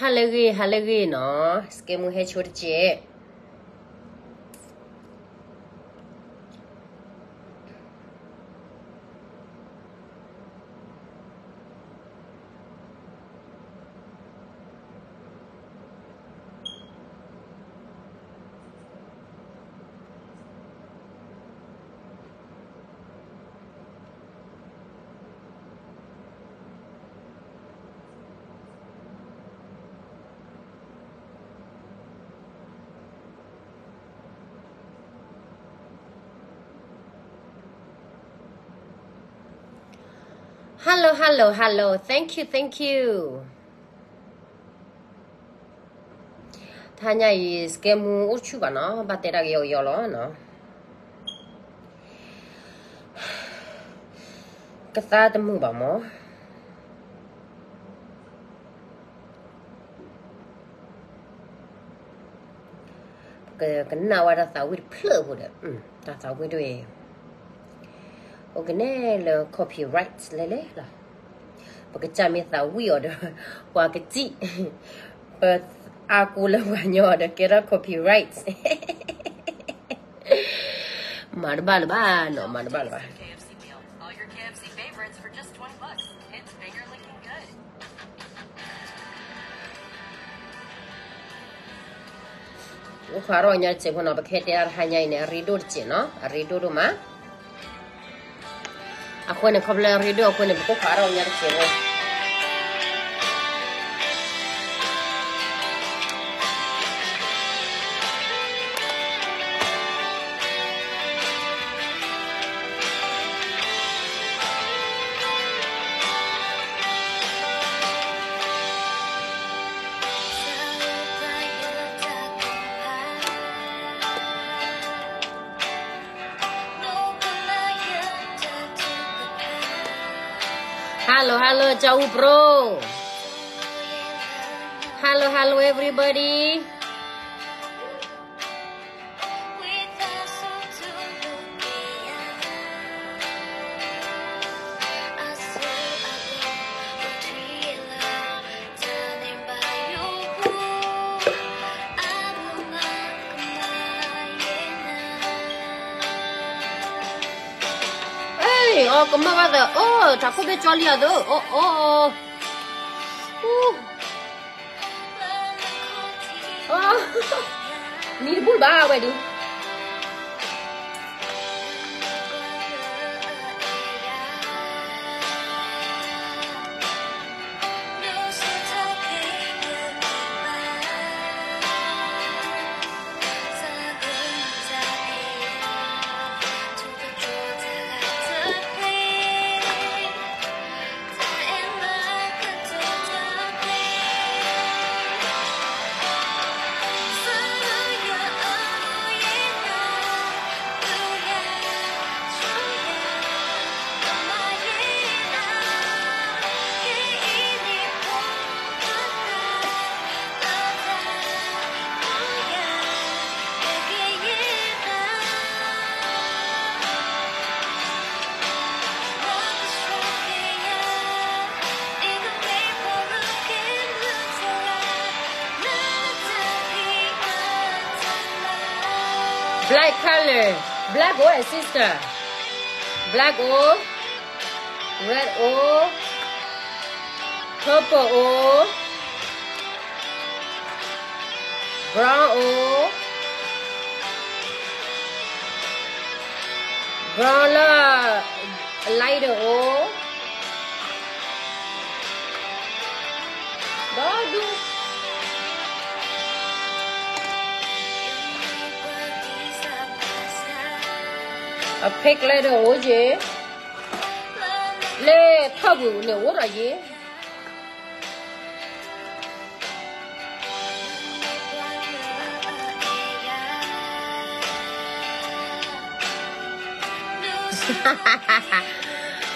ဟါလၢအဂ့ၤ ဟါလၢအဂ့ၤနီၤ, စကဲမူဟဲဆိတစဲး. Hello, hello, hello. Thank you, thank you. တဟါညါအံၤ စကဲမူအိၣ်ဆူၣ်ဘၣ်နီၤ, ဘၣ်တဲတၢ်ကယီကယီလီၤနီၤ. ကသါတမုာ်ဘၣ်မး. ပကကနၣ်ဝဲတၢ်သးဝံၣ်တဖျၢၣ်ဖိဒီး, တၢ်သးဝံၣ်တဝဲ, အိၣ်ကနဲလၢ copyright လဲၣ်လဲၣ်လီၤ. ပကစၢ်မ့ၢ်သးဝံၣ်အီၤဒီး ပှၤကစံၣ်, ပအါကူလၢပှၤညီအီၤဒီး ကဲထီၣ် copyright. မၤတဘၣ်လၢၤဘၣ်နီၤ, မၤတဘၣ်လၢၤဘၣ်. အိၣ်ဃးထီၣ်ညါတစဲးဖိနီၤ, ပကဟဲတဲဒၣ်တဟါညါအံၤန့ၣ် အရ့ဒိၣ်တစဲးနီၤ, အရ့ဒိၣ်ဒိၣ်မး. အဃိန့ၣ် ခီဖျိအရ့ဒိၣ်အဃိန့ၣ် ပကအိၣ်ဃးထီၣ်ညါတစဲးဖိ. Hello, hello, Chau Pro. Hello, hello, everybody. Ê, အီကမၢဘၣ်သး, အိၣ်, ထးခိၣ်ဘ့ၣ်ကၠီလံအီၤသၢ, အိၣ်, အိၣ်, အိၣ်, နံၤတဘူၣ်ဘၣ်ဝဲဒၣ်. Black color, black oil, sister. Black oil, red oil, purple oil, brown oil, brown လၢ lighter oil, ဒီဒူၣ် အ pink လၢဒီးအိၣ်ယ့ၤ, လၢထီၣ်ပူၤန့ၣ်အိၣ်ဒီးယ့ၤ.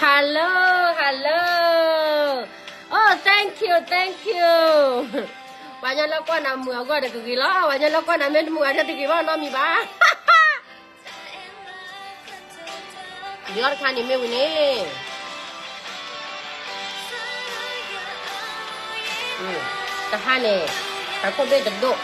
Hello, hello. Oh, thank you, thank you. ပှၤညီလၢကွၢ်နၤမုာ်အဂီၢ်ဒီးကဂ့ၤလီၤ, ပှၤညီလၢကွၢ်နၤမ့ၢ်တမုာ်အဂီၢ်ဒီးတဂ့ၤဘၣ်နီတမံၤဘၣ်. ဒ်အီၤတခါန့ၣ်မ့ၢ်ဝံၤန့ၣ်, တဟါန့ၣ် တၢ်ခိၣ်ဘ့ၣ်တဒိၣ်.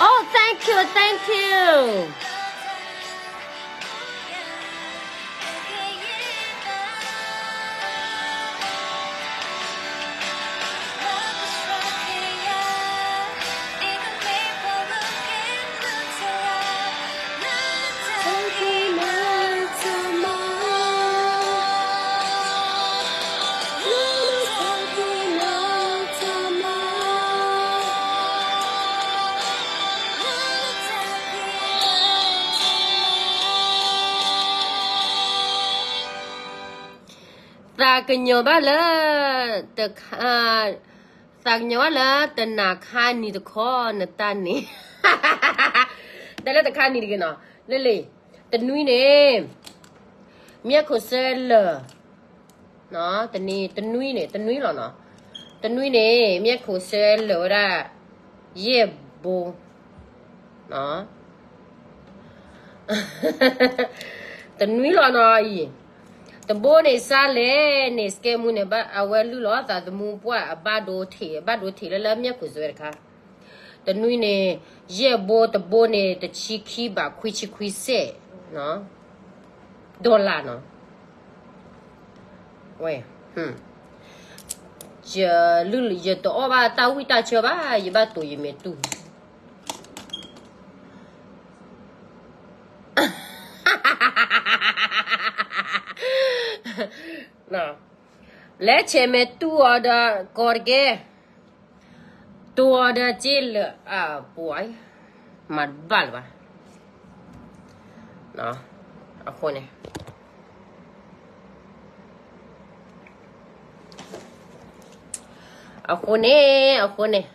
Oh, thank you, thank you. သးကညီၤဘၣ်လၢ တခါ, သးကညီၤဘၣ်လၢတနၤခါနံၤတခီနတၢ်န့ၣ်, တဲလၢတခါနံၤတဂ့ၤနီၤ, လၢလံ, တနွံန့ၣ် မ့ၢ်ခိၣ်စဲလၢာ်, တနွံ, တနွံန့ၣ် တနွံလီၤနီၤ, တနွံန့ၣ် မ့ၢ်ခိၣ်စဲလၢာ်ဝဲဒၣ် ယဲၢ်ဘိ တနွံလီၤနီၤအံၤ, တဘိန့ၣ်စါလဲၣ်န့ၣ် စကဲမူန့ၣ် အဝဲလုၢ်လီၤသးသမူပှၢ်အဘၣ်ဒိထံး, အဘၣ်ဒိထံးလၢလၢမ့ၢ်ခိၣ်စဲဝဲတခါ, တနွံန့ၣ် ယဲၢ်ဘိတဘိန့ၣ် တဆံခံဘးခွံဆံခွံစဲး, ဒီလၣ်နီၤ, ဝဲ, ယလုၢ်, ယတအီၣ်ဘၣ်တၢ်ဝံၣ်တၢ်ဆၢဘၣ်, ယဘၣ်တိၤယမဲာ်တူၢ် လဲၤဆဲးမဲာ်တူၢ်အီၤဒီး ကီတကဲ, တိၤအီၤဒီးက့လၢာ်အပှၤ, မၤတဘၣ်လၢၤဘၣ်, အဃိန့ၣ် အဃိန့ၣ်, အဃိန့ၣ်,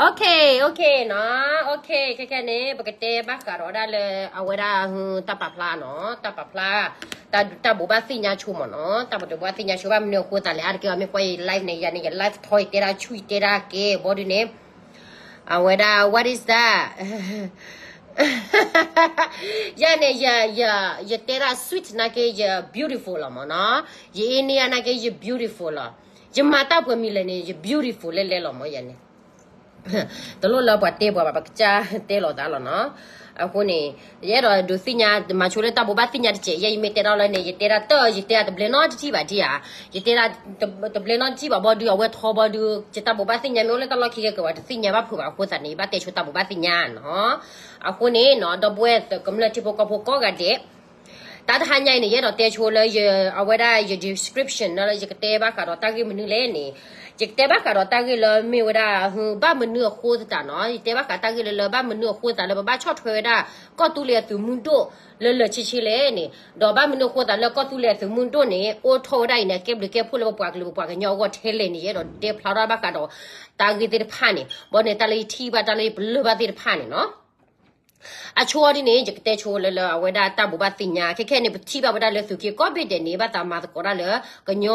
OK, OK နီၤ, OK, ခဲခဲန့ၣ် ပကတဲဘၣ်ဃးဒီးဒၣ်လၢ အဝဲဒၣ် တၢ်ပာ်ဖျါနီၤ, တၢ်ပာ်ဖျါ, တၢ်ဘိးဘၣ်သ့ၣ်ညါဆိမ့ၢ်နီၤ, တၢ်ဘိးဘၣ်သ့ၣ်ညါဆိဘၣ်မနုၤအဃိသးလဲၣ်, အါတက့ၢ်အီၤမ့ၢ်ကွၢ်ယ live န့ၣ် ယၤန့ၣ် ယ live ထီၣ်ယတဲဒၣ်ဆူၣ်ယတဲဒၣ်ကဲ ဘီဒုန့ၣ်, အဝဲဒၣ် what is that, ယၤန့ၣ် ယ ယ ယတဲဒၣ် sweet နာ်က့ ယ beautiful လီၤမ့ၢ်နီၤ, ယအ့န့ၢ်ယၤနာ်က့ ယ beautiful လီၤ, ယမၤတၢ်ပှဲၤမံၤလဲၣ်န့ၣ် ယ beautiful လဲၣ်လဲၣ်လီၤမ့ၢ်ယၤန့ၣ်, တလိၣ်လၢပှၤတဲပှၤဘၣ် ပကစၢ်တဲလီၤသးလီၤနီၤ, အဃိန့ၣ် ယအဲၣ်ဒိးဒုးသ့ၣ်ညါ မၤဆိလၢတၢ်ဘိးဘၣ်သ့ၣ်ညါတစဲး, ယဲယမ့ၢ်တဲဒၣ်လၢန့ၣ် ယတဲဒၣ်တၢ် ယတဲဒၣ်တဘျဲနီတထံၣ်ဘၣ်ဒံးဧါ, ယတဲဒၣ်တဘျဲနီတထံၣ်ဘၣ်ဘီဒု အဝဲထီဘီဒု ယတၢ်ဘိးဘၣ်သ့ၣ်ညါမ့ၢ်အိၣ်လၢတၢ်လီၢ်ခံကဲကဲဘၣ် တသ့ၣ်ညါဘၣ်ဖုးဘၣ်အဃိသတးန့ၣ် ယဘၣ်တဲဆိတၢ်ဘိးဘၣ်သ့ၣ်ညါနီၤ, အဃိန့ၣ်နီၤ ဒီပုၢ်ဝဲၢ်ကမျၢၢ်ထံဖိကီၢ်ဖိကိးဂၤဒဲး တၢ်တဟါညါအံၤန့ၣ် ယအဲၣ်ဒိးတဲဆိလၢယ အဝဲဒၣ်ယ description လၢယကတဲဘၣ်ဃးဒီးတၢ်ဂ့ၢ်မနုၤလဲၣ်န့ၣ်, ယကတဲဘၣ်ဃးဒီးတၢ်ဂ့ၢ်လၢမ့ၢ်ဝဲဒၣ် ဘၣ်မနုၤအဃိသတးနီၤ, ယတဲဘၣ်ဃးတၢ်ဂ့ၢ်လၢလၢဘၣ်မနုၤအဃိသတးလၢပဘၣ်ဆီၣ်ထွဲဝဲဒၣ် ကီၢ်သူလ့ၤအသုးမုၢ်ဒိၣ်လၢလၢာ်ဆ့ဆ့လဲၣ်န့ၣ်, ဒီးဘၣ်မနုၤအဃိသတးလၢကီၢ်သူလ့ၤအသုးမုၢ်ဒိၣ်န့ၣ် အိၣ်ထီၣ်ဝဲဒၣ်အံၤန့ၣ် အကဲဘျုးကဲဖှိၣ်လၢပပှၤကလုာ်ပပှၤကညီအဂီၢ်ထဲလဲၣ်န့ၣ် ယအဲၣ်ဒိးတဲဖျါထီၣ်ဘၣ်ဃးဒီး တၢ်ဂ့ၢ်သ့ၣ်တဖၣ်န့ၣ်, ဘီန့ၣ် တၢ်လၢယထံၣ်ဘၣ်တၢ်လၢယပလၢၢ်ဘၣ်သ့ၣ်တဖၣ်န့ၣ်နီၤ အဆိဒ်န့ၣ် ယကတဲဆိလၢလၢအဝဲဒၣ်တၢ်ဘိးဘၣ်သ့ၣ်ညါ, ခဲခဲန့ၣ် ပထံၣ်ဘၣ်ဝဲဒၣ်လၢသုးက့ကိးဘ့ၣ်ဒဲးန့ၣ် ဘၣ်သးမၤသကိးတၢ်လၢ ကညီ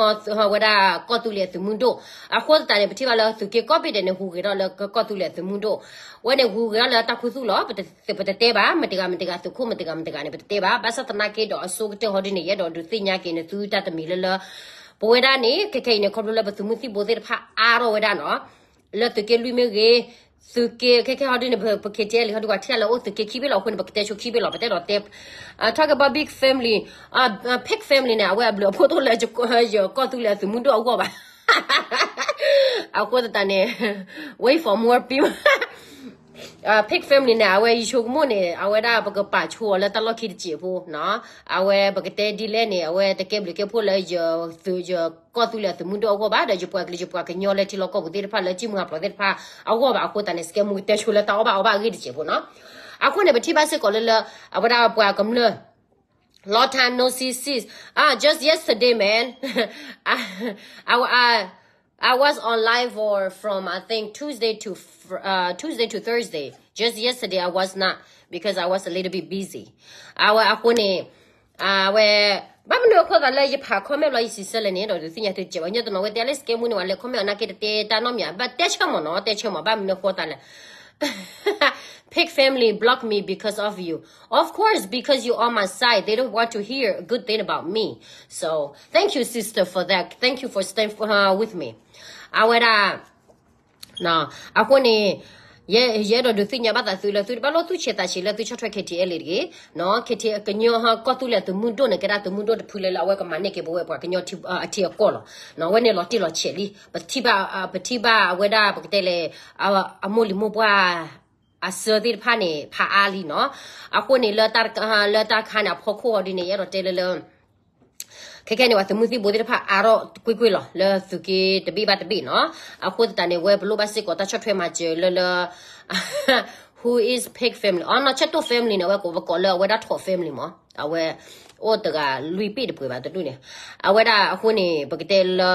ဝဲဒၣ်ကီၢ်သူလ့ၤအသုးမုၢ်ဒိၣ်, အဃိသတးန့ၣ် ပထံၣ်ဘၣ်လၢသုးက့ကိးဘ့ၣ်ဒဲးန့ၣ် ဟူးဂဲၤထီၣ်လၢကီၢ်သူလ့ၤအသုးမုၢ်ဒိၣ်, ဝဲန့ၣ်ဟူးဂဲၤထီၣ်လၢတၢ်ခူသူၣ်လီၤ, ပတတဲဘၣ် မတၤတဂၤမတၤတဂၤ သုးခိၣ်မတၤတဂၤမတၤတဂၤန့ၣ် ပတတဲဘၣ်, ဘၣ်ဆၣ်သနာ်က့ဒီးအဆိကတၢၢ်ဟီဒ်န့ၣ် ယအဲၣ်ဒိးဒုးသ့ၣ်ညါက့ၤန့ၣ် သုတၢ်တမံၤလၢလၢ ပဝဲဒၣ်န့ၣ် ခဲခဲအံၤန့ၣ် ခီဖျိလၢပသုးမုၢ်သံၣ်ဘိသ့ၣ်တဖၣ်အါထီၣ်ဝဲဒၣ်နီၤ လၢသုးက့လွံၢ်မ့ၢ်ဂ့ၤ, သုးက့ခဲခဲဟီဒ်န့ၣ် ပ ပ ခ့တ့လံ ဟီဒ်ပှၤထံၣ်လၢအိၣ်သုးက့ခံဘ့ၣ်လီၤ, အဃိန့ၣ် ပကတဲဆိခံဘ့ၣ်လီၤ, ပတဲဒီးတဲ talk about big family, big family န့ၣ် အဝဲအဘျုးအဖှိၣ်တအိၣ်လၢယကီၢ်သူလ့ၤအသုးမုၢ်ဒိၣ်အဂီၢ်ဘၣ်, အဃိသတးန့ၣ် wait for more people Pig family န့ၣ် အဝဲယဆိကမိၣ်န့ၣ် အဝဲဒၣ်ပကပာ်ဆိအီၤလၢတၢ်လီၢ်ခံတစဲးဖိနီၤ. အဝဲပကတဲဒ်လဲၣ်န့ၣ် အဝဲတကဲဘျုးကဲဖှိၣ်လၢယသုး ယကီၢ်သူလ့ၤအသုးမုၢ်ဒိၣ်အဂီၢ်ဘၣ် ဒီးယပှၤကလုာ်ယပှၤကညီလၢထံလီၢ်ကီၢ်ပူၤသ့ၣ်တဖၣ်လၢကံၣ်မုၢ်ဟးဖျိးသ့ၣ်တဖၣ်အဂီၢ်ဘၣ်အဃိသတးန့ၣ် စကဲမူကတဲဆိလၢတၢ်အီၣ်ဘၣ်အီဘၣ်အဂ့ၢ်တစဲးဖိနီၤ. အဃိန့ၣ် ပထံၣ်ဘၣ်စ့ၢ်ကီးလၢလၢ အဝဲဒၣ်ပှၤကမျၢၢ် Long time no see, sis. Ah, just yesterday, man. I, I, I, I was on live for from I think Tuesday to fr- uh, Tuesday to Thursday. Just yesterday I was not because I was a little bit busy. အဝဲအဃိန့ၣ် အဝဲ ဘၣ်မနုၤအဃိသးလၢယဖး comment လီၤယစံးဆၢလဲၣ်န့ၣ် ဒီးဒုးသ့ၣ်ညါသုကဲးဘၣ် ညီတနီၤဝဲတဲလၢစကဲမူန့ၣ် ဝဲလဲၤ comment အနာ်က့တတဲတၢ်နီတမံၤ ဘၣ်တဲဆၢမ့ၢ်နီၤ တဲဆၢမ့ၢ် ဘၣ်မနုၤအဃိသးလဲၣ် Pig family block me because of you. Of course, because you on my side. They don't want to hear a good thing about me. So, thank you, sister, for that. Thank you for staying for, uh, with me. အဝဲဒၣ် အဃိန့ၣ် ယဲ ယအဲၣ်ဒိးဒုးသ့ၣ်ညါဘၣ်သးသုလၢသုတဘၣ်လိၣ်သူၣ်ဆဲးသးဆဲးလၢသုဆီၣ်ထွဲ K T L A တဂ့ၤ နီၤ K T ကညီဟီၣ်ကီၢ်သူလ့ၤသုးမုၢ်ဒိၣ်န့ၣ် ကဲဒၣ်သုးမုၢ်ဒိၣ်တဖုလၢလၢအဝဲကမၤန့ၢ်က့ၤပဝဲပှၤကညီထံအထံအကီၢ်လီၤ. နီၤ အဝဲန့ၣ်လီၤတံၢ်လီၤဆဲးလံ ပထံၣ်ဘၣ် ပထံၣ်ဘၣ်အဝဲဒၣ်ပကတဲလဲၣ် အမိၢ်လံၤမိၢ်ပှၢ် အစၢသ့ၣ်တဖၣ်န့ၣ် ဖးအါလံနီၤ. အဃိန့ၣ် လၢတၢ် လၢတၢ်ခါန့ၣ် အဖီခိၣ်အီၤဒ်န့ၣ် ယအဲၣ်ဒိးတဲလၢလၢ ခဲခဲန့ၣ် ပှၤသုးမုၢ်သံၣ်ဘိသ့ၣ်တဖၣ်အါထီၣ်ကွ့ၢ်ကွ့ၢ်လီၤ လၢသုးက့တဘ့ၣ်ဘၣ်တဘ့ၣ်နီၤ. အဃိသတးန့ၣ် ဝဲပလိၣ်ဘၣ်စ့ၢ်ကီးတၢ်ဆီၣ်ထွဲမၤစၢၤလၢလၢ Who is Pig family အနီၢ်ဆၢၣ်တိၣ် family န့ၣ် အဝဲကိးပကိးလၢအဝဲဒၣ်ထိး family မး အဝဲ အိၣ်တဂၤလွံၢ်ပ့ၣ်တပှဲၤဘၣ်တဒူၣ်န့ၣ် အဝဲဒၣ်အဃိန့ၣ် ပကတဲလၢ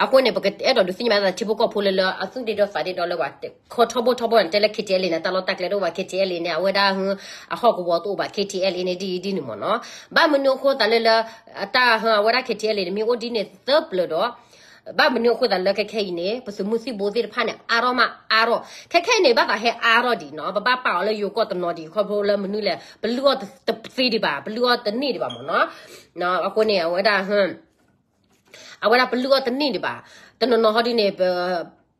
အဃိန့ၣ် ပကအဲၣ်ဒိးဒုးသ့ၣ်ညါဘၣ်သးထံဖိကီၢ်ဖိလၢလၢ အသူၣ်ဒ့ဒီသးဒ့ဒီလၢပှၤ ခီထီဘိထီဘိန့ၣ် တဲလၢ K T L A န့ၣ် တၢ်လီၢ်တၢ်ကျဲတအိၣ်ဘၣ် K T L A န့ၣ် အဝဲဒၣ် အဟီၣ်ကဝီၤတအိၣ်ဘၣ် K T L A န့ၣ် ဒ်အံၤဒ်န့ၣ်မ့ၢ်နီၤ. ဘၣ်မနုၤအဃိသတးလၢလၢ အတၢ်ဟၢအဝဲဒၣ် K T L A န့ၣ် မ့ၢ်အိၣ်ဒ်န့ၣ်သၢပျၢၤဒီး ဘၣ်မနုၤအဃိသတးလၢခဲခဲအံၤန့ၣ် ပသုးမုၢ်သံၣ်ဘိသ့ၣ်တဖၣ်န့ၣ် အါထီၣ်မးအါထီၣ် ခဲခဲအံၤန့ၣ် ဘၣ်သးဟဲအါထီၣ်ဒံးနီၤ ပဘၣ်ပာ်အီၤလၢယိၤကီၢ်တနီၤဒံး ခီဖျိလၢမနုၤလဲၣ် ပလုၢ်အီၣ်တသ့ဒံးဘၣ် ပလုၢ်အီၣ်တန့ၢ်ဒံးဘၣ်မ့ၢ်နီၤ. အဃိန့ၣ် အဝဲဒၣ် အဝဲဒၣ်ပလုၢ်အီၣ်တန့ၢ်ဒံးဘၣ်. တနီၤနီၤဟီဒ်န့ၣ်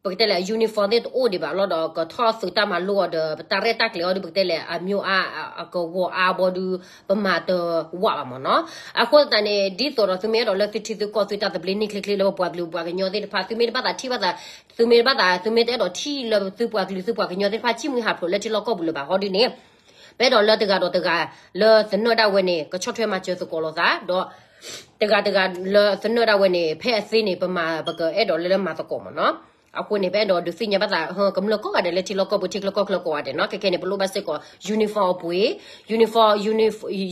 ပကတဲလဲၣ် uniform သ့ၣ်တအိၣ်ဒံးဘၣ်လီၤဒီး ကထီၣ်သုးတၢ်မၤလိအီၤဒီး ပတၢ်ရဲၣ်တၢ်ကျဲၤအီၤဒ်ပကတဲလဲၣ် အမျိုးအါ အကဝီၤအါဘီဒုး ပမၤတဝးဘၣ်မ့ၢ်နီၤ. အဃိသတးန့ၣ် ဒ်သိးဒီးသုမ့ၢ်အဲၣ်ဒိးလၢသုထံသုကီၢ်သုတၢ်သဘျ့န့ၢ်ချ့ချ့လၢပပှၤကလုာ်ပှၤကညီသ့ၣ်တဖၣ် သုမ့ၢ်တဘၣ်သးထံၣ်ဘၣ်သး သုမ့ၢ်တဘၣ်သး သုမ့ၢ်တအဲၣ်ဒိးထံၣ်လၢသုပှၤကလုာ်သုပှၤကညီသ့ၣ်တဖၣ် ကံၣ်မုၢ်ဟးဖျိးလၢထံလီၢ်ကီၢ်ပူၤလၢၤဘၣ်ဟီဒ်န့ၣ် ပအဲၣ်ဒိးလၢတဂၤဒီးတဂၤ လၢသနၢၣ်ဒၣ်ဝဲန့ၣ် ကဆီၣ်ထွဲမၤစၢၤသကိးလိာ်သး ဒီး တဂၤတဂၤလၢသနၢၣ်ဒၣ်ဝဲန့ၣ် ဖဲအသ့န့ၣ် ပမၤ ပကအဲၣ်ဒိးလၢလၢမၤသကိးမ့ၢ်နီၤ. အဃိန့ၣ် ပအဲၣ်ဒိးဒုးသ့ၣ်ညါဘၣ်သး ကမျၢၢ်ကိးဂၤဒဲးလၢထံလီၢ်ကီၢ်ပူၤ ထံချၢကီၢ်ချၢကိးဂၤဒဲးနီၤ. ခဲခဲန့ၣ် ပလိၣ်ဘၣ်စ့ၢ်ကီး uniform အပှ့ၤ uniform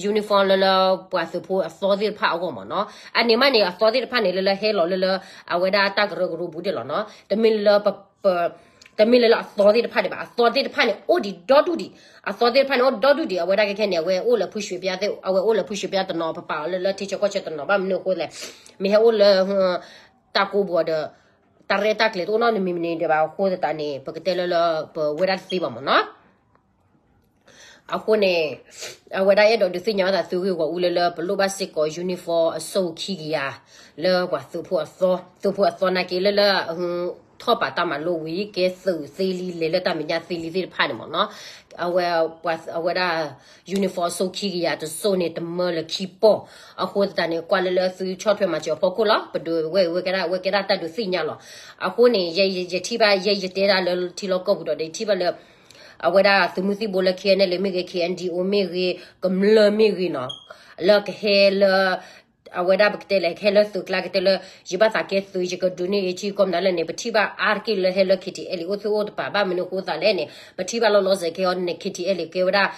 uniform လၢလၢပှၤသုးဖိအသီသ့ၣ်တဖၣ်အဂီၢ်မ့ၢ်နီၤ. အန့ၣ်မးန့ၣ် အသီသ့ၣ်တဖၣ်န့ၣ် လၢလၢဟဲလီၤလၢလၢ အဝဲဒၣ်တၢ်ကရၢကရိပူၤဒဲးလီၤနီၤ. တမ့ၢ်လၢ တမ့ၢ်လၢလၢအသီသ့ၣ်တဖၣ်ဒံးဘၣ်. အသီသ့ၣ်တဖၣ်န့ၣ် အိၣ်ဒံးဒီဒူၣ်ဒံး. အသီသ့ၣ်တဖၣ်န့ၣ် အိၣ်ဒီဒူၣ်ဒံး. အဝဲဒၣ်ခဲခဲန့ၣ် အဝဲအိၣ်လၢဖုရွှ့ဖျါသ့ၣ် အဝဲအိၣ်လၢဖုရွှ့ဖျါတနီၤ ပပာ်အီၤလၢလၢထံဆၢကီၢ်ဆၢတနီၤ ဘၣ်မနုၤအဃိလဲၣ်. မ့ၢ်ဟဲအိၣ်လၢ တၢ်ကိးပူၤဒီး တၢ်ရဲၣ်တၢ်ကျဲၤတအိၣ်နီတမံၤမံၤဒံးဘၣ်အဃိသတးန့ၣ် ပကတဲလၢလၢ ပဝဲဒၣ်တသ့ဘၣ်မ့ၢ်နီၤ. အဃိန့ၣ် အဝဲဒၣ်အဲၣ်ဒိးဒုးသ့ၣ်ညါဘၣ်သးသုဂ့ၢ်ဂီၢ်အူလၢလၢ ပလိၣ်ဘၣ်စ့ၢ်ကီး uniform အစိခံကယၤ လၢပှၤသုးဖိအသီ, သုးဖိအသီနာ်က့လၢလၢ ထီၣ်ပာ်တၢ်မၤလိဝံၤ ကဲသုးသ့လံ လဲၤလၢတၢ်မဲာ်ညါသ့လံသ့ၣ်တဖၣ်န့ၣ်မ့ၢ်နီၤ. အဝဲ အဝဲဒၣ် uniform အစိခံကယၤတစိၢ်န့ၣ် တမၢလၢခံပီၢ်. အဃိသတးန့ၣ် ကွၢ်လၢလၢသုဆီၣ်ထွဲမၤစၢၤအဖီခိၣ်လီၤ. ပဒုးဝဲဝဲကဲဒၣ် ဝဲကဲဒၣ်တၢ်ဒုးသ့ၣ်ညါလီၤ. အဃိန့ၣ် ယ ယထံၣ်ဘၣ် ယဲယတဲဒၣ်လၢထံလီၢ်ကီၢ်ပူၤဒီး ယထံၣ်ဘၣ်လၢ အဝဲဒၣ်သုးမုၢ်သံၣ်ဘိလၢ K N L A မ့ၢ်ဂ့ၤ K N D O မ့ၢ်ဂ့ၤ ကမျၢၢ်မ့ၢ်ဂ့ၤနီၤ လၢကဟဲလၢ အဝဲဒၣ်ပကတဲလဲၣ် ကဟဲလၢသုးကျါကတဲလၢ ယဘၣ်သးကဲသုး ယကဒုးန့ၢ်အံၤထံကီၢ်မနုၤလဲၣ်န့ၣ် ပထံၣ်ဘၣ်အါတက့ၢ်လၢဟဲလၢ K T L A အိၣ်သ့ၣ်အိၣ်တပၤ ဘၣ်မနုၤအဃိသးလဲၣ်န့ၣ် ပထံၣ်ဘၣ်လီၤလီၤဆဲးခဲအံၤန့ၣ် K T L A ကဲဝဲဒၣ်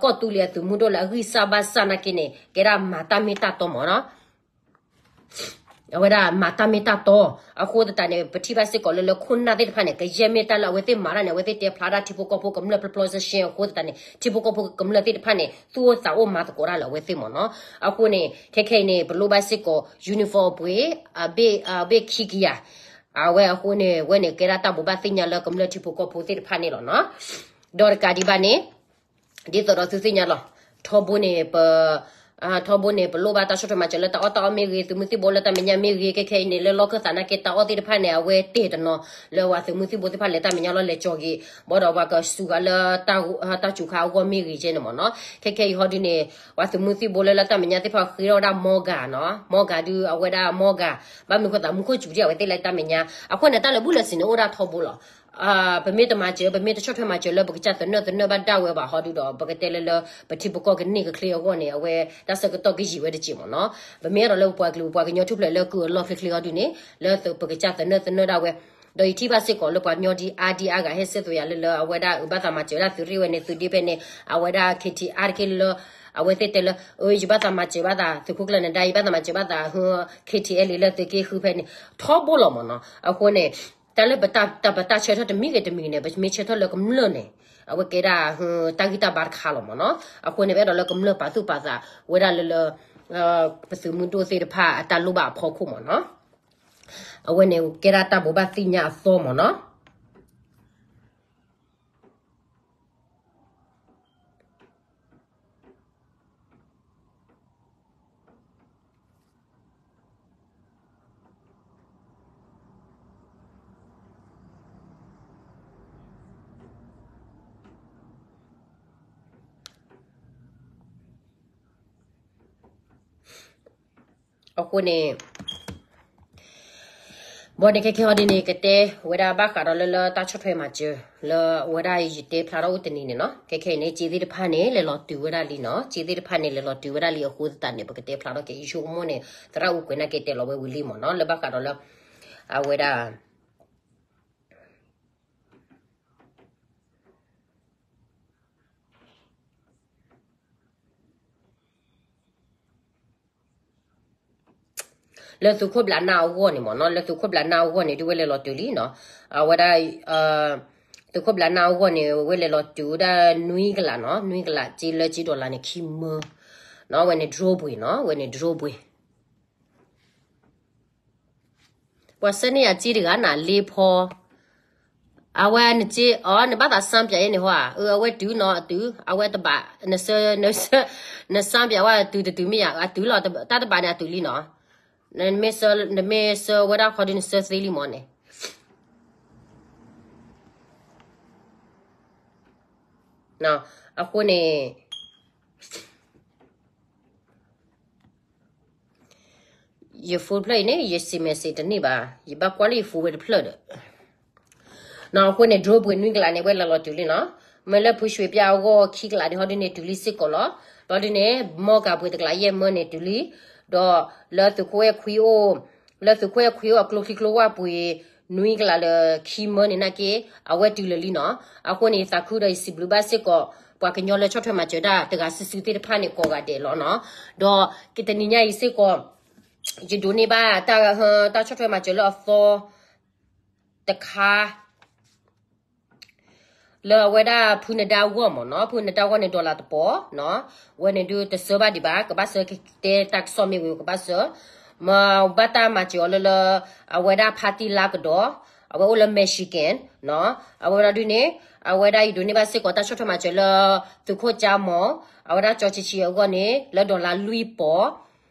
ကီၢ်သူလ့ၤအသုးမုၢ်ဒိၣ်လၢအဂံၢ်စၢ်ဘါစၢ်နာ်က့န့ၣ် ကဲဒၣ်မၤတၢ်မ့ၢ်တၢ်တီမ့ၢ်နီၤ. အဝဲဒၣ်မၤတၢ်မ့ၢ်တၢ်တီ အဃိသတးန့ၣ် ပထံၣ်ဘၣ်စ့ၢ်ကီးလၢလၢခိၣ်နၢ်သ့ၣ်တဖၣ်န့ၣ် ကယဲၢ်မ့ၢ်တၢ်လၢအဝဲသ့ၣ်မၤတၢ်န့ၣ် အဝဲသ့ၣ်တဲဖျါဒၣ်ထံဖိကီၢ်ဖိကမျၢၢ်ဖျီဖျီဆှဲဆှဲအဃိသတးန့ၣ် ထံဖိကီၢ်ဖိကမျၢၢ်သ့ၣ်တဖၣ်န့ၣ် သူၣ်အိၣ်သးအိၣ်မၤသကိးတၢ်လၢအဝဲသ့ၣ်မ့ၢ်နီၤ. အဃိန့ၣ် ခဲခဲအံၤန့ၣ် ပလိၣ်ဘၣ်စ့ၢ်ကီး uniform အပှ့ၤ အဘ့ၣ် အဘ့ၣ်ခံကယၤ အဝဲအဃိန့ၣ် ဝဲန့ၣ်ကဲဒၣ်တၢ်ဘိးဘၣ်သ့ၣ်ညါလၢကမျၢၢ်ထံဖိကီၢ်ဖိသ့ၣ်တဖၣ်န့ၣ်လီၤနီၤ. ဒီးတကးဒံးဘၣ်န့ၣ် ဒ်သိးဒီးသုသ့ၣ်ညါလီၤ ထီဘိန့ၣ် ပ ထီဘိန့ၣ် ပလိၣ်ဘၣ်တၢ်ဆီၣ်ထွဲမၤစၢၤလၢတၢ်အီၣ်တၢ်အီမ့ၢ်ဂ့ၤ သုးမုၢ်သံၣ်ဘိလၢတၢ်မဲာ်ညါမ့ၢ်ဂ့ၤ ခဲခဲအံၤန့ၣ် လၢလီၢ်ခၢၣ်သးနာ်က့တၢ်အီၣ်သ့ၣ်တဖၣ်န့ၣ် အဝဲတ့ၢ်တနီၤ လၢပှၤသုးမုၢ်သံၣ်ဘိသ့ၣ်တဖၣ်လဲၤတၢ်မဲာ်ညါလီၤလဲၤကၠီၤက့ၤ ဘၣ်ဒီးပှၤကစူၤဃာ်လၢ တၢ်စူၤခါအဂီၢ်မ့ၢ်ဂ့ၤကဲန့ၣ်မ့ၢ်နီၤ. ခဲခဲအံၤဟီဒုန့ၣ် ပှၤသုးမုၢ်သံၣ်ဘိလၢလၢတၢ်မဲာ်ညါသ့ၣ်တဖၣ်ဃ့ထီၣ်ဝဲဒၣ် မီၢ်ဂၤနီၤ မီၢ်ဂၤဒုးအဝဲဒၣ်မီၢ်ဂၤ ဘၣ်မနုၤဃိသးမူခိၣ်စူၤဒံးအဝဲသ့ၣ်လၢတၢ်မဲာ်ညါ အဃိန့ၣ် တၢ်လၢာ်ဘူၣ်လၢာ်စံၤန့ၣ်အိၣ်ဒၣ်ထီဘိလီၤ. ပမ့ၢ်တမၤစၢၤ ပမ့ၢ်တဆီၣ်ထွဲမၤစၢၤလၢပကစၢ်သနၢၣ်သနၢၣ်ဘၣ်ဒၣ်ဝဲဘၣ်ဟီဒုဒီး ပကတဲလၢလၢ ပထံပကီၢ်ကန့ၢ်ကချ့အဂီၢ်န့ၣ် အဝဲတၢ်ဆၢကတီၢ်ကယံာ်ဝဲတစဲးမ့ၢ်နီၤ. ပမ့ၢ်အဲၣ်ဒိးလၢပပှၤကလုာ်ပှၤကညီထူၣ်ဖျဲးလၢကုၢ်အလီၢ်ချ့ချ့ဟီဒုန့ၣ် လၢပကစၢ်သနၢၣ်သနၢၣ်ဒၣ်ဝဲ ဒီးယထံၣ်ဘၣ်စ့ၢ်ကီးလၢပှၤကညီဒ်အါဒ်အါဂၤဟဲဆၢသိးယၤလၢလၢအဝဲဒၣ်အဘၣ်သးမၤစၢၤဝဲဒၣ်သုးရ့ၣ်ဝဲန့ၣ် သုးဒ့ဖဲန့ၣ် အဝဲဒၣ် KTLA အါတက့ၢ်လၢ အဝဲသ့ၣ်တဲလၢ ယဘၣ်သးမၤစၢၤဘၣ်သးသုးခိၣ်ကျၢၢ်နဒါ ယဘၣ်သးမၤစၢၤဘၣ်သး KTLA လၢသုးက့ဃုဖဲန့ၣ် ထီဘိလီၤမ့ၢ်နီၤ. အဃိန့ၣ် တၢ်လၢပတၢ်ပတၢ်ဆၢထၢၣ်တမံၤဂ့ၤတမံၤဂ့ၤန့ၣ် ပမ့ၢ်ဆၢထၢၣ်လၢကမျၢၢ်န့ၣ် အဝဲကဲဒၣ် တၢ်ဂံၢ်တၢ်ဘါတခါလီၤမ့ၢ်နီၤ. အဃိန့ၣ် ပအဲၣ်ဒိးလၢကမျၢၢ်ပာ်သူၣ်ပာ်သးဝဲဒၣ်လၢလၢ ပသုးမုၢ်ဒိၣ်သ့ၣ်တဖၣ်အတၢ်လိၣ်ဘၣ်အဖီခိၣ်မ့ၢ်နီၤ. အဝဲန့ၣ်ကဲဒၣ်တၢ်ဘိးဘၣ်သ့ၣ်ညါအသီမ့ၢ်နီၤ. အဃိန့ၣ် ဘီန့ၣ်ခဲခဲဟီဒ်န့ၣ် ကတဲဝဲဒၣ်ဘၣ်ဃးဒီးလၢလၢတၢ်ဆီၣ်ထွဲမၤစၢၤ လၢအဝဲဒၣ်ယတဲဖျါထီၣ်အိၣ်တနံၤန့ၣ်နီၤ. ခဲခဲအံၤန့ၣ် စ့သ့ၣ်တဖၣ်န့ၣ် လဲၤလီၤတုၤဝဲဒၣ်လံနီၤ. စ့သ့ၣ်တဖၣ်န့ၣ် လဲၤလီၤတုၤဝဲဒၣ်လံအဃိသတးန့ၣ် ပကတဲဖျါထီၣ်က့ၤ ယဆိကမိၣ်န့ၣ် သရၣ်အိၣ်ကွဲးနာ်က့တဲလီၤဝဲဝံၤလံမ့ၢ်နီၤ လၢဘၣ်ဃးဒီးလၢ အဝဲဒၣ် လၢသုးခိၣ်ဘျးနၢ်အဂီၢ်န့ၣ်မ့ၢ်နီၤ လၢသုးခိၣ်ဘျးနၢ်အဂီၢ်န့ၣ် ဒ်ဝဲလဲၤလီၤတုၤလံနီၤ. အဝဲဒၣ် သုးခိၣ်ဘျးနၢ်အဂီၢ်န့ၣ် ဝဲလဲၤလီၤတုၤဝဲဒၣ်နွံကလးနီၤ နွံကလးစ့လၢစ့ dollar န့ၣ် ခံမၢ နီၤ ဝဲန့ၣ် drone ပှ့ၤနီၤ ဝဲန့ၣ် drone ပှ့ၤ ပှၤဆှၢန့ၢ်ယၤစ့တဂၤနၤ လ့ဖီ အဝဲနစ့ အီ နဘၣ်သးစၢ်ပၠးယဲန့ၣ်ဟီဧါ အဝဲတုၤနီၤ အတုၤ အဝဲတဘး နစၢ် နစၢ်ပၠးဝဲတုၤတတုၤမ့ၢ်ယၤ အတုၤလီၤ တၢ်တဘးန့ၣ်အတုၤလံနီၤ နမ့ၢ်စၢ် နမ့ၢ်စၢ်ဝဲဒၣ်ခီဒုးနစၢ်သ့လံမ့ၢ်န့ၣ် အဃိန့ၣ် ယ phone တဖျၢၣ်အံၤန့ၣ် ယ စံး message တန့ၢ်ဘၣ် ယဘၣ်ကွၢ်လၢယ phone ဝဲတဖျၢၣ်ဒီး နီၤ အဃိန့ၣ် drone ပှ့ၤနွံကလးန့ၣ် ဝဲလီၤလီၤတုၤလံနီၤ မ့ၢ်လၢဖုရွှ့ၣ်ပြအဂီၢ်ခံကလးန့ၣ် ဟီဒုန့ၣ်တုၤလံစ့ၢ်ကီးလီၤ လီၤဒုန့ၣ် မီၢ်ကၤပှ့ၤတကလးယဲၢ်မၢန့ၣ်တုၤလံ ဒီးလၢသုးခိၣ်အဲၣ်ခွံအိၣ် လၢသုးခိၣ်အဲၣ်ခွံအိၣ်အကျိချံကျိဝၢ်ပှ့ၤ နွံကလးလၢခံမၢန့ၣ်နာ်က့ အဝဲတုၤလၢာ်လံနီၤ အဃိန့ၣ် ယသးခုဒီးယစံးဘျုးဘၣ်စ့ၢ်ကီး ပှၤကညီလၢဆီၣ်ထွဲမၤစၢၤတၢ်တဂၤစုာ်စုာ်သ့ၣ်တဖၣ်န့ၣ် ကိးဂၤဒဲးလီၤနီၤ ဒီးကတနံၤညါအံၤစ့ၢ်ကီး ယဒိးန့ၢ်ဘၣ်တၢ် တၢ်ဆီၣ်ထွဲမၤစၢၤလၢအသီ တခါ လၢအဝဲဒၣ်ဖုနဒါအဂီၢ်မ့ၢ်နီၤ ဖုနဒါအဂီၢ်န့ၣ် dollar တပီၤနီၤ ဝဲန့ၣ်ဒုးတဆှၢဘၣ်ဒံးဘၣ် ကဘၣ်ဆှၢတဲတၢ်ကစီၣ်မ့ၢ်ဝံၤ ကဘၣ်ဆှၢ မ့ၢ်ဘၣ်တၢ်မၤစၢၤအီၤလၢလၢ အဝဲဒၣ်ဖါတံၢ်လါကဒီး အဝဲအိၣ်လၢ Michigan နီၤ အဝဲဒၣ်ဒုးန့ၣ် အဝဲဒၣ်ယဒိးန့ၢ်ဘၣ်စ့ၢ်ကီးတၢ်ဆီၣ်ထွဲမၤစၢၤလၢ သုးခိၣ်ကၠါမီၤ အဝဲဒၣ်ကၠီဆံဆံအဂီၢ်န့ၣ် လၢ dollar လွံၢ်ပီၤ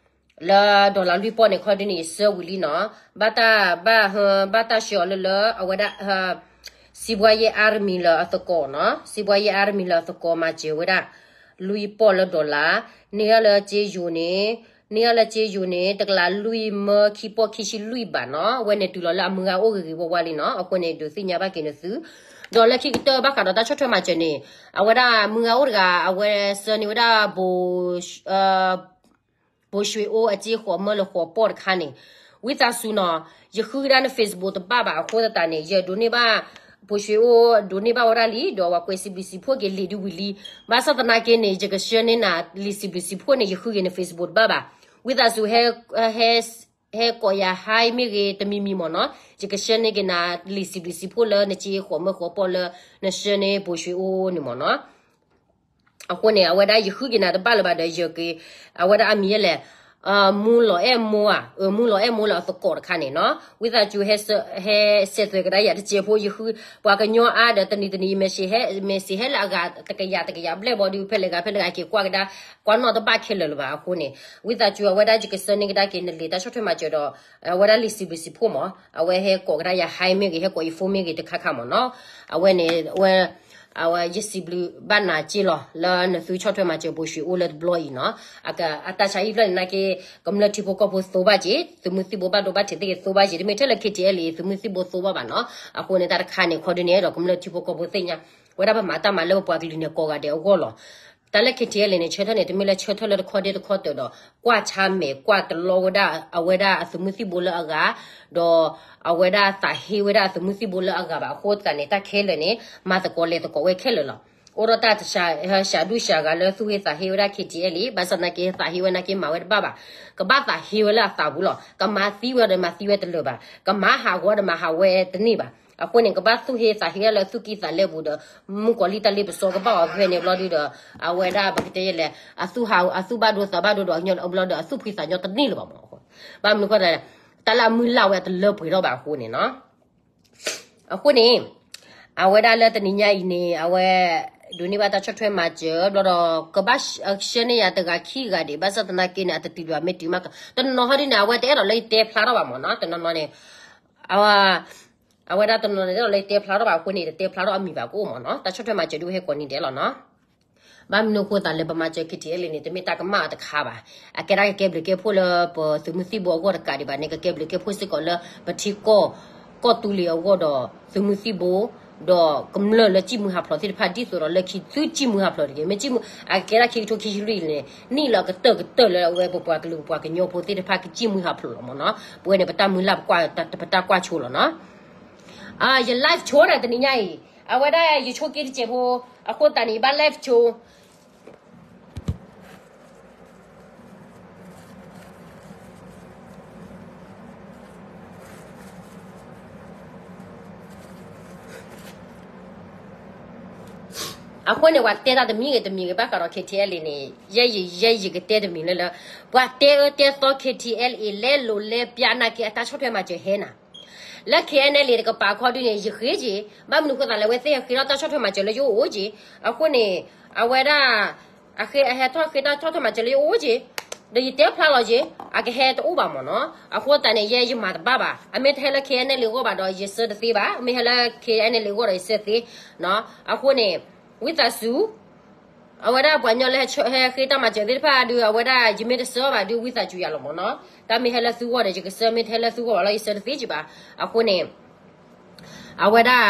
လၢ dollar လွံၢ်ပီၤန့ၣ် ခီဒုန့ၣ် ယဆှၢဝံၤလံနီၤ ဘၣ်တၢ် ဘၣ် ဘၣ်တၢ်ဆှၢအီၤလၢလၢ အဝဲဒၣ် စံးဘှါယဲၢ်အါရမံၤလၢအသကိးနီၤ စံးဘှါယဲၢ်အါရမံၤလၢအသကိးမၤစၢၤဝဲဒၣ် လွံၢ်ပီၤလၢ dollar န့ၢ်အီၤလၢစ့ယိၤန့ၣ် န့ၢ်အီၤလၢစ့ယိၤန့ၣ် တကလးလွံၢ်မၢခံပီၤခံဆံလွံၢ်ဘးနီၤ အဝဲန့ၣ်တုၤလီၤလၢအမုၢ်ဂၤအိၣ်ဂ့ၤဂ့ၤဝါဝါလံနီၤ အဃိန့ၣ် ဒုးသ့ၣ်ညါဘၣ်က့ၤနသု ဒီးလၢခံကတၢၢ်ဘၣ်ဃးဒီးတၢ်ဆီၣ်ထွဲမၤစၢၤန့ၣ် အဝဲဒၣ်မုၢ်ဂၤအိၣ်တဂၤ အဝဲဆှၢန့ၢ်ဝဲဒၣ် ဘိၣ် ဘိၣ်ရွှ့ၣ်အိၣ်အစ့ဃိးမၢလၢဃိးပီၤတခါန့ၣ် ဝံသးစူၤနီၤ ယဃုကဒါန Facebook တဘၣ်ဘၣ်အဃိသတးန့ၣ် ယဒိးန့ၢ်ဘၣ် ဘိၣ်ရွှ့ၣ်အိၣ်ဒိးန့ၢ်ဘၣ်ဝဲဒၣ်လံ ဒီးပှၤကွဲးစံးဘျုးစံးဖှိၣ်က့ၤလံာ်ဒုးဝံၤလံ ဘၣ်ဆၣ်သနာ်က့န့ၣ် ယကဆှၢန့ၢ်နၤလံာ်စံးဘျုးစံးဖှိၣ်န့ၣ် ယဃုက့ၤန Facebook တဘၣ်ဘၣ် ဝံသးစူၤ ဟဲ ဟဲကိးယၤ hi မ့ၢ်ဂ့ၤ တမံၤမံၤမ့ၢ်နီၤ ယကဆှၢန့ၢ်က့ၤနၤလံာ်စံးဘျုးစံးဖှိၣ်လၢနစ့ဃိးမၢဃိးပီၤလၢ နဆှၢန့ၢ်ဘိၣ်ရွှ့ၣ်အိၣ်န့ၣ်မ့ၢ်နီၤ အဃိန့ၣ် အဝဲဒၣ်ယဃုက့ၤနၤတဘၣ်လၢၤဘၣ်ဒီး ယက့ၤ အဝဲဒၣ်အမံၤယဲလဲၣ် မူလီၤအဲၣ်မိၢ်ဧါ မူလီၤအဲၣ်မိၢ်လၢအသကိးတခါန့ၣ်နီၤ ဝံသးစူၤ ဟဲစဲးသွဲးကဒါယၤတစဲးဖိ ယဃု ပှၤကညီအါဒီးတနံၤတနံၤ message ဟဲ message ဟဲလၢအဂၤတကယၤတကယၤဘျဲၣ်ဘီဒုး ဖဲလဲၣ်ဂၤဖဲလဲၣ်ဂၤက့ၤကွၢ်ကဒါ ကွၢ်နီၣ်တဘၣ်ခဲလၢာ်လၢၤဘၣ်အဃိန့ၣ် ဝံသးစူၤ အဝဲဒၣ်ယကဆှၢန့ၢ်ကဒါက့ၤနလံာ်တၢ်ဆီၣ်ထွဲမၤစၢၤဒီး အဝဲဒၣ်လံာ်စံးဘျုးစံးဖှိၣ်မ့ၢ် အဝဲဟဲကိးကဒါယၤ hi မ့ၢ်ဂ့ၤ ဟဲကိးယ phone မ့ၢ်ဂ့ၤတခါခါမ့ၢ်နီၤ အဝဲန့ၣ် အဝဲ အဝဲယစံးဘျုးဘၣ်နၤက့လီၤ လၢနသုဆီၣ်ထွဲမၤစၢၤဘိၣ်ရွှ့ၣ်အိၣ်လၢတဘျီအံၤနီၤ. အတၢ်ဆါဟံၣ်ဖျၢၣ်န့ၣ်နာ်က့ ကမျၢၢ်ထံဖိကီၢ်ဖိသိဘၣ်က့ၤ သုးမုၢ်သံၣ်ဘိဘၣ်ဒိဘၣ်ထံးသ့ၣ်ဂ့ၤသိဘၣ်က့ၤ တမ့ၢ်ထဲလၢ KTLA သုးမုၢ်သံၣ်ဘိသိဘၣ်ဘၣ်နီၤ. အဃိန့ၣ် တၢ်တခါန့ၣ် ခီဒုန့ၣ်ဒီး ကမျၢၢ်ထံဖိကီၢ်ဖိသ့ၣ်ညါ ဝဲဒၣ်ပမၤတၢ်မၤလၢပပှၤကလုာ်န့ၣ် ကိးဂၤဒဲးအဂီၢ်လီၤ. တၢ်လၢ KTLA န့ၣ် ဆၢထၢၣ်န့ၣ် တမ့ၢ်လၢဆၢထၢၣ်လၢတခီဒ့တခီတၢၢ်ဒီး ကွၢ်ဆါမဲာ်ကွၢ်တလီဝဲဒၣ် အဝဲဒၣ်အသုးမုၢ်သံၣ်ဘိလၢအဂၤ ဒီးအဝဲဒၣ်သးဟ့ဝဲဒၣ်အသုးမုၢ်သံၣ်ဘိလၢအဂၤဘၣ်အဃိသတးန့ၣ် တၢ်ခဲလၢာ်န့ၣ် မၤသကိးလဲၤသကိးဝဲခဲလၢာ်လီၤ. အိၣ်ဒီးတၢ်တစှၤဒူၣ်စှၤဂၤလၢသူၣ်ဟ့သးဟ့ဝဲဒၣ် KTLA ဘၣ်ဆၣ်သနာ်က့ သးဟ့ဝဲနာ်က့မၤဝဲတဘၣ်ဘၣ်. ကဘၣ်သးဟ့ဝဲလၢအသးပူၤလီၤ. ကမၤသံဝဲဒီးမၤသံဝဲတလၢာ်ဘၣ်. ကမၤဟးဂီၤဒီးမၤဟးဝဲတန့ၢ်ဘၣ်. အဃိန့ၣ် ကဘၣ်သူၣ်ဟ့သးဟ့ဝဲလၢသူၣ်ကံၢ်သးလဲပူၤဒီး မုၣ်ကီၤလံၢ်တၢ်လ့ပစီကဘၣ်အီၤဖဲန့ၣ်ဘျီဒုဒီး အဝဲဒၣ်ပကတဲလဲၣ် အသူၣ်ဘၣ်ဒိသးဘၣ်ဒိဒီးအဘျီဒီးအသူၣ်ဖှံသးညီတန့ၢ်လၢၤဘၣ်မး. ဘၣ်မနုၤဃိ တၢ်လၢအမုၢ်လၢ်ဝဲအတလၢပှဲၤထီၣ်ဘၣ်အဃိန့ၣ်နီၤ. အဃိန့ၣ် အဝဲဒၣ်လၢတနံၤညါအံၤန့ၣ် အဝဲ ဒိးန့ၢ်ဘၣ်တၢ်ဆီၣ်ထွဲမၤစၢၤဘျီဒီး ကဘၣ်ဆှၢန့ၢ်ယၤတဂၤခံဂၤဒံး ဘၣ်ဆၣ်သနာ်က့န့ၣ် အတတုၤဒံးမ့ၢ်တုၤမး တနီၤဟီဒ်န့ၣ် အဝဲတအဲၣ်ဒိးလၢယတဲဖျါထီၣ်ဘၣ်မးနီၤ. တနီၤနီၤန့ၣ် အဝဲဒၣ်တနီၤန့ၣ် တအဲၣ်ဒိးလၢယတဲဖျါထီၣ်ဘၣ်အဃိန့ၣ် တတဲဖျါထီၣ်အမံၤဘၣ်ကအိၣ်မးနီၤ. တၢ်ဆီၣ်ထွဲမၤစၢၤဒုးဟဲကိးနံၤဒဲးလီၤနီၤ. ဘၣ်မနုၤအဃိသးလၢပမၤစၢၤ KTLA န့ၣ် တမ့ၢ်တၢ်ကမၣ်အတခါဘၣ်. အကဲဒၣ်ကကဲဘျုးကဲဖှိၣ်လၢပသုးမုၢ်သံၣ်ဘိအဂီၢ်တကးဒံးဘၣ်န့ၣ် ကကဲဘျုးကဲဖှိၣ်စ့ၢ်ကီးလၢပထံကီၢ် ကီၢ်သူလ့ၤအဂီၢ်ဒီး သုးမုၢ်သံၣ်ဘိ ဒီးကမျၢၢ်လၢစံၣ်မုၢ်ဟးဖျိးသ့ၣ်တဖၣ် ဒ်သိးဒီးလၢခံသုစံၣ်မုၢ်ဟးဖျိးတက့ၢ်. မ့ၢ်စံၣ်မုၢ် အကဲဒၣ်ခံကထိခံဆံလွံၢ်န့ၣ် နံၣ်လၢအကတၢၢ်ကတၢၢ်လၢအဝဲပပှၤကလုာ်ပပှၤကညီဖိသ့ၣ်တဖၣ်ကစံၣ်မုၢ်ဟးဖျိးလီၤမးနီၤ. ပဝဲန့ၣ် ပတၢ်မုၢ်လၢ်ပတၢ်ကွၢ်ဆိလီၤနီၤ. ယ live ဆိန့ၣ် တနံၤညါအံၤ အဝဲဒၣ်ယဆိက့တစဲးဖိ အဃိသတးန့ၣ် ယဘၣ် live ဆိ အဃိန့ၣ် ပှၤတဲတၢ်တမံၤဂ့ၤတမံၤဂ့ၤ ဘၣ်ဃးဒီး KTLA န့ၣ် ယဲယဲယကတဲတမံၤလၢလၢ ပှၤတဲအၢတဲသီ KTLA လဲလိာ်လဲပျၢ်နာ်က့ အတၢ်ဆီၣ်ထွဲမၤစၢၤဟဲနၤ လၢ KNLA တကပၤခီဒုန့ၣ် ယဃ့က့ၤ ဘၣ်မနုၤဃိသးလဲၣ် အဝဲသ့ၣ်ဟဲဃ့ထီၣ်တၢ်ဆီၣ်ထွဲမၤစၢၤလၢယအိၣ်က့ၤ အဃိန့ၣ် အဝဲဒၣ် အဟဲထီၣ်ဃ့တၢ်ဆီၣ်ထွဲမၤစၢၤလၢယအိၣ်က့ၤ ဒီးယတဲဖျါလီၤက့ၤ အကဟဲတအိၣ်ဘၣ်မးနီၤ. အဃိသတးန့ၣ် ယဲယမၤတဘၣ်ဘၣ် အမ့ၢ်တဟဲလၢ KNLA အဂီၢ်ဘၣ်ဒီး ယဆၢတသ့ဘၣ် မ့ၢ်ဟဲလၢ KNLA အဂီၢ်ဒီးယဆၢသ့ အဃိန့ၣ် ဝံသးစူၤ အဝဲဒၣ်ပှၤကညီလၢဟဲဃ့တၢ်မၤစၢၤသ့ၣ်တဖၣ်ဒုး အဝဲဒၣ်ယမ့ၢ်တဆၢဘၣ်ဒုး ဝံသးစူၤယၤလီၤမးနီၤ. တၢ်မ့ၢ်ဟဲလၢသုဂီၢ်ဒီး ယကဆၢ မ့ၢ်တဟဲလၢသုဂီၢ်ဘၣ်လီၤ ယဆၢတသ့က့ၤဘၣ်. အဃိန့ၣ် အဝဲဒၣ်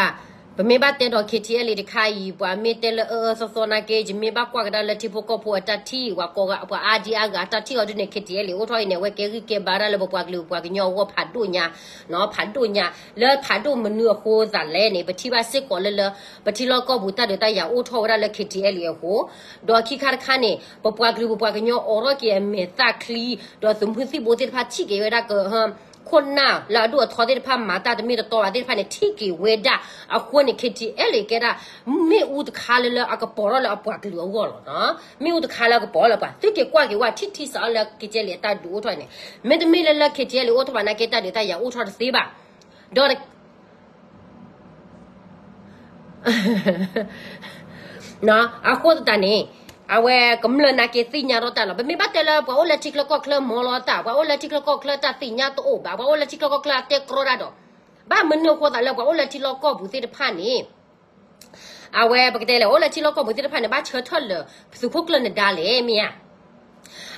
ပမ့ၢ်ဘၣ်တဲဒီး KTLA တခါအံၤ ပှၤမ့ၢ်တဲလၢအအၢအၢသီသီနာ်က့ ယမ့ၢ်ဘၣ်ကွၢ်ကဒါလၢထံဖိကီၢ်ဖိအတၢ်ထံၣ် ပှၤအါဒံအါဂၤတၢ်ထံၣ်အီၤဒုးန့ၣ် KTLA အိၣ်ထီၣ်အံၤန့ၣ် အဝဲကဲဂံၢ်ကဲဘါဒၣ်လၢပပှၤကလုာ်ပပှၤကညီအဂီၢ်ဖးဒိၣ်ညါ ဖးဒိၣ်ညါ လၢဖးဒိၣ်မနုၤအဃိသးလဲၣ်န့ၣ် ပထံၣ်ဘၣ်စ့ၢ်ကီးလၢလၢ ပထံလီၢ်ကီၢ်ပူၤတၢ်ဒုးတၢ်ယၤအိၣ်ထီၣ်ဝဲဒၣ်လၢ KTLA အဃိ ဒီးခံခါတခါန့ၣ် ပပှၤကလုာ်ပပှၤကညီအိးထီၣ်က့ၤအမဲာ်သၣ်ချံ ဒီးသုးမုၢ်သံၣ်ဘိသ့ၣ်တဖၣ်ထံၣ်က့ၤဝဲဒၣ်က ခိၣ်နၢ်လၢအဒိၣ်အထီသ့ၣ်တဖၣ်မၤတၢ်တမ့ၢ်တတီဘၣ်သ့ၣ်တဖၣ်န့ၣ် ထံၣ်က့ၤဝဲဒၣ် အဃိန့ၣ် KTLA ကဲဒၣ် မ့ၣ်အူတခါလၢလၢအကပီၤထီၣ်လၢအပှၤကလုာ်အဂီၢ်လီၤ. မ့ၣ်အူတခါလၢအကပီၤလၢပှၤ သုက့ၤကွၢ်က့ၤဝဲထံၣ်ထံၣ်စးလၢ KTLA အတၢ်ဒုးအိၣ်ထီၣ်န့ၣ် မ့တမ့ၢ်လၢလၢ KTLA အိၣ်ထီၣ်ဘၣ်နာ်က့ တၢ်ဒုးတၢ်ယၤအိၣ်ထီၣ်တသ့ဘၣ်. ဒီး အဃိသတးန့ၣ် အဝဲကမျၢၢ်နာ်က့သ့ၣ်ညါထီၣ်တၢ်လီၤ. ပမ့ၢ်ဘၣ်တဲလၢပှၤအိၣ်လၢထံချၢကီၢ်ချၢမီၤလီၤတၢ် ပှၤအိၣ်လၢထံချၢကီၢ်ချၢတၢ်သ့ၣ်ညါတအိၣ်ဘၣ် ပှၤအိၣ်လၢထံချၢကီၢ်ချၢအတဲကြီတၢ်ဒီး ဘၣ်မနုၤအဃိသးလၢပှၤအိၣ်လၢထံလီၢ်ကီၢ်ပူၤသ့ၣ်တဖၣ်န့ၣ် အဝဲပကတဲလဲၣ် အိၣ်လၢထံလီၢ်ကီၢ်ပူၤသ့ၣ်တဖၣ်န့ၣ် ဘၣ်ဆၢထၢၣ်လၢသုးခိၣ်ကျၢၢ်နဒါလဲၣ် မ့ၢ်ဧါ.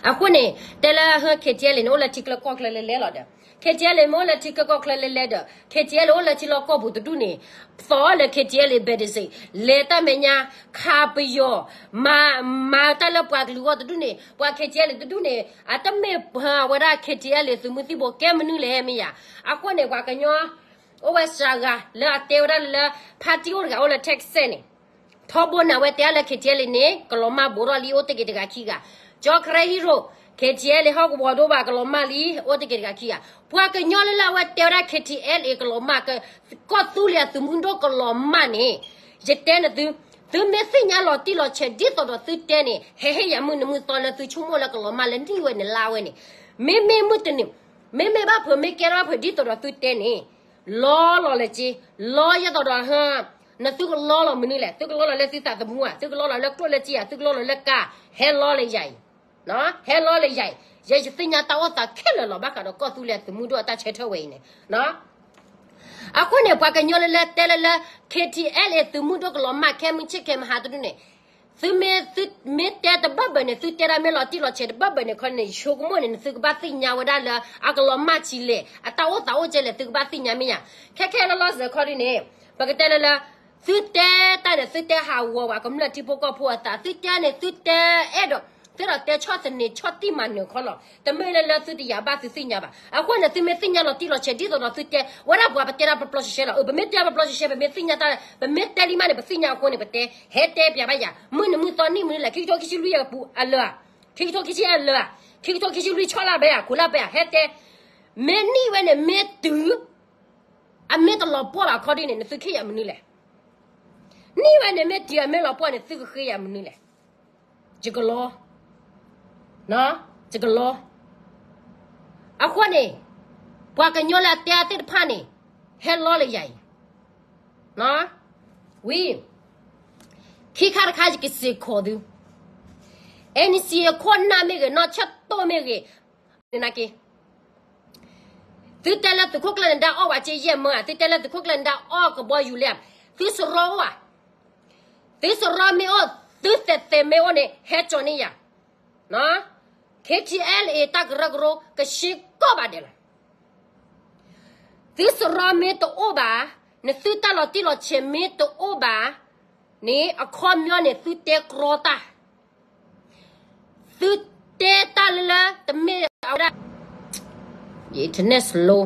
အဃိန့ၣ် တဲလၢ KTLA န့ၣ် အိၣ်လၢထံချၢကီၢ်ချၢလဲၤလဲၤလီၤဒီး KTLA မ့ၢ်အိၣ်လၢထံချၢကီၢ်ချၢလဲၤလဲၤဒီး KTLA အိၣ်လၢထံလီၢ်ကီၢ်ပူၤတဒူၣ်န့ၣ် သီလၢ KTLA ဘဲဒစ့ လဲၤတၢ်မဲာ်ညါ ခးပယီၤ မၤ မၤတၢ်လၢပှၤကလုာ်အဂီၢ်တဒူၣ်န့ၣ် ပှၤ KTLA တဒူၣ်န့ၣ် အတမ့ၢ်ဝဲဒၣ် KTLA သုးမုၢ်သံၣ်ဘိကဲမနုၤလဲၣ် မ့ၢ်ဧါ. အဃိန့ၣ် ပှၤကညီ အိၣ်ဝဲစှၤဂၤလၢအတဲဝဲဒၣ်လၢ ဖါတံၢ်အိၣ်တဂၤအိၣ်လၢ Texas န့ၣ် ထီဘိန့ၣ် အဝဲတဲအါလၢ KTLA န့ၣ် ကလီၤမၢ်ဘူးထီၣ်လံ အိၣ်တ့ၢ်က့ၤတဂၤခံဂၤ ကၠီကရဲ ဟံၣ်ရိၣ် KTLA ဟီၣ်ကဝီၤဒိဘၣ်ကလီၤမၢ်လံ အိၣ်တ့ၢ်က့ၤတဂၤခံဂၤ ပှၤကညီလၢလၢအဝဲတဲဝဲဒၣ် KTLA ကလီၤမၢ် ကီၢ်သူလ့ၤအသုးမုၢ်ဒိၣ်ကလီၤမၢ်န့ၣ် ယတဲနသု သုမ့ၢ်သ့ၣ်ညါလီၤတံၢ်လီၤဆဲးဒ်သိးဒီးသုတဲန့ၣ် ဟဲဟ့ၣ်ယၤမုၢ်နံၤမုၢ်သီလၢသုဆိကမိၣ်လၢကလီၤမၢ်လၢနံၣ်ဝဲန့ၣ်လါဝဲန့ၣ် မ့မ့ၢ်မုၢ်တနံၤ မ့မ့ၢ်ဘၣ်ဖုးမ့ၢ်ကဲထီၣ်ဖုးဒ်သိးဒီးသုတဲန့ၣ် လီလီၤလၢက့ လီယဲသိးဒီး နသုကလီလီၤမနုၤလဲၣ် သုကလီလီၤလၢသုသးသမူဧါ သုကလီလီၤလၢကျိၣ်လၢစ့ဧါ သုကလီလီၤလၢကါ ဟဲလီလၢယၤအံၤ ဟဲလီလၢယၤအံၤ ယဲယသ့ၣ်ညါတၢ်အိၣ်သးခဲလၢာ်လီၤ ဘၣ်ဃးဒီးကီၢ်သူလ့ၤသုးမုၢ်ဒိၣ်အတၢ်ဆၢထၢၣ်ဝဲအံၤန့ၣ် အဃိန့ၣ် ပှၤကညီလၢလၢတဲလၢလၢ K T L A သုးမုၢ်ဒိၣ်ကလီၤမၢ်ခဲမုၢ်ဆ့ၣ်ခဲမုၢ်ဟါတဒူၣ်န့ၣ်, သုမ့ၢ်တဲတဘၢၣ်ဘၢၣ်န့ၣ် သုတဲဒၣ်မ့ၢ်လီၤတံၢ်လီၤဆဲးတဘၢၣ်ဘၢၣ်န့ၣ်ခီန့ၣ် ဆိကမိၣ်န့ၣ် နသုကဘၣ်သ့ၣ်ညါဝဲဒၣ်လၢ အကလီၤမၢ်ဆံးလဲၣ် အတၢ်အိၣ်သးအိၣ်ကဲလဲၣ် သုကဘၣ်သ့ၣ်ညါမ့ၢ်ယၤ. ခဲခဲလၢလီၤစၢၤခီဒ်န့ၣ် ပကတဲလၢလၢ သုတဲတၢ်န့ၣ် သုတဲဟးဂီၤဝဲ ကမျၢၢ်ထံဖိကီၢ်ဖိအသး သုတဲန့ၣ် သုတဲအဲၣ်ဒိး သုအဲၣ်ဒိးတဲဆီၣ်သနံးဆီၣ်တံၢ်မၤနၢၤခီလီၤ. တမ့ၢ်လၢလၢသုတယာ်ဘၣ်သုသ့ၣ်ညါဘၣ်. အဃိန့ၣ် သုမ့ၢ်သ့ၣ်ညါလီၤတံၢ်လီၤဆဲး ဒ်သိးဒီးသုတဲ ဝဲဒၣ်ပှၤပတဲတၢ်ပျီပျီရှဲရှဲလီၤ. အၢ ပမ့ၢ်တဲပျီပျီရှဲရှဲ ပမ့ၢ်သ့ၣ်ညါတၢ် ပမ့ၢ်တဲလံမးန့ၣ် ပသ့ၣ်ညါအဃိန့ၣ် ပတဲ ဟဲတဲပျးဘၣ်ယၤ မုၢ်နံၤမုၢ်သီနံၣ်မုၢ်နံၤလဲၣ် ခံကထိခံဆံလွံၢ်အပူၤအလၢာ် ခံကထိခံဆံအလၢာ် ခံကထိခံဆံလွံၢ်ဆီလၢဘဲဧါ ခိးလၢဘဲဧါ ဟဲတဲ မ့ၢ်နံၣ်ဝဲန့ၣ် မ့ၢ်တုၤ အမ့ၢ်တလီၤပှီၢ်ဘၣ်ခီဒ်န့ၣ် နသုခ့ယၤမနုၤလဲၣ်. နံၣ်ဝဲန့ၣ် မ့ၢ်တုၤအမ့ၢ်လီၤပှီၢ်န့ၣ် သုကဃ့ယၤမနုၤလဲၣ်. ယကလီ ယကလီ အဃိန့ၣ် ပှၤကညီလၢအတဲအသ့ၣ်တဖၣ်န့ၣ် ဟဲလီလၢယၤအံၤ ဝံၤ ခံခါတခါယကစ့ၢ်ကီးသု NCA ခိၣ်နၢ်မ့ၢ်ဂ့ၤ နီၢ်ဆၢၣ်တိၣ်မ့ၢ်ဂ့ၤ နာ်က့ သုတဲလၢသုးခိၣ်ကျၢၢ်နဒါအီၣ်ဝဲက့ယဲၢ်မၢဧါ သုတဲလၢသုးခိၣ်ကျၢၢ်နဒါအီၣ်ကဘီယူၤလဲၣ် သုစရီအိၣ်ဧါ သုစရီမ့ၢ်အိၣ် သုသဲးသဲးမ့ၢ်အိၣ်န့ၣ် ဟဲကၠီၤန့ၢ်ယၤ KTLA တၢ်ကရၢကရိ ကဆှီကီၢ်ဘၣ်ဒဲးလီၤ. သုစရီမ့ၢ်တအိၣ်ဘၣ်, နသုတၢ်လီၤတံၢ်လီၤဆဲးမ့ၢ်တအိၣ်ဘၣ်န့ၣ် အခီပညီန့ၣ် သုတဲကြီတၢ်, သုတဲတၢ်လၢလၢတမ့ၢ်အဝဲဒၣ် internet slow,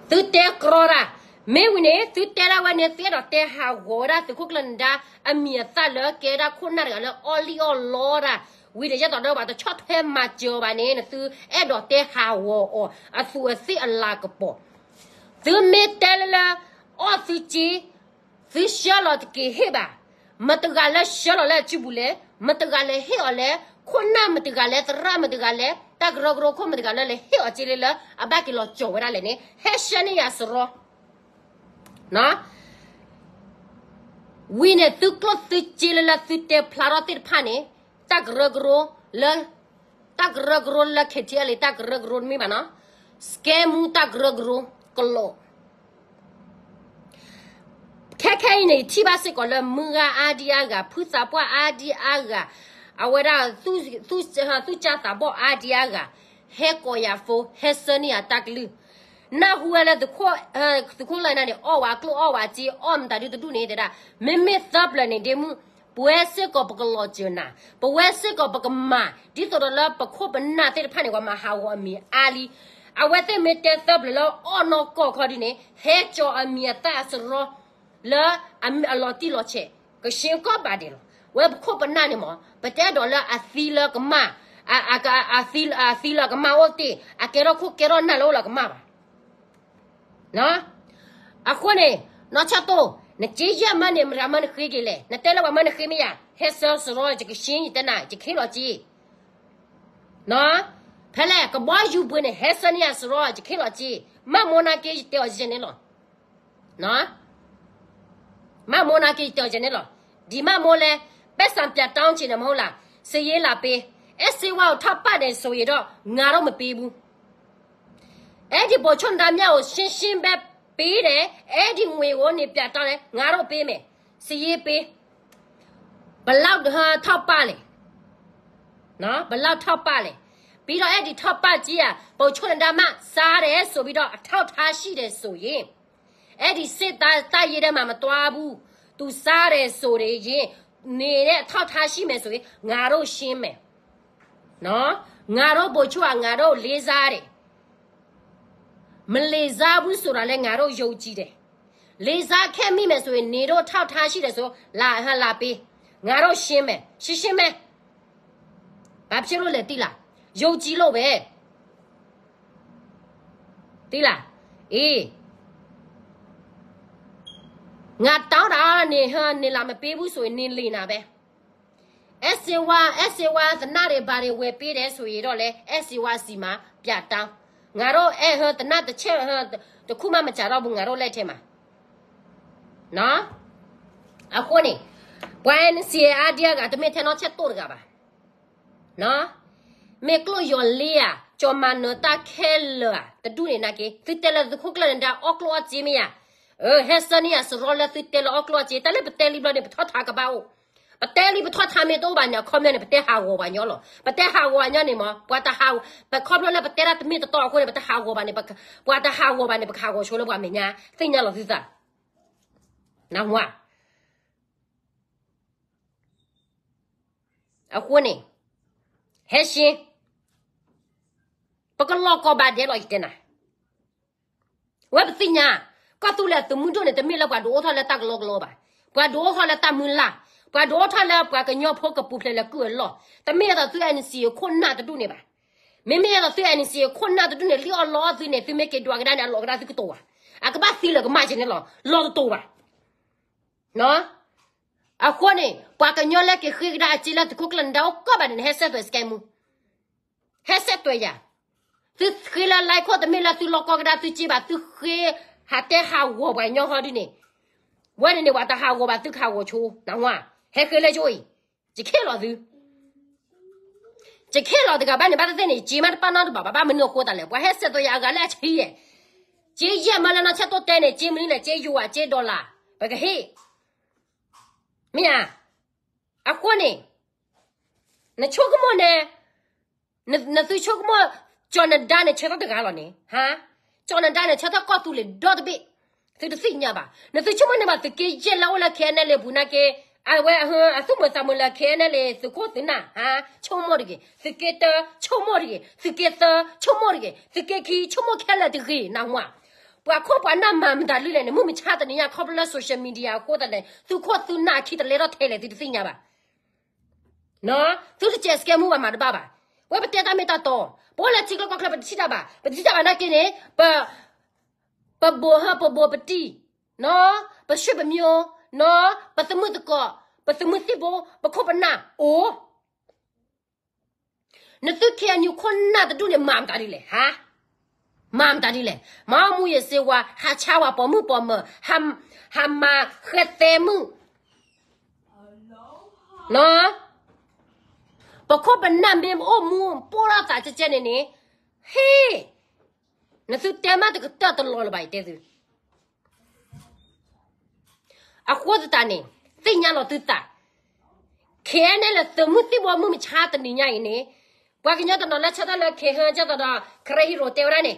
သုတဲကြီတၢ်, မ့ၢ်ဝံၤန့ၣ် သုတဲဒၣ်ဝဲန့ၣ် သုအဲၣ်ဒိးတဲဟးဂီၤဝဲဒၣ်သုးခိၣ်ကျၢၢ်နဒါ အမံၤအသၣ်လၢကဲဒၣ်ခိၣ်နၢ်တဂၤလၢအီၣ်လံၣ်အီၣ်လီတၢ်, ဝံၤဒီးယဲသိးဒီးပှၤတဆီၣ်ထွဲမၤစၢၤအီၤဘၣ်န့ၣ် နသုအဲၣ်ဒိးတဲဟးဂီၤအီၤ အသူးအသ့ၣ်အလၤကပီၤ, သုမ့ၢ်တဲလၢလၢ အီၣ်သုစ့ သုဆှၢလီၤတက့ၤဟ့ၣ်ဘၣ်, မတဂၤလၢဆှၢလီၤလၢအစုပူၤလဲၣ်, မတဂၤလဲၤဟ့ၣ်အီၤလဲၣ်, ခိၣ်နၢ်မတဂၤလဲၣ်, သရၣ်မတဂၤလဲၣ်, တၢ်ကရၢကရိခိၣ်မတဂၤလၢလဲၤဟ့ၣ်အီၤစ့လၢလၢ အဘၣ်က့ၤလီၤကၠီၤဝဲဒၣ်လဲၣ်န့ၣ် ဟဲဆှၢန့ၢ်ယၤစရီ ဝံၤန့ၣ် သုကျိၣ်သုစ့လၢလၢသုတဲဖျါထီၣ်သ့ၣ်တဖၣ်န့ၣ် တၢ်ကရၢကရိလၢ တၢ်ကရၢကရိလၢ KTLA တၢ်ကရၢကရိတမ့ၢ်ဘၣ်နီၤ, scam တၢ်ကရၢကရိကလီၤ ခဲခဲအံၤန့ၣ် ယထံၣ်ဘၣ်စ့ၢ်ကီးလၢမုၢ်ဂၤအါဒံအါဂၤ, ဖုသးပှၢ်အါဒံအါဂၤ, အဝဲဒၣ် သူၣ်ကၢ်သးဘီၣ်အါဒံအါဂၤ, ဟဲကိးယၤဖိ, ဟဲဆှၢန့ၢ်ယၤတၢ်ကလုၢ်, နၢ်ဟူဝဲလၢသုးခိၣ်လၢနၤန့ၣ် အီၣ်ဝဲကျိၣ်အီၣ်ဝဲစ့ အီၣ်မတၤဒုတဒူၣ်န့ၣ်တဲဒၣ်, မ့မ့ၢ်သၢပျၢၤန့ၣ်ဒ့မုၢ်, ပဝဲစ့ၢ်ကီးပကလီၤစၢၤနၤ, ပဝဲစ့ၢ်ကီးပကမၤ, ဒ်သိးဒီးလၢပခိၣ်ပနၢ်သ့ၣ်တဖၣ်န့ၣ် ပှၤမၤဟးဂီၤအမံၤအါလံ, အဝဲသ့ၣ်မ့ၢ်တဲသၢပျၢၤလၢအီၣ်နီၢ်ကီၢ်ခီဒ်န့ၣ် ဟဲကၠီၤအမံၤအသၣ်အစရီ လၢအလီၤတံၢ်လီၤဆဲး ကဆှီကီၢ်ဘၣ်ဒဲးလီၤ. ဝဲပခိၣ်ပနၢ်န့ၣ်မ့ၢ် ပတအဲၣ်ဒိးလၢအသံလၢကမၣ်, အသံလၢကမၣ်အိၣ်တ့ၢ်, အကဲထီၣ်ခိၣ်ကဲထီၣ်နၢ်လၢအိၣ်လၢကမၣ်ဘၣ်. အဃိန့ၣ် နီၢ်ဆၢၣ်တိၣ်, နစ့ယဲၢ်မၢန့ၣ် မတၤမၢနဃ့က့ၤလဲၣ်, နတဲလၢပှၤမၢနဃ့မ့ၢ်ယၤ, ဟဲဆှၢစရီ ယကဆှီယတဲနၤ ယခ့လီၤက့ ဖဲလဲၣ် ကဘီယူၤပှ့ၤန့ၣ် ဟဲဆှၢန့ၢ်ယၤစရီ ယခ့လီၤက့, မၢမိၢ်နာ်က့ ယတဲအီၤယဲန့ၣ်လီၤ. မၢမိၢ်နာ်က့ ယတဲအီၤယဲန့ၣ်လီၤ. ဒ်မၢမိၢ်လဲၣ်, ပိုက်ဆံပြတ်တောင်းချင်တယ်မဟုတ်လား, စာရေးလာပေး, အဲၣ်စ့ဝါကို ထောက်ပံ့တယ်ဆိုရင်တော့ ငါတို့မပေးဘူး. အဲဒီဗိုလ်ချုပ်နဒါမြတ်ကို ရှင်းရှင်းပဲပေးတယ်, အဲဒီငွေကိုနေပြတ်တောင်းတယ်, ငါတို့ပေးမယ်, စာရေးပေး, ဘယ်လောက်ထောက်ပံ့လဲ, ဘယ်လောက်ထောက်ပံ့လဲ, ပြီးတော့ အဲဒီထောက်ပံ့ကြေးက ဗိုလ်ချုပ်နဒါမြတ် စားတယ်ဆိုပြီးတော့ အထောက်အထားရှိတယ်ဆိုရင် အဲဒီစစ်သားတပ်ရင်းထဲမှာမသွားဘူး, သူစားတယ်ဆိုရင် နေတဲ့ထောက်ထားရှိမယ်ဆိုရင် ငါတို့ရှင်းမယ်နော်, ငါတို့ဗိုလ်ချုပ်က ငါတို့လေးစားတယ်, မလေးစားဘူးဆိုတာလည်း ငါတို့ယုံကြည်တယ်, လေးစားခဲ့မိမယ်ဆိုရင် နေတို့ထောက်ထားရှိတယ်ဆို လာဟလာပေး, ငါတို့ရှင်းမယ်, ရှင်းရှင်းပဲ, ဘာဖြစ်လို့လဲသိလား, ယုံကြည်လို့ပဲ သိလား, အေး, ငါတောင်းတာနေဟနေလာမပေးဘူးဆိုရင် နေလင်တာပဲ, အဲၣ်စင်ဝါအဲၣ်စင်ဝါသနၢ်တွေဘာတွေဝယ်ပေးတယ်ဆိုရင်တော့လဲ အဲၣ်စင်ဝါစီမှာပြတောင်း, ငါတို့အဲဟသနၢ်တစ်ချက်ဟတခုမှမကျတော့ဘူး ငါတို့လက်ထဲမှာ, နော်, အဃိန့ၣ် ပှၤ NCA အါဒံအါဂၤ တမ့ၢ်ထဲနီၢ်ဆဲးတိၣ်တဂၤဘၣ်, နော်, မ့ၢ်ကျိၣ်ယီၤလ့ဧါ, ကၠီၤမၤနၢၤတၢ်ခဲလၢာ်ဧါ, တဒူၣ်န့ၣ်နာ်က့, သုတဲလၢသုးခိၣ်ကျၢၢ်နဒါအီၣ်ကျိၣ်အီၣ်စ့မ့ၢ်ဧါ, ဟဲဆှၢန့ၢ်ယၤစရီလၢသုတဲလၢအီၣ်ကျိၣ်အစ့ တၢ်လၢပတဲလံဘျီန့ၣ် ပထီၣ်ထးကဘၣ်အိၣ်, ပတဲလံပထီၣ်ထးမ့ၢ်တအိၣ်ဘၣ်န့ၣ် အခီပညီန့ၣ် ပတဲဟးဂီၤပှၤညီလီၤ. ပတဲဟးဂီၤပှၤညီန့ၣ်မ့ၢ် ပှၤတဟး, ပခီဖျိလၢပတဲဒၣ်တမ့ၢ်တတီအဃိန့ၣ် ပတဟးဂီၤဘၣ်န့ၣ်, ပှၤတဟးဂီၤဘၣ်န့ၣ် ပကဟးဂီၤဆိလၢပှၤမဲာ်ညါ သ့ၣ်ညါလီၤသုသး, နၢ်ဟူဧါ. အဃိန့ၣ် ဟဲရှ့, ပကလီၢ်ကီၢ်ဘၣ်ဒဲးလီၤ ယတဲနၤ, ဝဲပသ့ၣ်ညါ, ကီၢ်သူလ့ၤသုးမုၢ်ဒိၣ်န့ၣ် တမ့ၢ်လၢပှၤဒုးအိၣ်ထီၣ်လၢတၢ်ကလီကလီဘၣ်, ပှၤဒုးအိၣ်ထီၣ်လၢတၢ်မုၢ်လၢ်, ပှၤဒုးအိၣ်ထီၣ်လၢပှၤကညီဖိကပူၤဖျဲးလၢကုၢ်အလီၢ်, တမ့ၢ်အသိးသု NCA ခိၣ်နၢ်တဒူၣ်န့ၣ်ဘၣ်. မ့မ့ၢ်အသိးသု NCA ခိၣ်နၢ်တဒူၣ်န့ၣ် လံၣ်အီၣ်လီအီၣ်သုန့ၣ် သုမ့ၢ်က့ၤဒွးကဒါန့ၣ် အလီၤကဒါသုကတိၤဘၣ်, အကဘၣ်သံလၢကမၣ်က့ၤန့ၣ်လီၤ, လီၤတတိၤဘၣ်. အဃိန့ၣ် ပှၤကညီလၢက့ၤဃ့ကဒါအစ့လၢသုးခိၣ်ကျၢၢ်နဒါအိၣ်ကီၢ်ဘၣ်န့ၣ် ဟဲဆဲးသွဲးစကဲမူ, ဟဲဆဲးသွဲးယၤ, သုဃ့လၢ line ခိၣ် တမ့ၢ်လၢသုလီၢ်ကီၢ်ကဒါသုစ့ဘၣ်, သုဃ့ဟးတဲဟးဂီၤပှၤကညီဟီဒ်န့ၣ်, ဝဲန့ၣ်န့ၣ် ပှၤတဟးဂီၤဘၣ်သုကဟးဂီၤဆိ, နၢ်ဟူဧါ, ဟဲဃ့လၢယအိၣ်အံၤ, ယခဲလီၤသု ယခဲလီၤတဂၤဘၣ်န့ၣ် ဘၣ်တသ့ၣ်န့ၣ်စ့မးတပာ်နီတဘၣ်ဘၣ်, ဘၣ်မနုၤအဃိသတးလဲၣ်, ပှၤဟဲဆဲးသွဲးယၤအဂၤလၢအဆံယဲၢ်, စ့ယဲၢ်မးလၢနီၢ်ဆဲးတိၢ်တဲန့ၣ် စ့မနုၤလဲၣ်, စ့ယိၤဧါ, စ့ dollar, ပကဟ့ၣ်, မ့ၢ်ဧါ. အဃိန့ၣ် နဆိကမိၣ်န့ၣ်, နသုဆိကမိၣ်, ကၠီၤနဒါန့ၣ် ဆၢထၢၣ်တဂၤလီၤန့ၣ်, ဟါ, ကၠီၤနဒါန့ၣ် ဆၢထၢၣ်ကီၢ်သူလ့ၤဒီတဘ့ၣ်, သုတသ့ၣ်ညါဘၣ်, နသုဆိကမိၣ်န့ၣ်ဘၣ် သုးက့ယဲၢ်လၢအိၣ်လၢ KNLA ပူၤနာ်က့, အဝဲအသုးမုၢ်သးမုၢ်လၢ KNLA သုးခိၣ်သုးနၢ်, ဟါ, ဆိကမိၣ်တဂ့ၤ, သုးက့တၢ ဆိကမိၣ်တဂ့ၤ, သုးက့သၢ ဆိကမိၣ်တဂ့ၤ, သုးက့ခံ ဆိကမိၣ်ခဲလၢာ်တဂ့ၤ, နၢ်ဟူဧါ. ပှၤခိၣ်ပှၤနၢ်မၤမတၤဒ်လဲၣ်န့ၣ် မုၢ်မဆါတနံၤညါ ခီဖျိလၢ social media အဃိသတးန့ၣ် သုးခိၣ်သုးနၢ်အခံတလဲထီၣ်ထဲလဲၣ် သုတသ့ၣ်ညါဘၣ်. သုတစဲးစကဲမူဘၣ်မၤတဘၣ်ဘၣ်. ဝဲပတဲတၢ်မ့ၢ်တၢ်တီ, ပအိၣ်လၢထံကျိကီၢ်ချၢ ပတထံၣ်တၢ်ဘၣ်, ပတထံၣ်တၢ်ဘၣ်နာ်က့န့ၣ်, ပ, ပဘိးဟၢ ပဘိးပတံၢ်, ပဆွေပမျိုး, ပသုးမုၢ်သကိး, ပသုးမုၢ်သံၣ်ဘိ, ပခိၣ်ပနၢ်အိၣ် နသု KNU ခိၣ်နၢ်တဒူၣ်န့ၣ် မၤမတၤဒ်လဲၣ်, ဟါ, မၤမတၤဒ်လဲၣ်, မၤအီၣ်မူးယစ်ဆေးဝါး, ဟးဆါဝဲပိာ်မုၣ်ပိာ်မၢၤ, ဟးမၤဃဲသဲမုၣ်, ပခိၣ်ပနၢ်မ့ၢ်အိၣ်မူပိၢ်ထီၣ်သးကဲကဲန့ၣ်န့ၣ်, ဟ့ၣ်, နသုတဲမးတကတၢၢ်တလီၤလၢၤဘၣ် ယတဲသု အဃိသတးန့ၣ် သ့ၣ်ညါလီၤသုသး, KNLA သုးမုၢ်သံၣ်ဘိမုၢ်မဆါတနံၤညါအံၤန့ၣ်, ပှၤကညီတနီၤလၢဆၢထၢၣ်လၢ ခဲဟၢကဲသိးဒီး Karen Hero တဲဝဲဒၣ်န့ၣ်,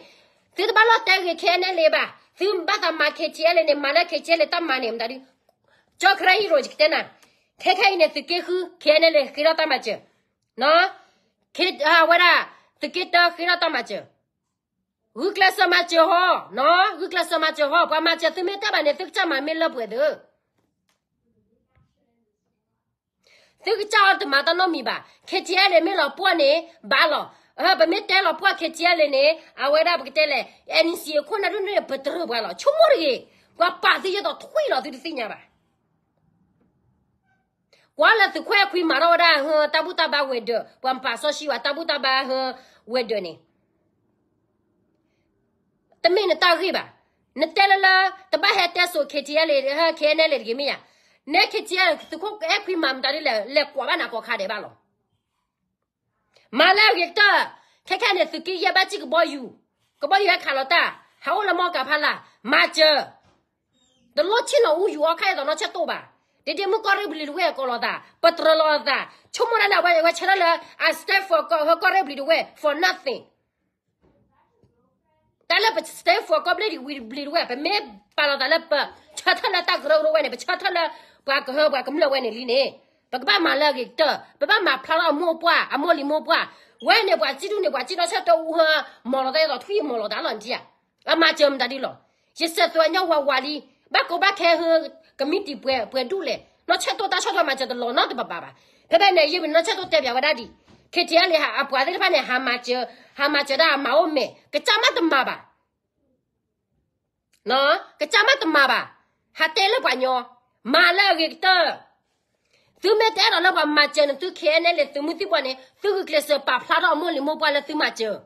သုတဘၣ်လီၤတဲဂ့ၤ KNLA ဘၣ်, သုဘၣ်သးမၤ KTLA န့ၣ် မၤလၢ KTLA တၢ်မၤန့ၣ် မတၤဒု, ကၠီ Karen Hero ယကတဲနၤ, ခဲခဲအံၤန့ၣ် သုးက့ဃု KNLA ဃ့ထီၣ်တၢ်မၤစၢၤ, ဝဲဒၣ်, သုးက့တၢဃ့ထီၣ်တၢ်မၤစၢၤ ဂုာ်ကျဲးစၢးမၤစၢၤဟီ, ဂုာ်ကျဲးစၢးမၤစၢၤဟီ, ပှၤမၤစၢၤသုမ့ၢ်တဘၣ်န့ၣ် သုကစၢ်မၤမ့ၢ်လၢပှဲၤသု, သုကစၢ်အီၤတမၤတၢ်နီတမံၤဘၣ်. KTLA မ့ၢ်လီၤပှီၢ်န့ၣ် ဘၣ်လီၤ, ပမ့ၢ်တဲလီၤပှီၢ် KTLA န့ၣ် အဝဲဒၣ်ပကတဲလဲၣ်, NCA ခိၣ်နၢ်ဒူၣ်န့ၣ် ပတြၢၤပှၤလီၤ, ဆိကမိၣ်တဂ့ၤ, ပှၤပာ်သုယဲၢ်သိးထွံၣ်လီၤ သုတသ့ၣ်ညါဘၣ်. ကွၢ်လၢသုးခိၣ်အဲၣ်ခွံမၤထီၣ်ဝဲဒၣ်ဟၢ တၢ်ဘူၣ်တၢ်ဘါဝဲၤဒၢး, ပှၤမပာ်စီဆှံဝဲတၢ်ဘူၣ်တၢ်ဘါဟၢဝဲၤဒၢးန့ၣ်, တမ့ၢ်နတၢ်ဂ့ၢ်ဘၣ်. နတဲလၢလၢ တဘၣ်ဟဲတဲစိာ် KTLA ဟဲ KNLA တဂ့ၤမ့ၢ်ယါ, နဲ KTLA သုးခိၣ်အဲၣ်ခွံမၤမတၤဒ်လဲၣ်, လဲၤကွၢ်ဘၣ်နၤကိးခါဒဲးဘၣ်လီၤ. မၤလၢအဂ့ၤကတၢၢ်, ခဲခဲန့ၣ် သုးက့ယဲၢ်ဘၣ်စံၣ်ကဘီယူၤ, ကဘီယူၤဟဲခးလီၤတၢ်, ဟးအိၣ်လၢမီကၤဖးလာ်, မၤစၢၤ, တလိၣ်ဆ့ၣ်နီၤအူယူၤအီၣ်ခါအသိးနီၢ်ဆဲးတိၢ်ဘၣ်. ဒ်ဒ်မုၢ်ကီၢ်ရ့ၣ်ဘျံၤတဝဲၢ်ကိးလိာ်သး, ပတြၢၤလိာ်သး, ဆိကမိၣ်ဒၣ်န့ၣ် အဝဲဝဲဆၢထၢၣ်လၢ I stand for ကီၢ်ရ့ၣ်ဘျံၤတဝဲၢ် for nothing. တၢ်လၢပ stand for ကီၢ်ရ့ၣ်ဘျံၤတဝဲၢ် ပမ့ၢ်ပာ်လီၤသးလၢပဆၢထၢၣ်လၢတၢ်ကရၢကရိဝဲန့ၣ်, ပဆၢထၢၣ်လၢပှၤကဟၢပှၤကမျၢၢ်ဝဲန့ၣ်လံန့ၣ်, ပကဘၣ်မၤလၢအဂ့ၤကတၢၢ်, ပဘၣ်မၤဖျါထီၣ်အမိၢ်ပှၢ် အမိၢ်လံၤမိၢ်ပှၢ်, ဝဲန့ၣ်ပှၤစံၣ်ဒူၣ်န့ၣ် ပှၤစံၣ်နီၢ်ဆဲးတိၢ်အူဟၢ မီၤလီၤတၢ်အသိးထွံၣ်မီၤလီၤတၢ်လီၤနထံၣ်ဧါ. အမၤစၢၤမတၤဒ်လီၤ. ယစဲးသွဲးညီဝါဝါလံ, ဘၣ်ကိးဘၣ်ခဲဟၢ ကမံးတံာ်ပှဲၤဒူၣ်လဲၣ်, နီၢ်ဆဲးတိၢ်တၢ်ဆီၣ်ထွဲမၤစၢၤတလီၤနီတဘးဘးဘၣ်. ဖဲဖဲန့ၣ် ယမ့ၢ်နီၢ်ဆဲးတိၢ်တဲပၠးဝဲဒၣ်ဒံး, ခဲထံအါလံ အပှၤသ့ၣ်တဖၣ်န့ၣ် ဟးမၤစၢၤ, ဟးမၤစၢၤဒၣ်မၤအိၣ်မဲာ်, ကစၢ်မးတမၤဘၣ် ကစၢ်မးတမၤဘၣ်, ဟးတဲလၢပှၤညီ, မၤလၢအဂ့ၤကတၢၢ်. သုမ့ၢ်တအဲၣ်ဒိးလၢပှၤမၤစၢၤန့ၣ် သု ခဲအံၤန့ၣ် သုးမုၢ်သံၣ်ဘိန့ၣ် သုဂုာ်ကျဲးစၢးပာ်ဖျါထီၣ်အမိၢ်လံၤမိၢ်ပှၢ်လၢသုမၤစၢၤ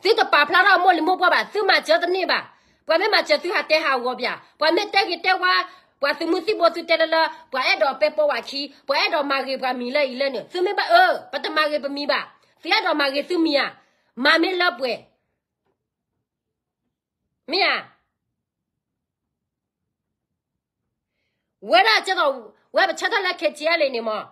သုတပာ်ဖျါထီၣ်အမိၢ်လံၤမိၢ်ပှၢ်ဘၣ်, သုမၤစၢၤတန့ၢ်ဘၣ်. ပှၤမ့ၢ်မၤစၢၤသုဟးတဲဟးဂီၤပၠး, ပှၤမ့ၢ်တဲဂ့ၤတဲဝါ, ပှၤသုးမုၢ်သံၣ်ဘိသုတဲလၢလၢ, ပှၤအဲၣ်ဒိးပဲပီဝဲခံ, ပှၤအဲၣ်ဒိးမၤဂ့ၤပှၤမံၤလၢအံၤလၢန့ၣ်, သုမ့ၢ်ဘၣ်အၢ, ပတမၤဂ့ၤပမံၤဘၣ်, သုအဲၣ်ဒိးမၤဂ့ၤသုမံၤဧါ, မၤမ့ၢ်လၢပှဲၤ မ့ၢ်ဧါ. ဝဲဒၣ်ကဲသိး ဝဲပဆၢထၢၣ်လၢ K T L A န့ၣ်မး,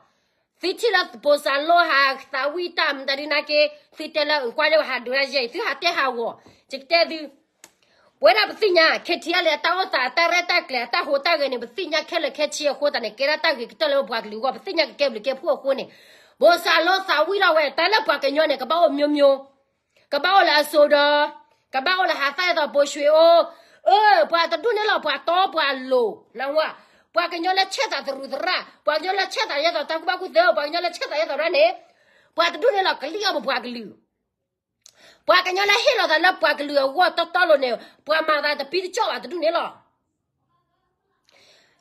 သုထံၣ်လၢသးပူၤစးလိဟးသးဝံၣ်တၢ်မတၤဒုနၢ်က့, သုတဲလၢကွၢ်လၢဟးဒုးတၢ်ယဲအံၤ သုဟးတဲဟးဂီၤ, ယကတဲသု, ပဝဲဒၣ်ပသ့ၣ်ညါ K T L A အတၢ်အိၣ်သး အတၢ်ရဲၣ်တၢ်ကျဲၤ အတၢ်ဟူးတၢ်ဂဲၤန့ၣ် ပသ့ၣ်ညါခဲလၢာ်ခဲဆ့အဃိသတးန့ၣ် ကဲဒၣ်တၢ်ဂ့ၤကတၢၢ်လၢပပှၤကလုာ်အဂီၢ်, ပသ့ၣ်ညါကကဲဘျုးကဲဖှိၣ်အဃိန့ၣ်, ဘိးစးလိသးဝံၣ်လီၤဝဲ တၢ်လၢပှၤကညီန့ၣ် ကဘၣ်အိၣ်မျိုးမျိုး, ကဘၣ်အိၣ်လၢအစိဒီး, ကဘၣ်အိၣ်လၢဟးသၣ်အသိးပိာ်ဆွ့အိၣ်, အၢ ပှၤတဒူၣ်န့ၣ်လီၤ ပှၤတီပှၤလိၤ, နဝဲ, ပှၤကညီလၢဆဲးသးသရူးသရၣ်, ပှၤကညီလၢဆဲးသးယဲသိးတၢ်ကူၣ်ဘၣ်ကူၣ်သ့, ပှၤကညီလၢဆဲးသးယဲသိးရၣ်န့ၣ်, ပှၤတဒူၣ်န့ၣ်လီၤ ကလံၣ်အီၣ်ပပှၤကလုာ်, ပှၤကညီလၢဟ့ၣ်လီၤသးလၢပှၤကလုာ်အဂီၢ်တီတီလိၤန့ၣ် ပှၤမၤသးတပံတကၠီၣ်ဘၣ်တဒူၣ်န့ၣ်လီၤ.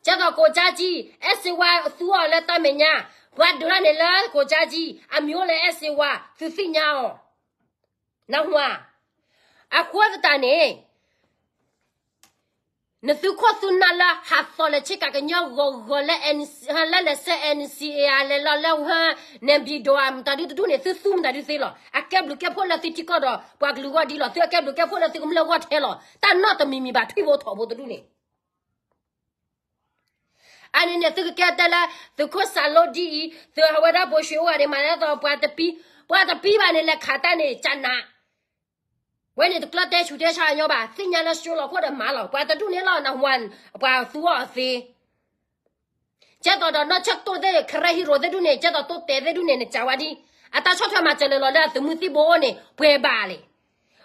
ကဲသိး ကိးကၠါကၠံ, အဲၣ်စ့ဝါသူအီၤလၢတၢ်မဲာ်ညါ, ပှၤဒုးတၢ်န့ၣ်လၢကိးကၠါကၠံ အမံၤအိၣ်လၢအဲၣ်စ့ဝါ သုသ့ၣ်ညါအီၤ, နဝဲ, အဃိသတးန့ၣ် နသုခိၣ်သုနၢ်လၢဟးသီၣ်လဲၤဆ့ကၤကညီဂီၤဂီၤလၢ လၢလဲၤဆဲ N C A ဧါ လဲၤလီၤလၢ နပံၤဒိၣ်ဧါ မတၤဒုတဒူၣ်န့ၣ် သုသူမတၤဒုသ့လီၤ. အကဲဘျုးကဲဖှိၣ်လၢသုထံကီၢ်ဒီးပှၤကလုာ်ဂီၢ်ဒ်လီၤ. သုအကဲဘျုးကဲဖှိၣ်လၢသုကမျၢၢ်ဂီၢ်ထဲလီၤ. တၢ်နီတမံၤမံၤဘၣ်ထွံၣ်ဖိထီၣ်ဖိတဒူၣ်န့ၣ် အန့ၣ်န့ၣ် သုကကဲတဲလၢ သုးခိၣ်စးလိဒ်အံၤ သုဟးဝဲဒၣ်ပိာ်ဆွ့အိၣ်ဂၤန့ၣ် မၤဒ်သိးပှၤတပံ, ပှၤတပံဘၣ်န့ၣ် လဲၤခးတၢ်န့ၣ် ကနး, ဝဲန့ၣ်တကျၢတဲဆူးတဲဆါအညီဘၣ်, သ့ၣ်ညါလၢစိလီၤခိၣ်ဒီးမၤလီၤ, ပှၤတဒူၣ်န့ၣ်လီၤ နဝဲ, ပှၤသူအီၤသ့ ကဲသိးဒီးနီၢ်ဆၢၣ်တိၢ်သ့ၣ် ခရၢဟံရိၤသ့ၣ်ဒူၣ်န့ၣ် ကဲသိးတိၢ်တဲသ့ၣ်ဒူၣ်န့ၣ် နစံးဝဲဒ်, အတၢ်ဆီၣ်ထွဲမၤစၢၤလဲၤလီၤလၢအသုးမုၢ်သံၣ်ဘိအအိၣ်န့ၣ် ပှဲၤဘၣ်လဲၣ်.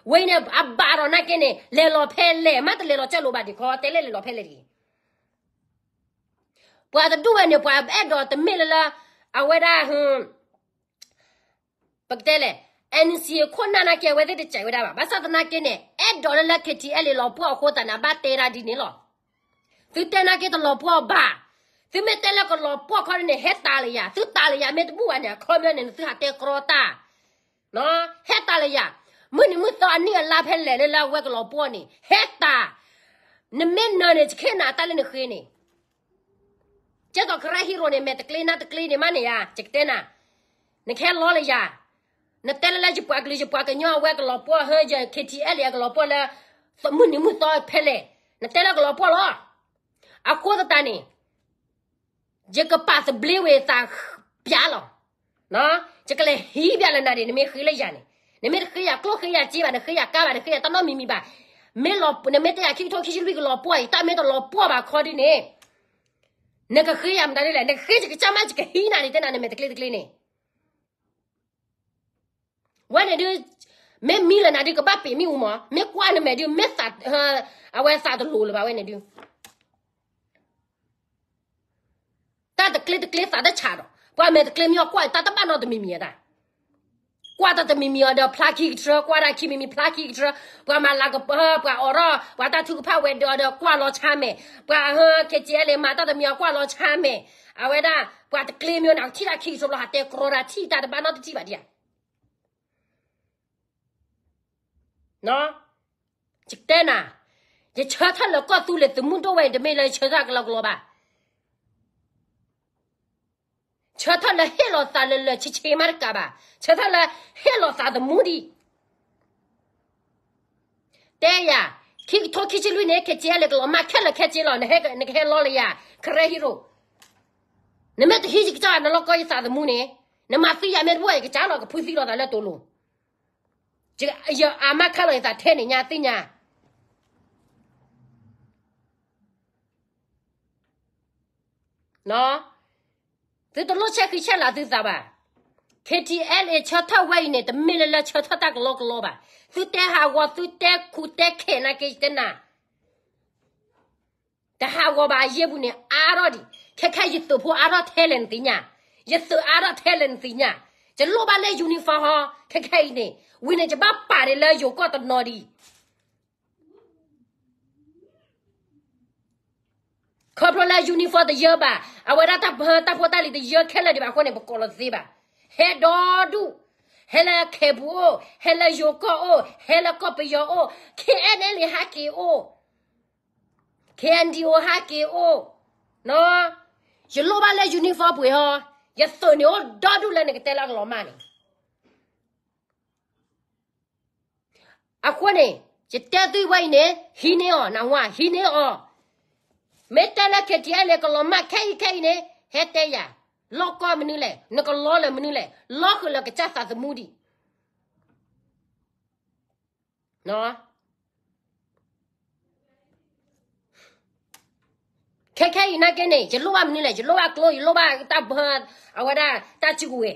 ဝဲအံၤန့ၣ် အဘၣ်ဒီးနာ်က့န့ၣ် လဲၤလီၤဖဲလဲၣ်, မ့ၢ်တလဲၤလီၤကၢၢ်လိာ်ဘၣ်ဒံးခီ တဲလဲၣ်လဲၤလီၤဖဲလဲၣ်တဂ့ၤ. ပှၤတဒူၣ်ဝဲန့ၣ် ပှၤအဲၣ်ဒိးတမ့ၢ်လၢလၢ အဝဲဒၣ် ပကတဲလဲၣ်, N C A ခိၣ်နၢ်နာ်က့ အဝဲသ့ၣ်တစဲးဝဲဒၣ်ဘၣ်. ဘၣ်ဆၣ်သနာ်က့န့ၣ် အဲၣ်ဒိးလၢလၢ K T L A လီၤပှီၢ်အဃိသတးန့ၣ် အဘၣ်တဲဒၣ်ဒ်န့ၣ်လီၤ. သုတဲနာ်က့တလီၤပှီၢ်ဘၣ်. သုမ့ၢ်တဲလၢကလီၤပှီၢ်ခီန့ၣ် ဟဲတၢ်လၢယၤ, သုတၢ်လၢယၤမ့ၢ်တဘူၣ်ဘၣ်န့ၣ် အခီပညီန့ၣ် နသုဟးတဲကြီတၢ် ဟဲတၢ်လၢယၤ, မုၢ်နံၤမုၢ်သီအနံၣ်အလါဖဲလဲၣ်လၢလၢအဝဲကလီၤပှီၢ်န့ၣ် ဟဲတၢ်, နမ့ၢ်နၢၤန့ၣ် ယကဟ့ၣ်နၤတၢ်လၢနဃ့န့ၣ်, ကဲသိး ခရၢဟံရိၤန့ၣ် မဲာ်တကျ့နါတကျ့န့ၣ်မးန့ၣ်ယါ, ယကတဲနၤ, နကဟဲလီလၢယၤ, နတဲလၢလၢယပှၤကလုာ် ယပှၤကညီအဝဲကလီၤပှီၢ် ဟဲယ K T L A အကလီၤပှီၢ်လၢ မုၢ်နံၤမုၢ်သီဖဲလဲၣ်, နတဲလၢကလီၤပှီၢ်လီၤ. အဃိသတးန့ၣ် ယကပာ်သဘျ့ဝဲသးပျးလီၤ. ယကလဲၤဟံးပျးလၢနၤဒံး နမ့ၢ်ဃ့လၢယၤန့ၣ်, နမ့ၢ်တဃ့ယၤကျိၣ်ဃ့ယၤစ့ဘၣ်, နဃ့ယၤကါဘၣ်, နဃ့ယၤတၢ်နီတမံၤမံၤဘၣ်, မ့ၢ်လီၤ, နမ့ၢ်တဲယၤခံကထိခံဆံလွံၢ်ကလီၤပှီၢ်အံၤ တၢ်မ့ၢ်တလီၤပှီၢ်ဘၣ်ခီဒ်န့ၣ်, နကဃ့ယၤမတၤဒ်လဲၣ်, နကဃ့ယကစၢ်မး ယကဟံးနၤဒံး တဲနၤ နမဲာ်တကျ့တကျ့န့ၣ် ဝဲန့ၣ်ဒုး, မ့ၢ်မံလၢနၤဒုး ကဘၣ်ပ့ၤမ့ၣ်အူမး, မ့ၢ်ကွၢ်နမဲာ်ဒုး မ့ၢ်သး, အဝဲသးတလိၤလၢၤဘၣ်ဝဲန့ၣ်ဒုး, တၢ်တကျ့တကျ့သးတဆးဒီး ပှၤမဲာ်တကျ့မ့ၢ်အီၤကွၢ် တၢ်တဘၣ်နီတမံၤမံၤအတၢ်, ကွၢ်တၢ်တမံၤမံၤအီၤဒီး ဖျါခံကထြၢ, ကွၢ်တၢ်ခံမံၤမံၤ ဖျါခံကထြၢ, ပှၤမၤလၤကပီၤ, ပှၤအိးထီၣ်, ပှၤတၢ်ထုကဖၣ်ဝဲၤဒၢးဒီး ကွၢ်လီၤဆါမဲာ်, ပှၤဟဲ K T L A မၤတၢ်တမံၤအီၤ ကွၢ်လီၤဆါမဲာ်, အဝဲဒၣ် ပှၤတကျ့မ့ၢ်အီၤန့ၣ် ထံၣ်တၢ်ခံကထြၢဘျီ ဟးတဲကြီတၢ် ထံၣ်တၢ်တဘၣ်နီတထံၣ်ဘၣ်ဒံးဧါ ယကတဲနၤ, ယဆၢထၢၣ်လၢကီၢ်သူလ့ၤသုးမုၢ်ဒိၣ်ဝဲအံၤ တမ့ၢ်လၢယဆၢထၢၣ်ကလီကလီဘၣ်, ဆၢထၢၣ်လၢဟ့ၣ်လီၤသးလၢလၢဆ့ဆ့မးတကးဘၣ်, ဆၢထၢၣ်လၢဟ့ၣ်လီၤသးသမူဒံး တဲယၤ, ခံကထိခံဆံလွံၢ်န့ၣ် K T L A ကလီၤမၢ်ခဲလၢာ်ခဲဆ့လီၤ, နကဟဲလီလၢယၤ, ခရၢဟံရိၤ, နမ့ၢ်တဟံးယကစၢ် နလီၤကီယသးသမူန့ၣ်, နမၤသံယၤမ့ၢ်တဘူၣ် ယကစၢ်လီၤ ကဖုသံလီၤသးလၢတိၤလိၤ, ယအမၢ်ခဲလၢာ်ယသးထဲန့ၣ်ညါသ့ၣ်ညါ သုတလိၣ်ဆဲးဃံဆဲးလၤသုသးဘၣ်. K T L A ဆၢထၢၣ်ဝဲအံၤန့ၣ် တမ့ၢ်လၢလၢဆၢထၢၣ်တၢ်ကလီကလီဘၣ်. သုတဲဟးဂီၤ သုတဲခူတဲခဲးနာ်က့ ယတဲနၤ, တဟးဂီၤဘၣ်အယ့ၢ်ပူၤန့ၣ် အါထီၣ်ဒံး. ခဲခဲအံၤယသုးဖိအါထီၣ်ထဲလဲၣ်နသ့ၣ်ညါ, ယသုးအါထီၣ်ထဲလဲၣ်နသ့ၣ်ညါ, ယလိၣ်ဘၣ်လၢ uniform ဟီ, ခဲခဲအံၤန့ၣ် ဝံၤန့ၣ် ယဘၣ်ပာ်ဒံးလၢယိၤကီၢ်တနီၤဒံး ခီဖျိလၢ uniform တယၢဘၣ်, အဝဲဒၣ်တၢ်ဖိတၢ်လံၤတယၢခဲလၢာ်ဒံးဘၣ်အဃိန့ၣ် ပကိးလီၤသ့ဘၣ်. ဟဲဒီဒူၣ်, ဟဲလၢခဲပူၤအိၣ်, ဟဲလၢယိၤကီၢ်အိၣ်, ဟဲလၢကီၢ်ပယီၤအိၣ်, K N L A ဟဲက့ၤအိၣ်, K N D O ဟဲက့ၤအိၣ်, ယလိၣ်ဘၣ်လၢ uniform ပှ့ၤဟီ, ယသုးန့ၣ်အိၣ်ဒီဒူၣ်လၢနကတဲလၢအကလီၤမၢ်န့ၣ် အဃိန့ၣ် ယတဲသုဝဲအံၤန့ၣ် ဟံးန့ၢ်အီၤ နဝၤ ဟံးန့ၢ်အီၤ. မ့ၢ်တဲလၢ KTLA ကလီၤမၢ်ခဲအံၤခဲအံၤန့ၣ် ဟဲတဲယၤ, လီကီမနုၤလဲၣ်, နကလီလၢမနုၤလဲၣ်, လီဃုာ်လၢကစၢ်သးသမူဒံး. ခဲခဲအံၤနာ်က့န့ၣ် ယလိၣ်ဘၣ်မနုၤလဲၣ်, ယလိၣ်ဘၣ်ကျိ ယလိၣ်ဘၣ်တၢ်ဘၢ အဝဲဒၣ်တၢ်စုကဝဲၤ,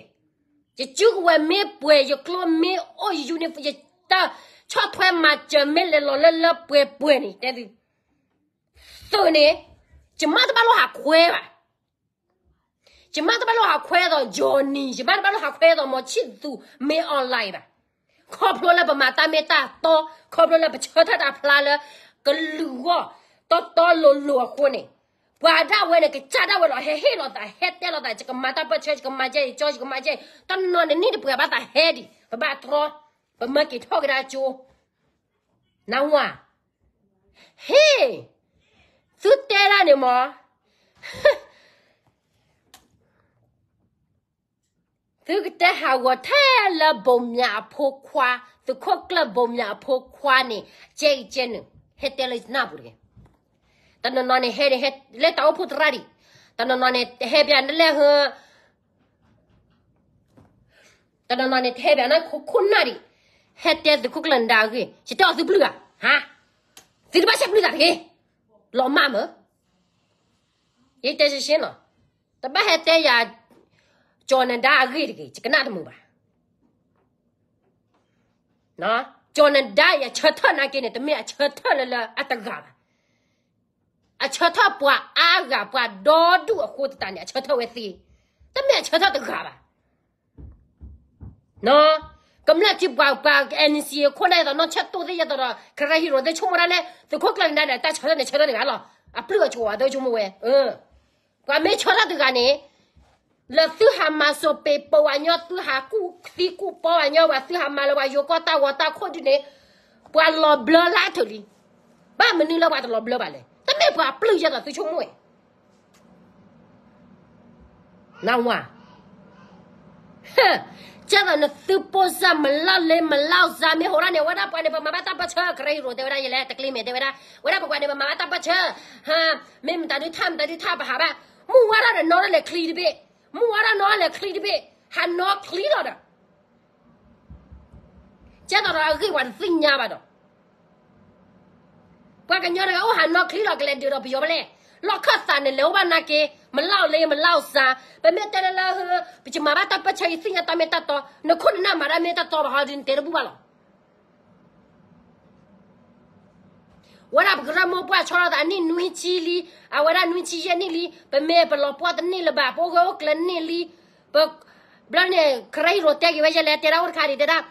ယစုကဝဲၤမ့ၢ်ပှဲၤ ယကျိမ့ၢ်အိၣ် ယ uniform ယတၢ်ဆီၣ်ထွဲမၤစၢၤမ့ၢ်လဲၤလီၤလၢလၢပှဲၤပှဲၤန့ၣ် တဲသု, သုးန့ၣ် ယမ့ၢ်တဘၣ်လိၣ်ဟးခွဲဘၣ်. ယမ့ၢ်တဘၣ်လိၣ်ဟးခွဲဒီး Johnny, ယမ့ၢ်တဘၣ်လိၣ်ဟးခွဲဒီး မီၤဆံၣ်သူး မ့ၢ် online ဘၣ်. ခီဖျိလၢပမၤတၢ်မ့ၢ်တၢ်တီ, ခီဖျိလၢပဆၢထၢၣ်တၢ်ဖျါလၢ ကလုာ်ဂီၢ် တီတီလိၤလိၤအဃိန့ၣ်, ပှၤဒၣ်ဝဲန့ၣ် ကစၢ်ဒၣ်ဝဲလီၤ ဟဲဟ့ၣ်လိာ်သး ဟဲတဲလိာ်သး ယကမၤတၢ်ပၢၢ်ဆၢ ယကမၤယဲအံၤကၠီ ယကမၤယဲအံၤ တနီၤန့ၣ် နံၣ်တပှဲၤဘၣ်သးဟဲဒံး ပဘၣ်တြီ, ပမၢက့ၤထီၣ်ကဒါကၠိ နဝၤ, ဟ့ၣ်, သုတဲဒၣ်န့ၣ်မ့ၢ်, သုကတဲဟးဂီၤထဲလၢဘိးမၠးအဖိခွါ, သုးခိၣ်ကျၢၢ်ဘိးမၠးအဖိခွါန့ၣ်, ကဲအံၤကဲနုာ်, ဟဲတဲလၢနၢ်ပူၤတဂ့ၤ. တနီၤနီၤန့ၣ်ဟဲန့ၣ် ဟဲလၢတၢ်အိၣ်ဖှိၣ်သရၣ်ဒံး, တနီၤနီၤန့ၣ် တဟဲဘၣ်နလဲၣ်ဟၢ တနီၤနီၤန့ၣ် တဟဲဘၣ်နခိၣ်ခိၣ်နၢ်ဒံး, ဟဲတဲသုးခိၣ်ကျၢၢ်နဒါအဂ့ၢ်, ယတဲအီၤသုပျုၢ်ဧါ, ဟါ, သုတဘၣ်ဆဲးပျုၢ်သးတဂ့ၤ, လီၤမၢ်မၢ်, ယတဲရှဲရှဲနီၤ, တဘၣ်ဟဲတဲယၤ ကၠီၤနဒါအဂ့ၢ်တဂ့ၤ, ယကနၣ်တမုာ်ဘၣ်. ကၠီၤနဒါအံၤအဆၢထၢၣ်နာ်က့န့ၣ် တမ့ၢ်အဆၢထၢၣ်လၢလၢအတဂၤဘၣ်. အဆၢထၢၣ်ပှၤအါဂၤ ပှၤဒီဒူၣ်အဃိသတးန့ၣ် အဆၢထၢၣ်ဝဲသ့, တမ့ၢ်အဆၢထၢၣ်တဂၤဘၣ်. ကမျၢၢ်ထံပှၤပှၤ NCA အခိၣ်နၢ်အသိး နီၢ်ဆၢၣ်တိၢ်သ့ၣ်ယဲသိးဒီး ကရၢဟံးရိၤသ့ၣ်ဆိကမိၣ်ဒၣ်လဲၣ် သုးခိၣ်ကျၢၢ်နဒါန့ၣ် တၢ်ဆၢထၢၣ်န့ၣ် ဆၢထၢၣ်တဂၤလီၤ. အပျုၢ်အဆိးအဒိဆိကမိၣ်ဝဲ, ပှၤမ့ၢ်ဆၢထၢၣ်တဂၤန့ၣ် လၢသုဟးမၤစိးပ့ၤပိာ်ဝဲညီ သုဟးကူၣ်သံကူၣ်ပီဝဲညီ ပှၤသုဟးမၤလၢပှၤယိၤကီၢ်တၢ်ဂီၤတၢ်ခိၣ်ဒ်န့ၣ် ပှၤလီၤဘျၢလၢအထၢၣ်လံ. ဘၣ်မနုၤလၢပှၤတလီၤဘျၢဘၣ်လဲၣ်. တမ့ၢ်ပှၤပျုၢ်ယဲသိးသုဆိကမိၣ်ဝဲ နဝၤ, ကဲသိးနသုပိၢ်စၢ် မလီၢ်လ့ မလီၢ်စါ မ့ၢ်ဟိးထီၣ်န့ၣ် အဝဲဒၣ်ပှၤန့ၣ် ပမၤဘၣ်တၢ်ပၢၢ်ဆၢ ကရၢဟံးရိၤတဲဝဲဒၣ်ယဲလဲၣ် တကျ့မဲာ်တဲဝဲဒၣ်, ဝဲဒၣ်ပှၤန့ၣ် ပမၤဘၣ်တၢ်ပၢၢ်ဆၢ, မ့ၢ်မတၤဒုးထၣ် မတၤဒုးထၣ် ပဟးဘၣ်, မုၢ်ဝါထီၣ်ဒီးနီၣ်ထီၣ်လဲၤချံတဘ့ၣ်, မုၢ်ဝါထီၣ်နီၣ်ထီၣ်လဲၤချံတဘ့ၣ်, ဟးနီၣ်ချံလီၤဒီး ကဲသိးဒီးအဂ့ၢ်ပှၤတသ့ၣ်ညါဘၣ်ဒီး ပှၤကညီတဂၤအိၣ်ဟးနီၣ်ချံလီၤ ကလဲၤဒုးဒီးပယီၤဖဲလဲၣ်. လီၢ်ခၢၣ်သးန့ၣ် လဲၤအိၣ်ဘၣ်နာ်က့, မလီၢ်လ့ မလီၢ်စါ, ပမ့ၢ်တဲလၢလၢ ပကမၤဘၣ်တၢ်ပၢၢ်ဆၢ ယသ့ၣ်ညါတၢ်မ့ၢ်တၢ်တီ, နခိၣ်နနၢ်မၤတၢ်မ့ၢ်တၢ်တီဘၣ်ဟီဒ်နတဲတဘူၣ်ဘၣ်လီၤ. ဝဲဒၣ်ပကရၢမိၢ်ပှၢ်ဆီလီၤသးအနံၣ်နွံဆံလံ, အဝဲဒၣ်နွံဆံယဲၢ်နံၣ်လံ, ပမ့ၢ်ပလီၤပှီၢ်တန့ၢ်လၢၤဘၣ်, ပအိၣ်ဂၢၢ်အိၣ်ကျၢၤန့ၢ်လံ, ပ ဘျီန့ၣ် ကရၢဟံးရိၤတဲက့ၤဝဲယဲလဲၣ် တဲဒၣ်အိၣ်တခါဒံး တဲဒၣ်,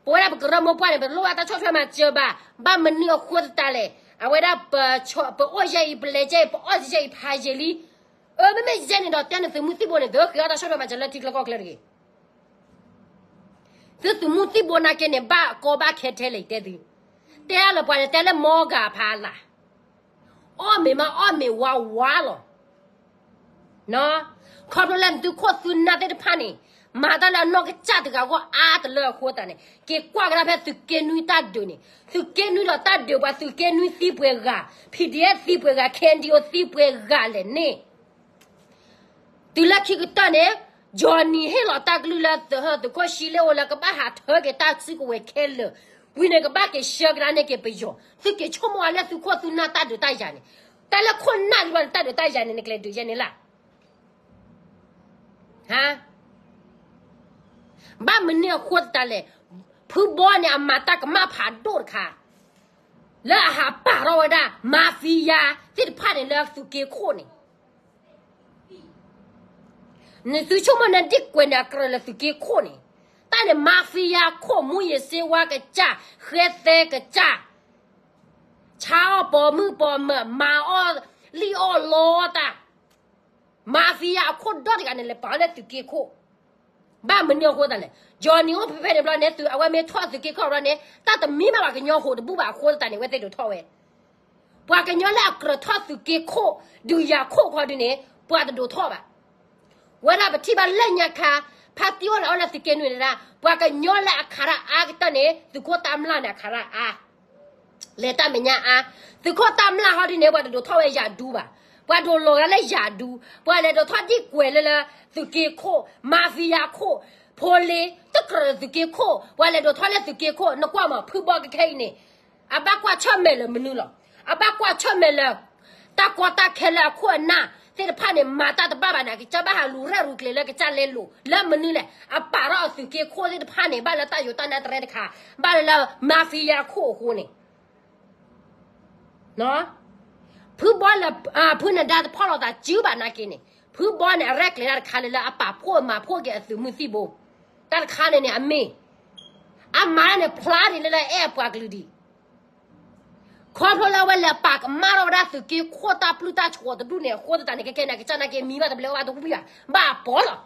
ပဝဲဒၣ်ပကရၢမိၢ်ပှၢ်န့ၣ် ပတလိၣ်ဘၣ်တၢ်ဆီၣ်ထွဲမၤစၢၤဘၣ်, ဘၣ်မနုၤအဃိသတးလဲၣ်, အဝဲဒၣ် ပအိၣ်ယဲအံၤ ပလဲၤယဲအံၤ ပအီၣ်ယဲအံၤ ဖးယဲလံ. အၢ မ့မ့ၢ်ယဲန့ၣ်ဒီး တဲနသုးမုၢ်သံၣ်ဘိန့ၣ် သုဃ့အီၣ်တၢ်ဆီၣ်ထွဲမၤစၢၤလၢထံချၢကီၢ်ချၢတဂ့ၤ. သုသုးမုၢ်သံၣ်ဘိနာ်က့န့ၣ် ဘၣ်ကီဘၣ်ခဲထဲလဲၣ် ယတဲသု, တဲလၢပှၤန့ၣ် တဲလၢမီဂၤဖးလၢ်, အီၣ်မ့ၤမး အီၣ်မ့ၤဝါဝါလီၤ. ခီဖျိလၢသုခိၣ်သုနၢ်သ့ၣ်တဖၣ်န့ၣ် မၤတၢ်လၢအနီၢ်ကစၢ်တဂၤဂီၢ်အါတလၢအဃိသတးန့ၣ် က့ၤကွၢ်ကဒါဖဲသုးက့နွံတၢ်ဒုးန့ၣ် သုးက့နွံဒီးတၢ်ဒုးပှၤသုးက့နွံသံပှဲၤဂၤ, PDF သံပှဲၤဂၤ, KNDO သံပှဲၤဂၤလဲၣ်န့ၣ် တုၤလၢခံကတၢၢ်န့ၣ် Johnny ဟ့ၣ်လီၤတၢ်ကလုၢ်လၢသုးခိၣ်ရှံလ့ၣ်အိၣ်လၢကဘၣ်ဟးထၢက့ၤတၢ်စုကဝဲၤခဲလၢာ်, ဝံၤန့ၣ် ကဘၣ်က့ၤဆှၢကဒါန့ၢ်က့ၤပယီၤ, သုက့ၤဆိကမိၣ်အါလၢသုခိၣ်သုနၢ်တၢ်ဒုးတၢ်ယၤန့ၣ်, တၢ်လၢခိၣ်နၢ်လံဘၣ်န့ၣ် တၢ်ဒုးတၢ်ယၤန့ၣ် နကလဲၤဒုးယဲန့ၣ်လၢ် ဘၣ်မနုၤအဃိသတးလဲၣ်, ဖုဘီန့ၣ် အမၤတၢ်ကမၣ်ဖးဒိၣ်တခါ, လၢအဟးပာ်ထီၣ်ဝဲဒၣ် mafia သ့ၣ်တဖၣ်န့ၣ်လၢသုးက့ခိၣ်န့ၣ်, နသုဆိကမိၣ်န့ၣ် ဒ့ၣ်ကွဲးန့ၣ် အကြၢးလၢသုးက့ခိၣ်န့ၣ်, တၢ်န့ၣ် mafia ခိၣ် မူးယစ်ဆေးဝါး ကစၢ်, ဃဲသဲကစၢ်, ဆါအီၣ်ပိာ်မုၣ်ပိာ်မၢၤ မၤအီၣ်လံၣ်အီၣ်လီတၢ် mafia အခိၣ်ဒီတဂၤန့ၣ် လဲၤပာ်လၢသုးက့ခိၣ်, ဘၣ်မနုၤအဃိသတးလဲၣ်, Johnny အိၣ်ဖဲဖဲန့ၣ်ဘျီန့ၣ် သုးအဝဲမ့ၢ်ထီၣ်သုးက့ခိၣ်ဘျီန့ၣ် တၢ်တမံၤဘၣ်ပှၤကညီဟိးတဘူၣ်ဘၣ်အဃိသတးန့ၣ် အဝဲသ့ၣ်ဒိးထီၣ်ဝဲ, ပှၤကညီလၢအကြၢးထီၣ်သုးက့ခိၣ် ဒုးယၤခိၣ်ခီဒုန့ၣ် ပှၤတဒိးထီၣ်ဘၣ်. ဝဲဒၣ်ပထံၣ်ဘၣ်လၢညါခါ ဖါတံၢ်အိၣ်လၢအီၤလၢသုးက့နွံန့ၣ်ဒၣ် ပှၤကညီလၢအခးတၢ်အါကတၢၢ်န့ၣ် သုးခိၣ်တၢ်မျၢ်န့ၣ် အခးတၢ်အါ လဲၤတၢ်မဲာ်ညါအါ, သုးခိၣ်တၢ်မျၢ်ဟီဒ်န့ၣ် ပှၤတဒိးထီၣ်ဝဲယၤဒူဘၣ်, ပှၤဒိးလီၤဂာ်လၢယၤဒူ, ပှၤလဲၤဒိးထီၣ်ဒံၣ်ကွဲးလၢလၢ သုးက့ခိၣ်, mafia ခိၣ်, ဖိလ့, တကြၢးသုးက့ခိၣ်, ပှၤလဲၤဒိးထီၣ်လၢသုးက့ခိၣ်, နကွၢ်မး ဖုဘီကခဲအံၤန့ၣ်, အဘၣ်ကွၢ်ဆၢၣ်မဲာ်လၢမနုၤလီၤ, အဘၣ်ကွၢ်ဆၢၣ်မဲာ်လၢ တၢ်ကီတၢ်ခဲလၢအခိၣ်အနၢ်သ့ၣ်တဖၣ်န့ၣ် မၤတၢ်တဘၣ်ဘၣ်န့ၣ် ကစၢ်ဘၣ်ဟးလူၤရဲၣ်လူၤကျဲၤလၢကစၢ်လဲလိာ် လၢမနုၤလဲၣ်, အပာ်ထီၣ်အသုးက့ခိၣ်သ့ၣ်တဖၣ်န့ၣ် ဘၣ်လၢတၢ်ယိးတၢ်နါတရဲတခါ, ဘၣ်လၢလၢ mafia ခိၣ်အဃိန့ၣ် ဖုဘီလၢ ဖုနဒါတဖီၣ်လိာ်သးစုဘၣ်နာ်က့န့ၣ်, ဖုဘီန့ၣ် အရဲၣ်ကျဲၤတၢ်တခါလၢလၢအပာ်ဖှိၣ်မၤဖှိၣ်က့ၤအသုးမုၢ်သံၣ်ဘိ, တၢ်တခါန့ၣ်န့ၣ် အမ့ၢ် အမၤန့ၣ်ဖျါဒံးလၢလၢအဲၣ်အပှၤကလုာ်ဒံး, ခီဖျိလၢအဝဲလဲၤပာ်ကမၣ်ထီၣ်ဝဲဒၣ်သုးက့ခိၣ်တၢ်ပျုၢ်တၢ်ဆှီးတဒူၣ်န့ၣ် အဃိသတးန့ၣ် ခဲခဲန့ၣ် ကစၢ်နာ်က့မံဘၣ်တဘျဲးအိၣ်ဘၣ်တဝံၣ်ဘၣ် ဘၣ်အပီၢ်လီၤ.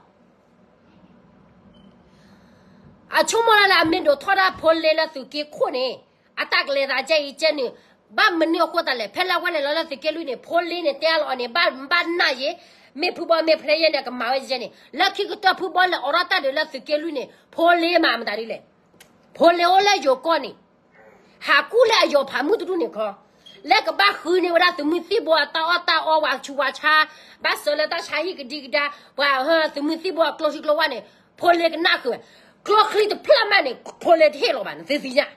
အဆိကမိၣ်လၢလၢအမ့ၢ်ဒိးထီၣ်ဒၣ်ဖိလ့လၢသုးက့ခိၣ်န့ၣ်, အတၢ်ကလဲၤသးကဲအံၤကဲန့ၣ်, ဘၣ်မနုၤအဃိသတးလဲၣ်, ဖဲလၢအဝဲလဲၤလီၤလၢသုးက့လွံၢ်န့ၣ် ဖိလ့န့ၣ်တဲအလီၤအီၤန့ၣ် ဘၣ်ဘၣ်နာ်ယ့, မ့ၢ်ဖုဘီမ့ၢ်ဖျဲယဲန့ၣ် ကမၤဝဲကဲန့ၣ် လၢခံကတၢၢ်ဖုဘီလဲၤအိးထီၣ်တၢ်ဒုးလၢသုးက့လွံၢ်န့ၣ် ဖိလ့မၤမတၤဒ်လဲၣ်, ဖိလ့အိၣ်လၢယိၤကီၢ်န့ၣ် ဟးကူၣ်လၢအယီၤဖးမုၢ်တဒူၣ်န့ၣ်ခီ, လၢကဘၣ်ဃုန့ၢ်ဝဲဒၣ်သုးမုၢ်သံၣ်ဘိအတၢ်အီၣ်တၢ်အီဝဲဆူးဝဲဆါ, ဘၣ်စၢၤလၢတၢ်ဆါဟံၣ်ကဒံကဒါ, ပှၤသုးမုၢ်သံၣ်ဘိအကျိချံကျိဝါန့ၣ်, ဖိလ့ကနၣ်ဃုာ်ဝဲ, ကျိချံတဖျၢၣ်မးန့ၣ် ဖိလ့တဟ့ၣ်လီၤဘၣ်န့ၣ် သုသ့ၣ်ညါ,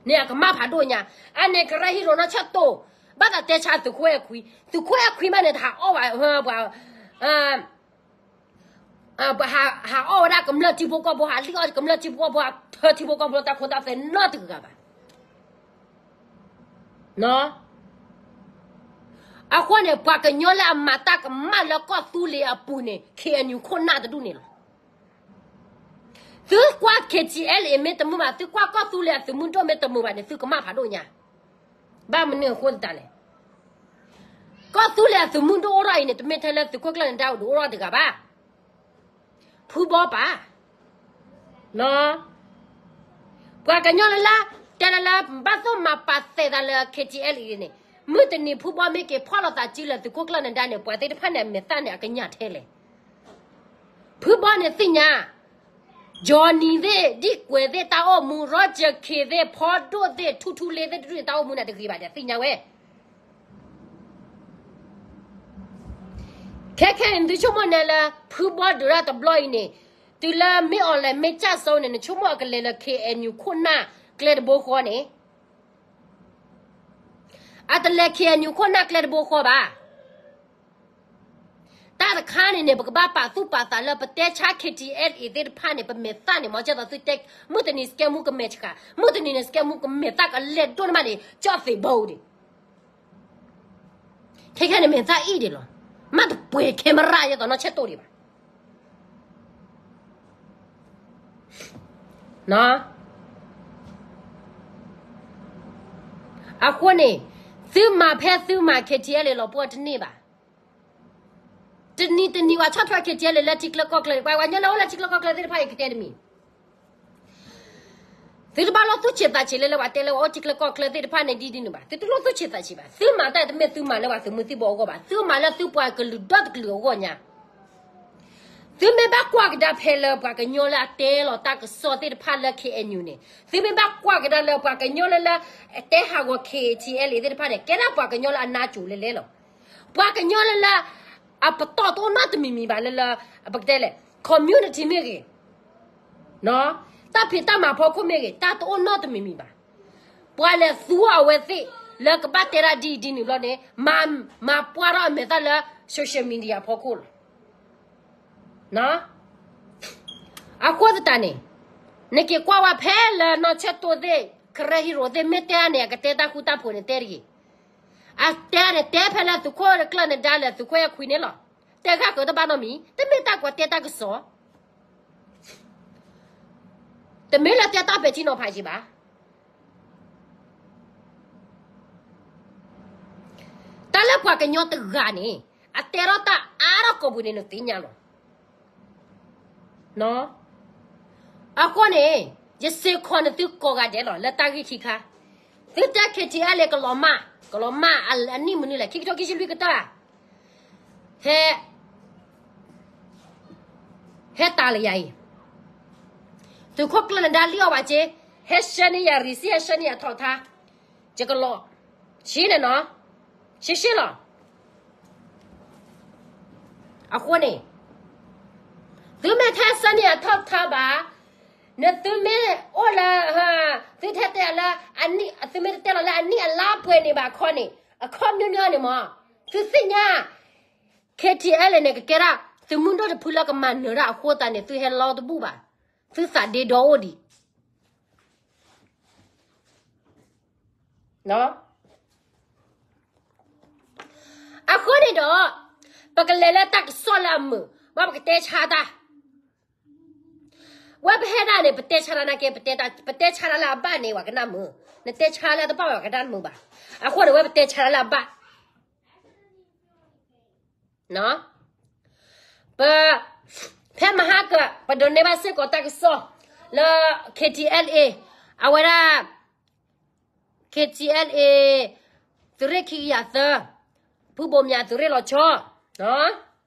န့ၣ်အကမၣ်ဖးဒိၣ်ညါ, အန့ၣ်ကရၢဟံၣ်ရိၤနီၢ်ဆၢၣ်တိၢ်, ဘၣ်သးတဲဆါသုးခိၣ်အဲၣ်ခွံ, သုးခိၣ်အဲၣ်ခွံမးန့ၣ် တဟးအီၣ်ဘၣ်, ပှၤ ဟးအီၣ်ဝဲဒၣ်ကမျၢၢ်ထံဖိကီၢ်ဖိ, ဟးလံၣ်အီၣ်ကမျၢၢ်ထံဖိကီၢ်ဖိ, ဟးထၢထံဖိကီၢ်ဖိတၢ်ခိတၢ်သွဲနီတဂၤဘၣ်. အဃိန့ၣ် ပှၤကညီလၢအမၤတၢ်ကမၣ်လၢကီၢ်သူလ့ၤအပူၤန့ၣ် ခ့ၣ်အဲၣ်ယူၣ်ခိၣ်နၢ်တဒူၣ်န့ၣ်လီၤ. သုကွၢ် ခ့ၣ်ထံၣ်အဲၣ်လ်အ့ၣ် မ့ၢ်တမုာ်ဘၣ်, သုကွၢ်ကီၢ်သူလ့ၤအသုးမုၢ်ဒိၣ်မ့ၢ်တမုာ်ဘၣ်န့ၣ် သုကမၣ်ဖးဒိၣ်ညါ, ဘၣ်မနုၤအဃိသတးလဲၣ်, ကီၢ်သူလ့ၤအသုးမုၢ်ဒိၣ်အိၣ်ထီၣ်အံၤန့ၣ် တမ့ၢ်ထဲလၢသုးခိၣ်ကျၢၢ်နဒါအိၣ်ဒီးအိၣ်ထီၣ်တဂၤဘၣ်, ဖုဘီပာ် ပှၤကညီလၢလၢ တဲလၢလၢ ဘၣ်သိၣ်မၤပာ်သဲးသးလၢ ခ့ၣ်ထံၣ်အဲၣ်လ်အ့ၣ်န့ၣ်, မုၢ်တနံၤဖုဘီမ့ၢ်က့ၤဖီၣ်လိာ်သးစုလၢ သုးခိၣ်ကျၢၢ်နဒါန့ၣ် ပှၤသ့ၣ်တဖၣ်န့ၣ် အမဲာ်သၣ်န့ၣ် အကညးထဲလဲၣ်. ဖုဘီန့ၣ်သ့ၣ်ညါ Johnny သ့ၣ် ဒံၣ်ကွဲးသ့ၣ်တၢ်အိၣ်မူ, Roger K သ့ၣ် ဖီဒိၣ်သ့ၣ် ထူထူလ့သ့ၣ်တဒူၣ်န့ၣ် တၢ်အိၣ်မူန့ၣ်တဂ့ၤဘၣ်ဒီး သ့ၣ်ညါဝဲ ခဲခဲန့ၣ် သုဆိကမိၣ်န့ၣ်လၢ ဖုဘီဒုးတၢ်တဘျီအံၤန့ၣ်, တုၤလၢမ့ၢ်အီၤလဲၤမ့ၢ်ကၢ်စိန့ၣ် နဆိကမိၣ်အကလဲၤလၢ ခ့ၣ်အဲၣ်ယူၣ်ခိၣ်နၢ်ကျဲတဘိဃီန့ၣ်, အတလဲၤ ခ့ၣ်အဲၣ်ယူၣ်ခိၣ်နၢ်ကျဲတဘိဃီဘၣ်. တၢ်တခါန့ၣ်န့ၣ် ပကဘၣ်ပာ်သူၣ်ပာ်သးလၢပတဲဆါ ခ့ၣ်ထံၣ်အဲၣ်လ်အ့ၣ်သ့ၣ်တဖၣ်န့ၣ် ပမဲာ်သၣ်န့ၣ် မ့ၢ်ကဲသိးသုတဲ, မုၢ်တနံၤစကဲမူကမဲာ်ဆှး, မုၢ်တနံၤန့ၣ် စကဲမူကမဲာ်သၣ်ကလဲၤဒိၣ်န့ၢ်မးန့ၣ် ကၠီၣ်သ့ၣ်ဘိဒံး ခဲခဲန့ၣ် မဲာ်သၣ်အံၣ်ဒံးလီၤ. မ့ၢ်တပှဲၤ camera ယဲသိးနီၢ်ဆၢၣ်တိၢ်ဒံးဘၣ်. အဃိန့ၣ် သုမၤဖဲသုမၤ ခ့ၣ်ထံၣ်အဲၣ်လ်အ့ၣ် လီၤပှီၢ်တန့ၢ်ဘၣ်. တနံၤတနံၤ ပှၤဆီၣ်ထွဲ ခ့ၣ်ထံၣ်အဲၣ်လ်အ့ၣ် လၢထံချၢကီၢ်ချၢ, ပှၤပှၤကညီလၢအိၣ်လၢထံချၢကီၢ်ချၢသ့ၣ်တဖၣ်အံၤ ကတဲတမံၤ သုတဘၣ်လီၤသူၣ်ဆံးသးဆံးလၢ လၢပှၤတဲလၢပှၤအိၣ်ထံချၢကီၢ်ချၢသ့ၣ်တဖၣ်န့ၣ် ဒ်ဒ်န့ၣ်ဘၣ်. သုတလီၤသူၣ်ဆံးသးဆံးဘၣ်. သုမၤတၢ်တမ့ၢ်သုမၤလၢပှၤသုးမုၢ်သံၣ်ဘိအဂီၢ်ဘၣ်. သုမၤလၢသုပှၤကလုာ်ဒီတကလုာ်အဂီၢ်ညါ. သုမ့ၢ်ဘၣ်ကွၢ်ကဒါဖဲလၢပှၤကညီလၢအတဲလီၤတၢ်ကစီၣ်သ့ၣ်တဖၣ်လၢ ခ့ၣ်အဲၣ်ယူၣ်န့ၣ်, သုမ့ၢ်ဘၣ်ကွၢ်ကဒါလၢပှၤကညီလၢလၢ အတဲဟးဂီၤ ခ့ၣ်ထံၣ်အဲၣ်လ်အ့ၣ်သ့ၣ်တဖၣ်န့ၣ် ကဲဒၣ်ပှၤကညီလၢအနါစိၤလဲၤလဲၤလီၤ. ပှၤကညီလၢလၢ အပတီၢ်တအိၣ်နီတမံၤမံၤဘၣ်လၢလၢ ပကတဲလဲၣ် community မ့ၢ်ဂ့ၤ, တၢ်ဖံးတၢ်မၤဖီခိၣ်မ့ၢ်ဂ့ၤ, တၢ်တအိၣ်နီတမံၤမံၤဘၣ်. ပှၤလဲၤသူအဝဲသ့ၣ် လၢကဘၣ်တဲဒၣ်ဒ်အံၤဒ်နုၤဘျီန့ၣ် မၤပှၢ်ထီၣ်အမဲာ်သၣ်လၢ social media အဖီခိၣ်လီၤ. အဃိသတးန့ၣ် နက့ၤကွၢ်ဝဲဖဲလၢနီၢ်ဆၢၣ်တိၢ်သ့ၣ် ကရၢဟံၣ်ရိၤသ့ၣ် မ့ၢ်တဲန့ၣ် အကတဲတၢ်ဃူတၢ်ဖိးန့ၣ် တဲတဂ့ၤ. အတဲန့ၣ် တဲဖဲလၢသုးခိၣ်ကျၢၢ်နဒါလၢသုးခိၣ်အဲၣ်ခွံန့ၣ်လီၤ. တဲဃၣ်ကၢတဘၣ်နီတမံၤ, တမ့ၢ်တၢ်ကွၢ်တဲတၢ်ကစီၣ်, တမ့ၢ်လၢတဲတၢ်ပဲာ်ထံနီၤဖးက့ၤဘၣ်. တၢ်လၢပှၤကညီတဂၤန့ၣ် အတဲထီၣ်တၢ်အါထီၣ်ကိာ်ပူၤန့ၣ် နသ့ၣ်ညါလီၤ. အဃိန့ၣ် ယစ့ၢ်ကီးန့ၣ်သုကိးဂၤဒဲးလီၤ လၢတၢ်ဂ့ၢ်ခံခါ, သုတဲ ခ့ၣ်ထံၣ်အဲၣ်လ့ၣ် ကလီၤမၢ်, ကလီၤမၢ်အနံၣ်မနုၤလဲၣ်, ခံကထိခံဆံလွံၢ်ကတၢၢ် ဟဲ ဟဲတၢ်လၢယၤအံၤ, သုးခိၣ်ကျၢၢ်နဒါလံၣ်အီၣ်ဘၣ်က့, ဟဲဆှၢန့ၢ်ယၤ receipt, ဟဲဆှၢန့ၢ်ယၤထီၣ်ထါ, ယကလီၤ, ရှဲန့ၣ်နီၤ, ရှဲရှဲလီၤ. အဃိန့ၣ် သုမ့ၢ်ထဲစဲန့ၣ် အထီၣ်ထါဘၣ်, နသုမ့ၢ်အိၣ်လၢ သုထဲတဲလၢ သုမ့ၢ်တတဲလီၤလၢအနံၣ်အလါပှဲၤန့ၣ်ဘၣ်ခီန့ၣ် အခီပညီန့ၣ်မ့ၢ် သုသ့ၣ်ညါ KTLA န့ၣ် ကကဲဒၣ် သုးမုၢ်ဒိၣ်တဖုလၢကမၤနၢၤတၢ်အဃိသတးန့ၣ် သုဟဲလီတဘူၣ်ဘၣ်, သုသးဒ့ဒီအိၣ်ဒံး အဃိန့ၣ်ဒီး ပကလဲၤလၢတၢ်ကစီၣ်လၢအမုာ် ဘၣ်ပကတဲဆါတၢ်, ဝဲပဟဲဒၣ်န့ၣ် ပတဲဆါတၢ်နာ်က့ ပတဲဆါတၢ်လၢအဘၣ်န့ၣ် ပှၤကနၣ်မုာ်, နတဲဆါလၢတဘၣ်ဘၣ် ပှၤကနၣ်မုာ်ဘၣ်, အဃိန့ၣ် ဝဲပတဲဆါတၢ်လၢအဘၣ် ပ ဖဲမဟါက ပဒိးန့ၢ်ဘၣ်စ့ၢ်ကီးတၢ်ကစီၣ်လၢ KTLA အဝဲဒၣ် KTLA သုးရ့ၣ်ခံကယၤသၢ ဖုဘိးမၠးသုးရ့ၣ်လီၤဆီ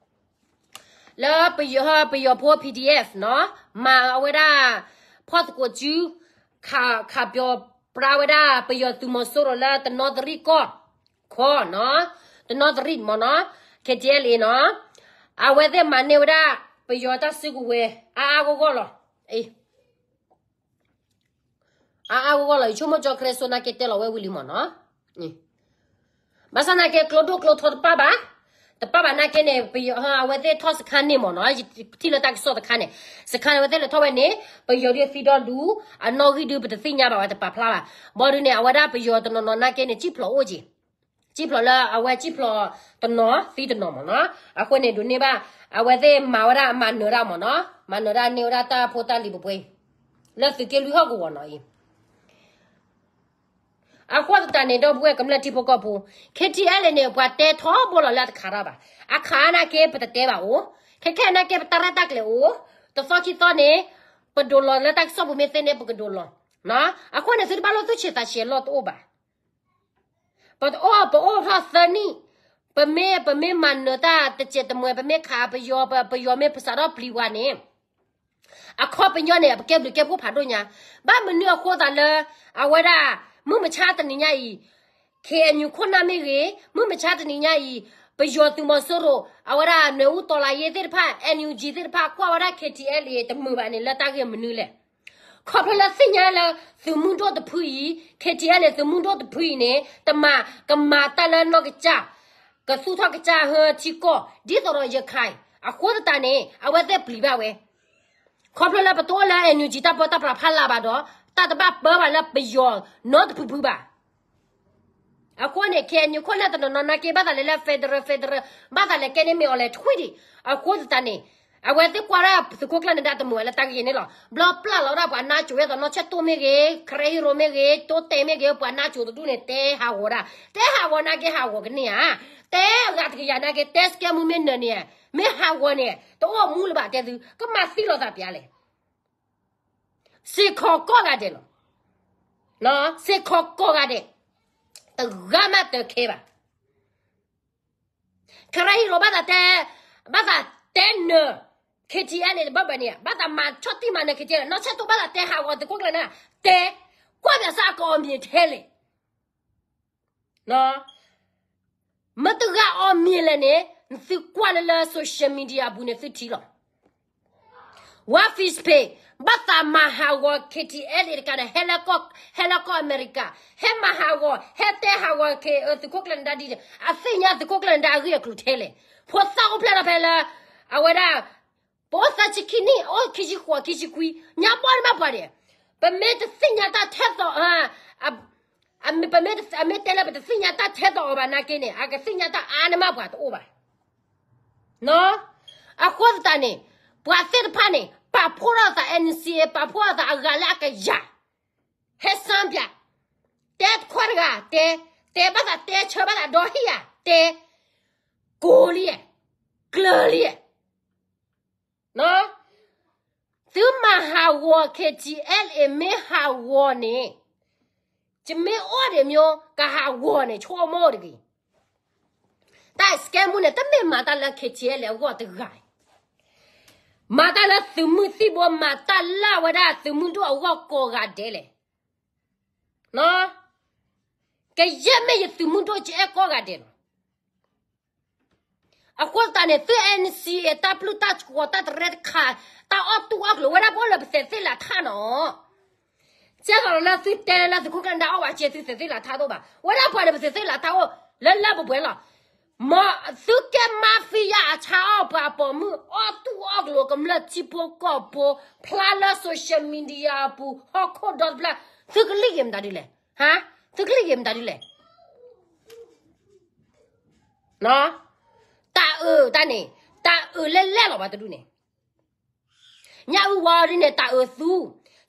လၢပယီၤဖိ PDF နီၤ မၤအဝဲဒၣ် ဖီၣ်သကိးစု ခးပၠီၤပြါဝဲဒၣ် ပယီၤသုးမီၤစိရိၤလၢတနီသရံၣ်ကီၢ်ခီနီၤ, တနီသရံၣ်မ့ၢ်နီၤ KTLA နီၤ, အဝဲသ့ၣ်မၤန့ၢ်ဝဲဒၣ် ပယီၤတၢ်စုကဝဲၤ အါအါဂီၢ်ဂီၢ်လီၤ. အါအါဂီၢ်ဂီၢ်လီၤ ယဆိကမိၣ်ကၠီၤခရံစိနာ်က့တဲလီၤဝဲဝံၤလံမ့ၢ်နီၤ. ဘၣ်ဆၣ်နာ်က့ကျိဒိၣ်ကျိထီတပၣ်ဘၣ်, တပၣ်ဘၣ်နာ်က့န့ၣ် ပယီၤအဝဲသ့ၣ်ထီၣ်စခါန့ၣ်မ့ၢ်နီၤ, ထံၣ်လၢတၢ်ကစီၣ်တခါန့ၣ် စခါန့ၣ်အဝဲသ့ၣ်လဲၤထီၣ်ဝဲန့ၣ် ပယီၤဒုးသံဒီဒူ အနီၣ်ဂံၢ်ဒုးပတသ့ၣ်ညါဘၣ်ဝဲတပာ်ဖျါဘၣ်. ဘၣ်ဒုးန့ၣ် အဝဲဒၣ်ပယီၤတနီၤနီၤနာ်က့န့ၣ် စံၣ်ဖျိးအိၣ်က့ၤ, စံၣ်ဖျိးလၢအဝဲစံၣ်ဖျိးတနီၤသံတနီၤမ့ၢ်နီၤ. အဃိန့ၣ်ဒိးန့ၢ်ဘၣ် အဝဲသ့ၣ်မၤဝဲဒၣ်မၤနၢၤဒၣ်မ့ၢ်နီၤ, မၤနၢၤဒၣ်န့ၢ်ဝဲဒၣ်တၢ်ဖိတၢ်လံၤပှဲၤပှဲၤ လၢသုးက့လွံၢ်ဟီၣ်ကဝီၤနီၤအံၤ အဃိသတးန့ၣ် ဒီပုၢ်ဝဲၢ်ကမျၢၢ်ထံဖိကီၢ်ဖိ KTLA န့ၣ် ပှၤတဲထီဘိလီၤလၢအတခးတၢ်ဘၣ်. အခးနာ်က့ပတတဲဘၣ်အိၣ်, ခဲခဲနာ်က့ပတၢ်ရဲၣ်တၢ်ကျဲၤအိၣ်, တသီခံသီန့ၣ် ပဒိးလီၤလၢတၢ်ကစီၣ်ပူၤမ့ၢ်သ့န့ၣ် ပကဒိးလီၤ. အဃိန့ၣ် သုတဘၣ်လိၣ်သူၣ်ဆံးသးဆံးအလီၢ်တအိၣ်ဘၣ်. ပတအိၣ် ပအိၣ်ထီၣ်သၢနံၣ်, ပမ့ၢ် ပမ့ၢ်မၤနၢၤတၢ်တစဲးတမှဲၤ ပမ့ၢ်ခးပယီၤ ပ ပယီၤမ့ၢ်ပစးထီၣ်ပျံၤပှၤန့ၣ် အခီပညီန့ၣ် ပကဲဘျုးကဲဖှိၣ်ဖးဒိၣ်ညါ. ဘၣ်မနုၤအဃိသးလၢ အဝဲဒၣ် မုၢ်မဆါတနံၤညါအံၤ KNU ခိၣ်နၢ်မ့ၢ်ဂ့ၤ, မုၢ်မဆါတနံၤညါအံၤ ပယီၤသုးမီၤစိရိၤ အဝဲဒၣ်နွဲၣ်အူတီလၤယ့သ့ၣ်တဖၣ် NUG သ့ၣ်တဖၣ် ကွၢ်ဝဲဒၣ် KTLA တမုာ်ဘၣ်န့ၣ် လၢတၢ်ဂ့ၢ်မနုၤလဲၣ်. ခီဖျိလၢသ့ၣ်ညါလၢသုးမုၢ်ဒိၣ်တဖုအံၤ KTLA သုးမုၢ်ဒိၣ်တဖုအံၤန့ၣ် တမၤ ကမၤတၢ်လၢနီၢ်ကစၢ် ကသူၣ်ထီၣ်ကစၢ်ဟၢထံကီၢ် ဒ်သိးဒီးယခါအံၤ အဃိသတးန့ၣ် အဝဲသ့ၣ်ပျံၤဘၣ်ဝဲ. ခီဖျိလၢပတအိၣ်လၢ NUG တၢ်ပၢတၢ်ပြးဖးလၢ်ဘၣ်ဒီး တၢ်တဘၣ်ပၢဘၣ်လၢပယီၤနီတဖုဖုဘၣ်. အဃိန့ၣ် KNU ခိၣ်နၢ်တနီၤနီၤနာ်က့ ဘၣ်သးလဲၤလၢ federal federal ဘၣ်သးလဲၤကဲန့ၢ်မ့ၢ်အီၤလဲၤထွံၣ်ဒံး. အဃိသတးန့ၣ် အဝဲသ့ၣ်ကွၢ်ဒၣ်သုးခိၣ်ကျၢၢ်နဒါတမုာ်ဝဲလၢတၢ်ဂ့ၢ်န့ၣ်လီၤ. ဘျီပျၢ်လီၤဒၣ်ပှၤနါစိၤဝဲသိးနီၢ်ဆဲၣ်တိၢ်မ့ၢ်ဂ့ၤ, ခရ့ဟံရိမ့ၢ်ဂ့ၤ, တိတဲမ့ၢ်ဂ့ၤ, ပှၤနါစိၤတဒူၣ်န့ၣ် တဲဟးဂီၤဒၣ်. တဲဟးဂီၤနာ်က့ဟးဂီၤကန့ၢ်ဧါ. တဲအဂၤတကယၤနာ်က့ တဲစကဲမူမ့ၢ်နၢၤန့ၣ်, မ့ၢ်ဟးဂီၤန့ၣ် တအိၣ်မူလၢၤဘၣ်တဲသု, ကမၤသံလီၤသးပျါလဲၣ်. စ့ၢ်ကီးကိးဂၤဒဲးလီၤ. စ့ၢ်ကီးကိးဂၤဒဲး တဂၤမးတခဲဘၣ်. ခရ့ဟံရိဘၣ်သးတဲ, ဘၣ်သးတဲနၢၤ KTLA န့ၣ် တဘၣ်ဘၣ်န့ၣ် ဘၣ်သးမၤဆီၣ်တံၢ်မၤနၢၤ KTLA နီၢ်ဆဲၣ်တိၢ်ဘၣ်သးတဲဟးဂီၤသုးခိၣ်ကျၢၢ်နဒါ တဲ, ကွၢ်ဘၣ်ဆၣ်အကအီၣ်မ့ၢ်ထဲလဲၣ် မ့ၢ်တဂၤအီၣ်မ့ၢ်လဲၣ်န့ၣ် သုကွၢ်လၢလၢ social media အပူၤန့ၣ်သုထံၣ်လီၤ. ဝါ Facebook ဘၣ်သးမၤဟးဂီၤ KTLA တကးန့ၣ် ဟဲလၢကီၢ်အမဲရကၤ, ဟဲမၤဟးဂီၤ, ဟဲတဲဟးဂီၤ သုးခိၣ်ကျၢၢ်နဒါဒ်န့ၣ် အသ့ၣ်ညါသုးခိၣ်ကျၢၢ်နဒါအဂ့ၢ်အကျိၤထဲလဲၣ်. ဖိသၣ်အိၣ်ဖျဲၣ်ထီၣ်ဖဲလၢ အဝဲဒၣ် ပအိၣ်သၢဆံခံနံၣ် အိၣ်ခံဆံဃိး ခံဆံခွံ ညါဘီန့ၣ်ဘၣ်ပှၤဒဲး, ပမ့ၢ်တသ့ၣ်ညါတၢ်ထဲသိး, ပမ့ၢ်တဲလၢပတသ့ၣ်ညါတၢ်ထဲသိးအီၤဘၣ်နာ်က့န့ၣ် အကသ့ၣ်ညါတၢ်အါန့ၣ်မးပှၤတအိၣ်ဘၣ်. အဃိသတးန့ၣ် ပှၤသ့ၣ်တဖၣ်န့ၣ် ပာ်ဖှိၣ်ထီၣ်သး NCA ပာ်ဖှိၣ်ထီၣ်သးအဂၤလၢအကယၤ ဟဲစၢပၠး, တဲတခွါတဂၤ တဲ, တဲဘၣ်သးတဲဆၢဘၣ်သးဒီဟံၣ်ဧါ တဲ, ကိးလံဧါ, ကျၢၤလံဧါ. သုမၤဟးဂီၤ KTLA မ့ၢ်ဟးဂီၤန့ၣ်, ယမ့ၢ်အိၣ်ဒံးမ့ၢ်ကဟးဂီၤန့ၣ် ဆိကမိၣ်တဂ့ၤ. တၢ်စကဲမူန့ၣ် တမ့ၢ်မၤတၢ်လၢ KTLA အဂီၢ်တဂၤ, မၤတၢ်လၢသုးမုၢ်သံၣ်ဘိ မၤတၢ်လၢအဝဲဒၣ်သုးမုၢ်ဒိၣ်အဂီၢ်ကိးဂၤဒဲးလဲၣ်. ကယဲၢ်မ့ၢ်ယသုးမုၢ်ဒိၣ်ကအဲၣ်ကိးဂၤဒဲးလီၤ. အဃိသတးန့ၣ် သု NCA တၢ်ပျုၢ်တၢ်ကီတၢ်တရဲတခါ, တၢ်အီၣ်တူၢ်အီၣ်ကျိၤဝဲဒၣ်ပအိၣ်လၢပသုးသ့ၣ်လးထၣ်နီၤ. ကဲသိးလၢသုတဲလၢသုးခိၣ်ကျၢၢ်နဒါအီၣ်ဝဲကဲသုးသ့ၣ်လးထၣ်သိးဘၣ်, ဝဲဒၣ်ပှၤန့ၣ်ပသုးသ့ၣ်လးထၣ်အိၣ်လၢလၢပှဲၤပှဲၤလီၤ. မ်သုကဲမါဖံယါအဆါအီၣ်ပှၤပိာ်မုၣ် အီၣ်တူၢ်အီၣ်ကျိၤကမျၢၢ်ထံဖိကီၢ်ဖိ ဖျါလၢ social media အပူၤ ဟီၣ်ခိၣ်ဒီတဖျၢၣ် သုကလုၢ်ဂ့ၤမတၤဒ်လဲၣ်, ဟါ, သုကလုၢ်ဂ့ၤမတၤဒ်လဲၣ်. တၢ်အုးတၢ်န့ၣ်, တၢ်အုးလဲၣ်လဲၣ်လီၤဘၣ်တဒူၣ်န့ၣ်, ညၣ်အုၣ်ဝါဒ်န့ၣ် တၢ်အုးသူ,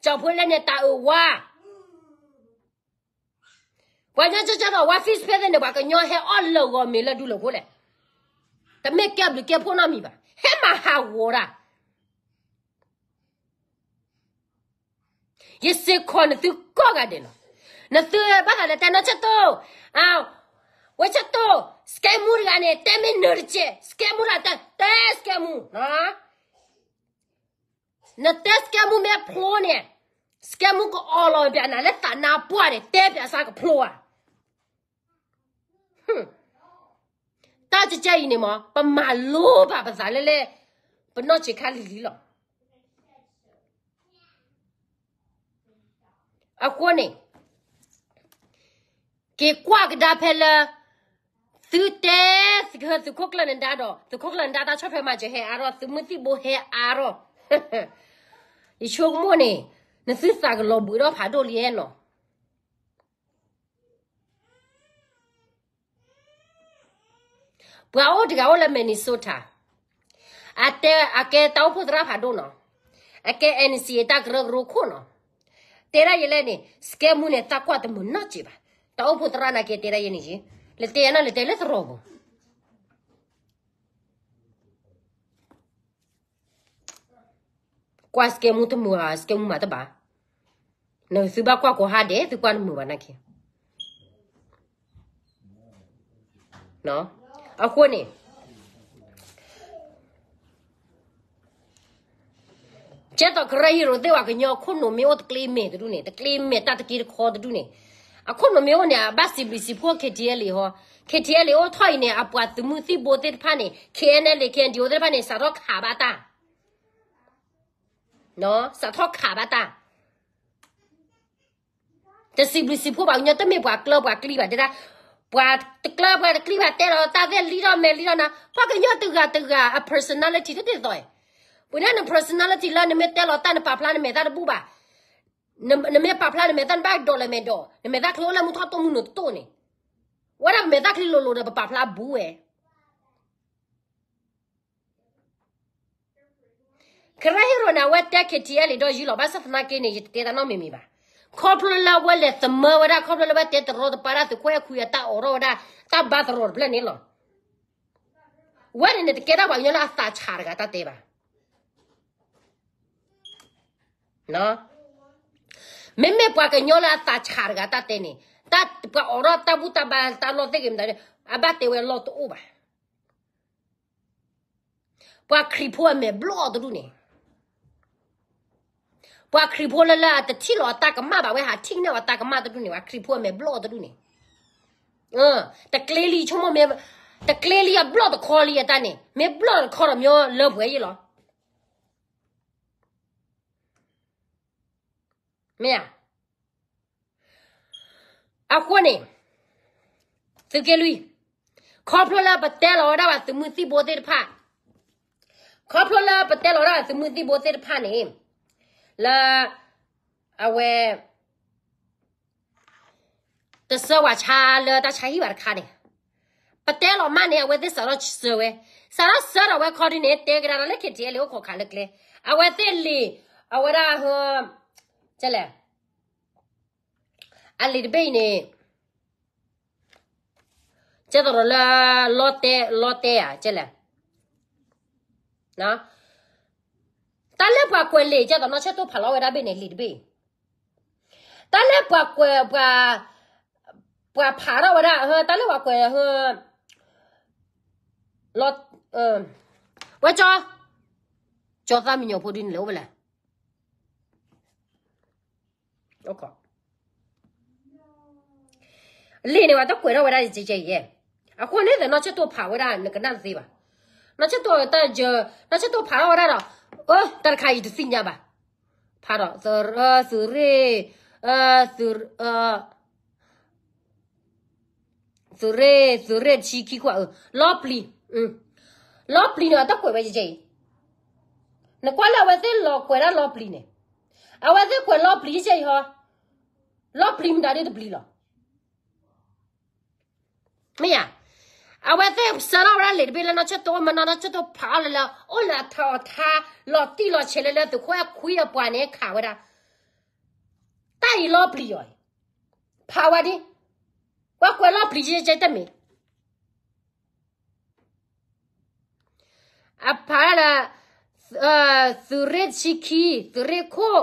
ကၠီၤဖိလဲၣ်န့ၣ် တၢ်အုးဝါ, ပှၤကညီကၢကၢဒီးဝါ Facebook သ့ၣ်န့ၣ် ပှၤကညီဟဲအီၣ်လၢာ်ဂီၤမ့ၤလၢဒူလၢာ်ဖိလဲၣ်, တမ့ၢ်ကဲဘျုးကဲဖှိၣ်နီတမံၤဘၣ်, ဟဲမၤဟးဂီၤတၢ် ယစ့ၢ်ကီးနသုကိးဂၤဒဲးလီၤ. နသုဘၣ်သးလဲၤတဲနီၢ်ဆၢတိၢ်, ဝဲဆၢတိၢ်, စကဲမူတဂၤန့ၣ် တဲမ့ၢ်နၢၤတကဲး, စကဲမူတဂၤတဲ, တဲစကဲမူ, နတဲစကဲမူမ့ၢ်ဖျိန့ၣ်, စကဲမူကအီလီၤပၠးနၤလၢသးနါပှၢ်န့ၣ် တဲပၠးစၢ်ကဖျိဧါ. တၢ်ကကဲအံၤန့ၣ်မ့ၢ် ပမၤလိဘၣ်ပသးလၢလဲၣ်, ပနီၢ်ဆံးခါလံၤလံၤလီၤ. အဃိန့ၣ် က့ၤကွၢ်ကဒါဖဲလၢ သုတဲ သုးခိၣ်ကျၢၢ်နဒါဒီး သုးခိၣ်ကျၢၢ်နဒါတၢ်ဆီၣ်ထွဲမၤစၢၤဟဲအါထီၣ်, သုးမုၢ်သံၣ်ဘိဟဲအါထီၣ်, ယဆိကမိၣ်န့ၣ် နသုသးကလီၤဘှံးထီၣ်ဖးဒိၣ်လံနီၤ. ပှၤအိၣ်တဂၤအိၣ်လၢ Minnesota, အတဲအကဲတၢ်အိၣ်ဖှိၣ်သရၣ်ဖးဒိၣ်နီၤ, အကဲ NCA တၢ်ကရၢကရိခိၣ်နီၤ, တဲဒၣ်ယဲလဲၣ်န့ၣ် စကဲမူန့ၣ် သးကွၢ်တမုာ်နီတစဲးဘၣ်, တၢ်အိၣ်ဖှိၣ်သရၣ်နာ်က့တဲဒၣ်ယဲန့ၣ်, လဲၤတဲယဲနီၤ လဲၤတဲလၢသရိာ်ပူၤ ကွၢ်စကဲမူတမုာ်ဧါ, စကဲမူမၤတဘၣ်, နသုဘၣ်ကွၢ်ကိးဟါဒဲး သုကွၢ်တမုာ်ဘၣ်နာ်က့. အဃိန့ၣ် ကဲသိးကရၢဟံးရိၤသ့ၣ်ပှၤကညီခိၣ်နူာ်မ့ၢ်အိၣ်တကျ့မဲာ်တဒူၣ်န့ၣ်, တကျ့မဲာ်တၢ်တက့တခီတဒူၣ်န့ၣ်, အခိၣ်နူာ်မ့ၢ်အိၣ်န့ၣ် အဘၣ်စံးဘျုးစံးဖှိၣ် KTLA ဟီ, KTLA အိၣ်ထီၣ်အံၤန့ၣ် အပှၤသုးမုၢ်သံၣ်ဘိသ့ၣ်တဖၣ်န့ၣ် KNLA KNDO သ့ၣ်တဖၣ်န့ၣ် စးထီၣ်ခးဘၣ်တၢ် စးထီၣ်ခးဘၣ်တၢ်, တစံးဘျုးစံးဖှိၣ်ပှၤကညီ တမ့ၢ်ပှၤကျၢပှၤကျံဘၣ်တဲဒၣ်, ပှၤတကျၢပှၤတကျံဘၣ်တဲလီၤတၢ်သ့ၣ်လံထီၣ်မဲာ်လံထီၣ်နၤ, ပှၤကညီတဂၤတဂၤအ personality တသ့ၣ်သိး, ပှၤန့ၣ်န personality လၢနမ့ၢ်တဲလီၤတၢ်နပာ်ဖျါနမဲာ်သၣ်တဘူၣ်ဘၣ်, နမ့ၢ်ပာ်ဖျါနမဲာ်သၣ်နဘၣ်ဒိးလဲၤမဲာ်ဒိး, နမဲာ်သၣ်ချ့အိၣ်လၢမူထီၣ်တိၢ်မူနိၤတတိၢ်န့ၣ်, ဝဲဒၣ်ပမဲာ်သၣ်ချ့လိၤလိၤဒီးပပာ်ဖျါဘူးဝဲ ကရၢဟံးရိၤန့ၣ် အဝဲတဲ KTLA ဒီးယံၤလီၤ, ဘၣ်ဆၣ်သနာ်က့န့ၣ် ယတတဲတၢ်နီတမံၤမံၤဘၣ်. ခီဖျိလၢအဝဲလဲၤသမၢဝဲဒၣ်, ခီဖျိလၢအဝဲတဲတရီတပါဒၣ်သုးခိၣ်အဲၣ်ခွံအတၢ်အိးထီၣ်ဝဲဒၣ် တၢ်ဘါသရိာ်တဖျၢၣ်န့ၣ်လီၤ. ဝဲန့ၣ်န့ၣ် တကဲဒၣ်ပှၤကညီလၢအသးဆးတဂၤတၢ်တဲဘၣ်. မ့မ့ၢ်ပှၤကညီလၢအသးဆးတဂၤတၢ်တဲန့ၣ်, ပှၤအိးထီၣ်တၢ်ဘူၣ်တၢ်ဘါတၢ်လီၢ်သ့ၣ်ဂ့ၤမတၤ, အဘၣ်တဲဝဲအလီၢ်တအိၣ်ဘၣ်. ပှၤခရံာ်ဖိအမဲာ်ဘျီၣ်တဒူၣ်န့ၣ်, ပှၤခရံာ်ဖိလၢလၢအတထံၣ်လီၤအတၢ်ကမၣ်ဘၣ်ဝဲ ဟးထံၣ်ကနဲၣ်အတၢ်ကမၣ်တဒူၣ်န့ၣ်, ပှၤခရံာ်ဖိအမဲာ်ဘျီၣ်တဒူၣ်န့ၣ်, တကျ့လံဆိကမိၣ်မ့ၢ်, တကျ့လံအဘျီၣ်တခီလံအတၢ်န့ၣ်, မ့ၢ်ဘျီၣ်တခီဒီးမ့ၢ်လၢပှဲၤယ့ၢ်လီၤ. မ့ၢ်ဧါ. အဃိန့ၣ်, သုးက့လွံၢ်, ခီဖျိလၢပတဲလီၤဝဲဒၣ်ပှၤသုးမုၢ်သံၣ်ဘိသ့ၣ်တဖၣ်, ခီဖျိလၢပတဲလီၤဝဲဒၣ်ပှၤသုးမုၢ်သံၣ်ဘိသ့ၣ်တဖၣ်န့ၣ်, လၢ အဝဲ တဆှၢဝဲဆါလၢတၢ်ဆါဟံၣ်ဘၣ်တခါန့ၣ်, ပတဲလီၤမးန့ၣ် အဝဲသ့ၣ်စးထီၣ်ဆှၢဝဲ, စးထီၣ်ဆှၢဒီးဝဲခီဒ်န့ၣ် တဲကဒါဒီးလၢ KTLA အိၣ်ခိးခးလၢကျဲ, အဝဲသ့ၣ်လံာ်, အဝဲဒၣ်ဟ, ကလဲၣ်, အလံာ်တဘ့ၣ်အံၤန့ၣ်, ကဲသိးဒီးလၢ လီတဲ, လီတဲဧါ, ကလဲၣ်, တၢ်လၢပှၤကွဲးလံာ် ကဲသိးနီၢ်ဆၢတိၢ်ဖးလီၤဝဲဒၣ်ဘ့ၣ်န့ၣ် လံာ်တဘ့ၣ်အံၤ, တၢ်လၢပှၤကွဲး, ပှၤဖးထီၣ်ဝဲဒၣ်, တၢ်လၢပှၤကွဲး, လီ, ဝဲကၠီ, ကၠီသးမံညီၤဖိဒ်န့ၣ်လဲၣ် အိၣ်ဝဲလဲၣ်. အိၣ်ခိး, လံာ်န့ၣ် ပှၤတကွဲးထီၣ်ဝဲဒၣ်ယဲယဲ, အဃိန့ၣ် နီၢ်ဆၢၣ်တိၣ်ဖးဝဲဒၣ် နကနၣ်တသ့ဘၣ်. နီၢ်ဆၢၣ်တိၣ်တၢ်ယ, နီၢ်ဆၢၣ်တိၣ်ဖးထီၣ်ဝဲဒၣ်ဒီး, အၢ တၢ်တခါယတသ့ၣ်ညါဘၣ်. ဖးဒီး သုးရ့ၣ်, သုးရ့ၣ်, သုးရ့ၣ်တဆံခံခွါ, လီပျံၤ, လီပျံၤန့ၣ် အတကွဲးဝဲယဲအံၤ, နကွၢ်လၢအဝဲသ့ၣ်လီၤကွဲးဒၣ်လီပျံၤန့ၣ်, အဝဲသ့ၣ်ကွဲးလီပျံၤယဲအံၤဟီ, လီပျံၤမတၤဒ်တပျံၤလီၤ. မ့ၢ်ဧါ, အဝဲသ့ၣ်ဆှၢထီၣ်ဝဲဒၣ်လံာ်တဘ့ၣ်လၢနီၢ်ဆၢၣ်တိၣ်မၤနီၢ် နီၢ်ဆၢၣ်တိၣ်ဖးအီၤလၢလၢ အိၣ်လၢအထီအထါ လီၤတံၢ်လီၤဆဲးလၢလၢ သုးခိၣ်အဲၣ်ခွံအပှၤန့ၣ်ခးဝဲဒၣ်, တၢ်အံၤလီပျံၤအီၤ, ဖးဝဲဒၣ်, ပှၤကွဲးလီပျံၤယဲကဲတမ့ၢ် အဖးဒၣ်, သုးရ့ၣ်တဆံခံ, သုးရ့ၣ်ခိၣ်,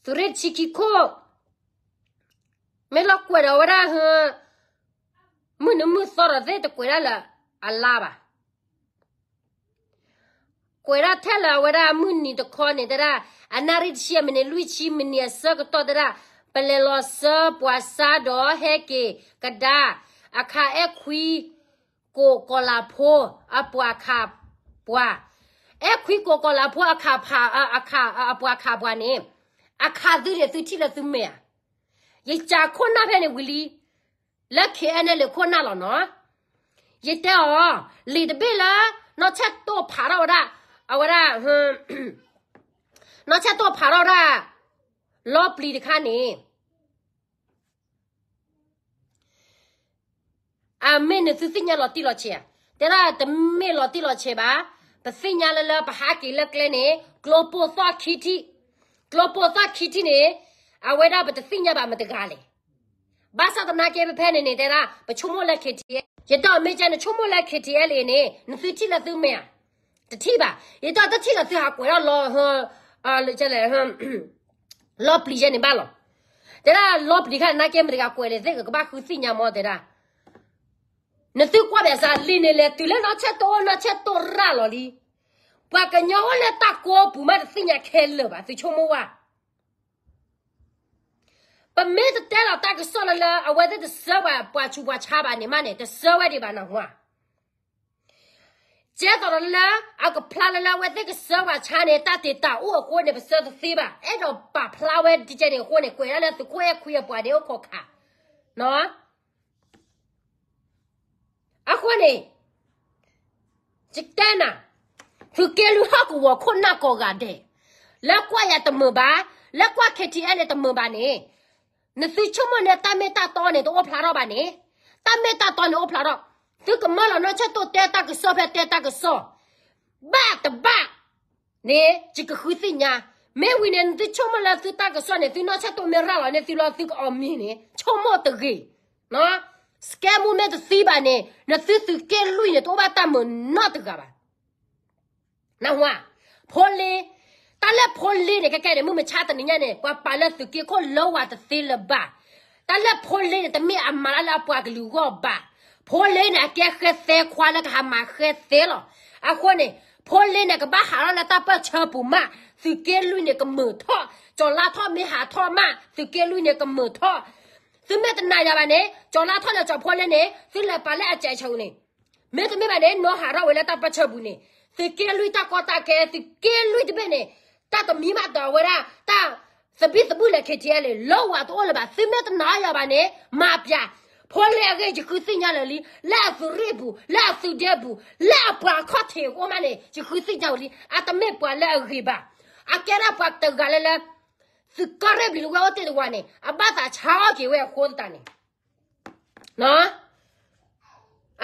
သုးရ့ၣ်တဆံခံခိၣ်, မ့ၢ်လီၤကွဲးဒီးဝဲဒၣ်, မုၢ်နံၤမုၢ်သီဒီးသ့ၣ်တကွဲးဒၣ်လၢအလါဘၣ်. ကွဲးဒၣ်ထဲလၢအဝဲဒၣ်မုၢ်နံၤတခီန့ၣ် တဲဒၣ်, အနၣ်ရံၣ်တဆံအမံးနံးလွံၢ်ဆံမံးနံးအဆၢကတီၢ်တဲဒၣ်, ပလဲၤလီၤဆှၢပှၤဆါဒီးဟဲက့ၤကဒါ, အခါအဲၣ်ခွံ ကိးကီၤလၤဖိ, အပှၤခးပှၤ, အဲၣ်ခွံကိးကီၤလၤဖိအခးဖး, အခး, အပှၤခးပှၤန့ၣ်, အခးသုန့ၣ်သုထံၣ်လၢသုမဲာ်ဧါ. ယကးခိၣ်နၢ်ဖဲန့ၣ်ဝံၤလံ, လၢ ခဲအံၤအယ်လ် ခိၣ်နၢ်လီၤနီၤ. ယတဲအီၤ, လံာ်တဘ့ၣ်လၢ နီၢ်ဆၢၣ်တိၣ်ဖးထီၣ်ဝဲဒၣ်, အဝဲဒၣ်, နီၢ်ဆၢၣ်တိၣ်ဖးထီၣ်ဝဲဒၣ်, လီပျံၤတခါန့ၣ် အမ့ၢ်နသုသ့ၣ်ညါလီၤတံၢ်လီၤဆဲးဧါ, တဲဒၣ်တမ့ၢ်လီၤတံၢ်လီၤဆဲးဘၣ်, ပသ့ၣ်ညါလၢလၢပဟးက့ၤလၢကျဲန့ၣ် ကျိပိၢ်သီၣ်ခံထံၣ်, ကျိပိၢ်သီၣ်ခံထံၣ်န့ၣ်, အဝဲဒၣ်ပတသ့ၣ်ညါဘၣ်မတၤတဂၤလဲၣ်. ဘၣ်ဆၣ်သနာ်က့ဖဲဖဲန့ၣ်န့ၣ် တဲဒၣ် ပဆိကမိၣ်လၢ ခဲအံၤအယ်လ်, ယတဲအီၤမ့ၢ်ကဲနဆိကမိၣ်လၢ ခဲအံၤအယ်လ် န့ၣ် နသုထံၣ်လၢသုမဲာ်ဧါ, တထံၣ်ဘၣ်, ယတဲအီၤတထံၣ်လၢသုဟးကွဲးထီၣ်လီၤ, လီပျံၤယဲန့ၣ်ဘၣ်လီၤ. တဲဒၣ်လီပျံၤခါန့ၣ် နာ်က့မတၤတဂၤကွဲးလဲၣ်သ့ၣ် ကဘၣ်ဃုသ့ၣ်ညါမ့ၢ်တဲဒၣ်, နသုကွၢ်ဘၣ်စးလံာ်န့ၣ်လဲၤတုၤလၢနီၢ်ဆၢၣ်တိၣ် နီၢ်ဆၢၣ်တိၣ်ရၣ်လီၤလံ. ပှၤကညီအိၣ်လၢတၢ်ကိးပူၤမးတသ့ၣ်ညါခဲလၢာ်ဘၣ် သုဆိကမိၣ်ဝဲ ပမ့ၢ်တတဲလီၤတၢ်ကစီၣ်လၢလၢ အဝဲသ့ၣ်တဆှၢပှၤ ပှၤဆူးပှၤဆါဘၣ်န့ၣ်မးန့ၣ် တဆှၢဝဲဒံးဘၣ်နၢ်ဟူဧါ. ကဲသိးဒီးလၢ အကဖျါလၢလၢအဝဲသ့ၣ်ကဆှၢပှၤဆါန့ၣ် တၢ်တ့ၢ်တၢ်အိၣ်အဃိန့ၣ် ပဆှၢတသ့ဘၣ်. အဲၣ်ဒိးပာ်ဖျါဝဲဒ်ကဲန့ၣ်အဃိန့ၣ် ကွဲးဒၣ်လၢသုးခိၣ်အဲၣ်ခွံအပှၤန့ၣ်အိၣ်ခိးခး နီၢ် အဃိန့ၣ် ယတဲနၤ, သုးက့လွံၢ်ဟီၣ်ကဝီၤခိၣ်နၢ်ကိးဂၤဒဲး, လၢကွၢ်ယၤတမုာ်ဘၣ်, လၢကွၢ် ခဲအံၤအယ်လ် န့ၣ်တမုာ်ဘၣ်န့ၣ်, နသုဆိကမိၣ်န့ၣ်တၢ်မ့ၢ်တၢ်တီန့ၣ်တအိၣ်ဖျါထီၣ်ဘၣ်န့ၣ်, တၢ်မ့ၢ်တၢ်တီန့ၣ်အိၣ်ဖျါထီၣ်, သုကမၢလီၤနီၢ်ဆၢၣ်တိၣ်တဲတၢ်ကစီၣ်ဖဲတဲတၢ်ကစီၣ်, ဘၣ်တဘၣ် န့ၣ် ယကဃုသ့ၣ်ညါ, မ့ၢ်ဝံၤန့ၣ် နသုဆိကမိၣ်လၢသုတၢ်ကစီၣ်န့ၣ် သုနီၢ်ဆၢၣ်တိၣ်မ့ၢ်ရၣ်လီၤန့ၣ် သုလီၤသုကအီၣ်မ့ၤန့ၣ် ဆိကမိၣ်တဂ့ၤ, စကဲမူမ့ၢ်တသံဘၣ်န့ၣ် နသုသုးက့လွံၢ်န့ၣ် တအိၣ်ဘၣ်တၢ်မုာ်နီတဂၤဘၣ်. နၢ်ဟူဧါ, ဖိလ့, တၢ်လၢဖိလ့န့ၣ် ခဲကဲန့ၣ် မုၢ်မဆါတနံၤညါန့ၣ် ပှၤပာ်လၢသုးက့ခိၣ်လၢဝၤတသ့လၢၤဘၣ်. တၢ်လၢဖိလ့န့ၣ် တမ့ၢ်အမၤတၢ်လၢအပှၤကလုာ်အဂီၢ်ဘၣ်. ဖိလ့န့ၣ် အကဲဃဲသဲခွါလၢကဟးမၤဃဲသဲလီၤ. အဃိန့ၣ် ဖိလ့န့ၣ် ကဘၣ်ဟးထီၣ်လၢတၢ်ပၢၢ်ဆၢပူၤမး, သုးက့လွံၢ်န့ၣ်ကမုာ်ထီၣ်, ကၠီၤလါထီၣ်မ့ၢ်ဟးထီၣ်မး သုးက့လွံၢ်န့ၣ်ကမုာ်ထီၣ်. သုမ့ၢ်တနာ်ယၤဘၣ်န့ၣ် ကၠီၤလါထီၣ်လၢကၠီၤဖိလ့န့ၣ် သုလဲၤပာ်လၢအစဲးဆၢန့ၣ် မ့တမ့ၢ်ဘၣ်န့ၣ် နီၢ်ဟးထီၣ်ဝဲလၢတၢ်ပၢၢ်ဆၢပူၤန့ၣ် သုးက့လွံၢ်တၢ်ကီတၢ်ခဲ သုးက့လွံၢ်တဘ့ၣ်န့ၣ် တၢ်တမံၤဘၣ်ဒီးဝဲဒၣ် တၢ်သဘံၣ်သဘုၣ်လၢ ခဲအံၤအယ်လ် လၢဝၤတအိၣ်လၢၤဘၣ်. သုမ့ၢ်တနာ်ယၤဘၣ်န့ၣ် မၤပျၢ်, ဖိလ့အဂ့ၢ် ယဃုသ့ၣ်ညါလၢာ်လံ, လၢအသုးရ့ၣ်ပူၤ လၢအသုးဒဲပူၤ လၢအပှၤခီၣ်ထံးအိၣ်မးန့ၣ် ယဃုသ့ၣ်ညါဝဲလံ. အတမ့ၢ်ပှၤလၢအဂ့ၤဘၣ်. အကဲဒၣ်ပှၤတဂၤလၢလၢ သုးကီၢ်ရ့ၣ်ဘျံၤလၢဝဲအိၣ်တ့ၢ်တဝၤန့ၣ် အဘၣ်သးဆါအီၣ်က့ၤဝဲအဃိသတးန့ၣ် အ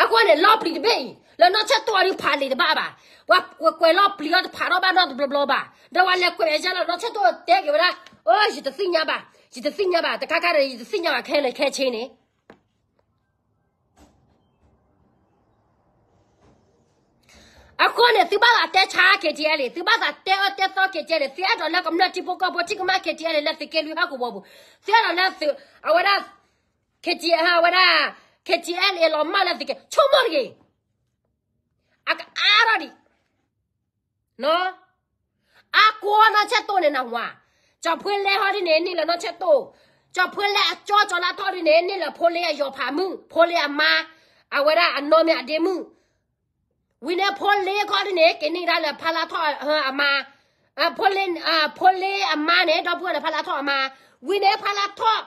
ဃိန့ၣ် လီပျံၤတဘ့ၣ်အံၤ လၢနီၢ်ဆၢၣ်တိၣ်အီၤဒုးဖးလံာ်တဘၣ်ဘၣ်. ပှၤကွဲးလီပျံၤအီၤတဖးထီၣ်ဘၣ်နီတဘျီဘျီဘၣ်. ဒီးပှၤလဲၤကွဲးယဲလီၤ နီၢ်ဆၢၣ်တိၣ်တဲက့ၤဝဲဒၣ်, အိ ယတသ့ၣ်ညါဘၣ်, ယတသ့ၣ်ညါဘၣ်, တခါခါဒီး ယတသ့ၣ်ညါဘၣ်ခဲလၢာ်ခဲဆ့န့ၣ် အဃိန့ၣ် သုဘၣ်သးတဲဆါ ခဲအံၤအယ်လ် သုဘၣ်သးတဲအၢတဲသီ ခဲအံၤအယ်လ် သုအဲၣ်ဒိးလၢကမျၢၢ်ထံဖိကီၢ်ဖိထံၣ်ကမၣ် ခဲအံၤအယ်လ် လၢသုးက့လွံၢ်ဟီၣ်ကဝီၤပူၤ, သုအဲၣ်ဒိးလၢသုး အဝဲဒၣ် ခဲအံၤအယ်လ် အဝဲဒၣ် ခဲအံၤအယ်လ် လီၤမၢ်လၢသုးက့ ဆိကမိၣ်တဂ့ၤ. အကအါထီၣ်ဒံး အါကိးနီၢ်ဆၢၣ်တိၣ်န့ၣ်နၢ်ဟူဧါ. ကၠီၤဖှ့လဲဟီဒ်န့ၣ် နံၣ်လၢနီၢ်ဆၢၣ်တိၣ်, ကၠီၣ်ဖၢလဲအကၠီ ကၠီလါထီၣ်ဒ်န့ၣ် န့ၢ်လၢဖိလ့အယီၤဖးမုၣ် ဖိလ့အမါ, အဝဲဒၣ်အနီၢ်မ့ၢ်အဒ့မုၣ်, ဝံၤန့ၣ်ဖိလ့ခီဒ်န့ၣ် က့ၤန့ၢ်ဒၣ်လၢဖါလါထီၣ်အမါ, ဖိလ့, ဖိလ့အမါန့ၣ် ဒီပုၢ်ဝဲၢ်လၢဖါလါထီၣ်အမါ, ဝံၤန့ၣ်ဖါလါထီၣ်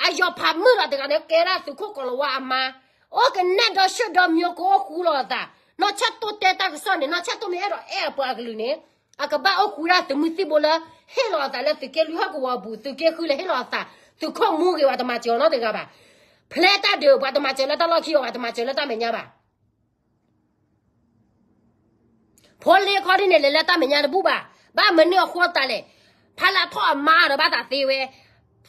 အယီၤဖးမုၣ်လီၤတဂၤန့ၣ် ကဲဒၣ်သုးခိၣ်ကီၤလၤဝါအမါ, အိၣ်ကနဲၣ်ဒီးဆၢဒီးမံၤကအိၣ်ဃူလီၤအသး, နီၢ်ဆဲၣ်တိၣ်တဲတၢ်ကစီၣ်န့ၣ် နီၢ်ဆဲၣ်တိၣ်မ့ၢ်အဲၣ်ဒိးအဲၣ်အပှၤကလုာ်န့ၣ်, အကဘၣ်အိၣ်ဃူဒၣ်သုးမုၢ်သံၣ်ဘိလၢ ဟ့ၣ်လီၤအသးလၢသုးက့လွံၢ်ဟီၣ်ကဝီၤအပူၤ သုးက့ဃုလၢဟ့ၣ်လီၤအသး, သုးခိၣ်မူဂ့ၤဝဲတမၤစၢၤအီၤနီတဂၤဘၣ်, ဖျဲတၢ်ဒုးပှၤတမၤစၢၤလၢတၢ်လီၢ်ခံအီၤ ပှၤတမၤစၢၤလၢတၢ်မဲာ်ညါဘၣ် ဖိလ့ခီဒ်န့ၣ် လဲၤလၢတၢ်မဲာ်ညါတဘူၣ်ဘၣ်, ဘၣ်မနုၤအဃိသတးလဲၣ်, ဖါလါထီၣ်အမါအီၤဒီးဘၣ်သးသ့ဝဲ,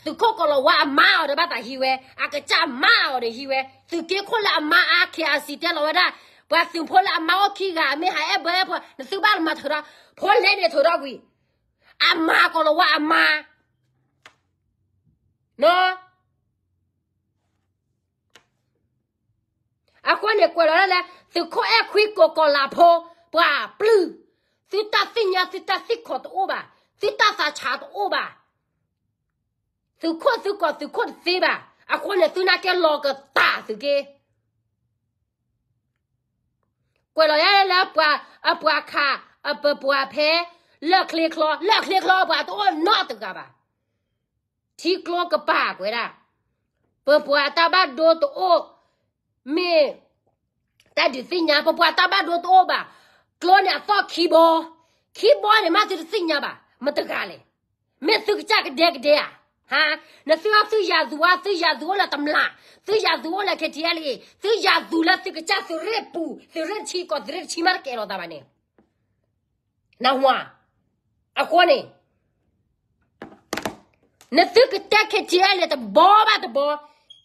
သုးခိၣ်ကီၤလၤဝါအမါအီၤဒီးဘၣ်သးဟံးဝဲ, အကစၢ်မါအီၤဒီးဟံးဝဲ, သုးက့ခိၣ်လၢအမါအါ ခ့အစံးတဲလီၤဝဲဒၣ်, ပှၤသုးဖိလၢအမါအိၣ်ခံဂၤ မ့ၢ်ဟးအဲၣ်ဘၢအဲၣ်ဖီ နသုဘၣ်မၤထုးထီၣ်, ဖိလ့န့ၣ်ထုးထီၣ်ကွံာ်, အမါကီၤလၤဝါအမါ နီၢ် အဃိန့ၣ်ကွဲးလီၤဒၣ်လၢ သုးခိၣ်အဲၣ်ခွံကိးကီၤလၤဖိ, ပှၤပျုၢ်, သုတၢ်သ့ၣ်ညါသုတၢ်သ့ၣ်ခီၣ်တအိၣ်ဘၣ်, သုတၢ်သးဆးတအိၣ်ဘၣ်, သုးခိၣ်သုးကီၢ်သုးခိၣ်တသ့ဘၣ်, အဃိန့ၣ်သုနာ်က့လီၤကတၢ်သုးက့ ကွဲးလီၤဒၣ်လၢပှၤ, အပှၤခး, အပပှၤဖဲ, လၢၢ်ချ့ချီ, လၢၢ်ချ့ချီပှၤတအိၣ်နီတဂၤဘၣ်, ထံကျိကပၤကွဲးဒၣ်, ပပှၤတၢ်ဘၣ်ဒိတအိၣ်, မ့ၢ်, တၢ်ဒုးသ့ၣ်ညါ ပပှၤတၢ်ဘၣ်ဒိတအိၣ်ဘၣ်, ကျိန့ၣ်အသီၣ်ခံဘီ, ခံဘီန့ၣ်မ့ၢ်သုတသ့ၣ်ညါဘၣ်, မတဂၤလဲၣ်, မ့ၢ်သုကစၢ်ကဒဲကဒဲဧါ, ဟါ, နသုအသုယၤသူဧါ, သုယၤသူအိၣ်လၢတမျး, သုယၤသူအိၣ်လၢ KTLA, သုယၤသူလၢသုကစၢ်သုးရ့ၣ်ပူၤ, သုးရ့ၣ်တဆံကီၢ်သုးရ့ၣ်တဆံမးတကဲလီၤသးဘၣ်န့ၣ် နၢ်ဟူဧါ, အဃိန့ၣ်, နသုကတဲ KTLA တဘီဘၣ်တဘီ,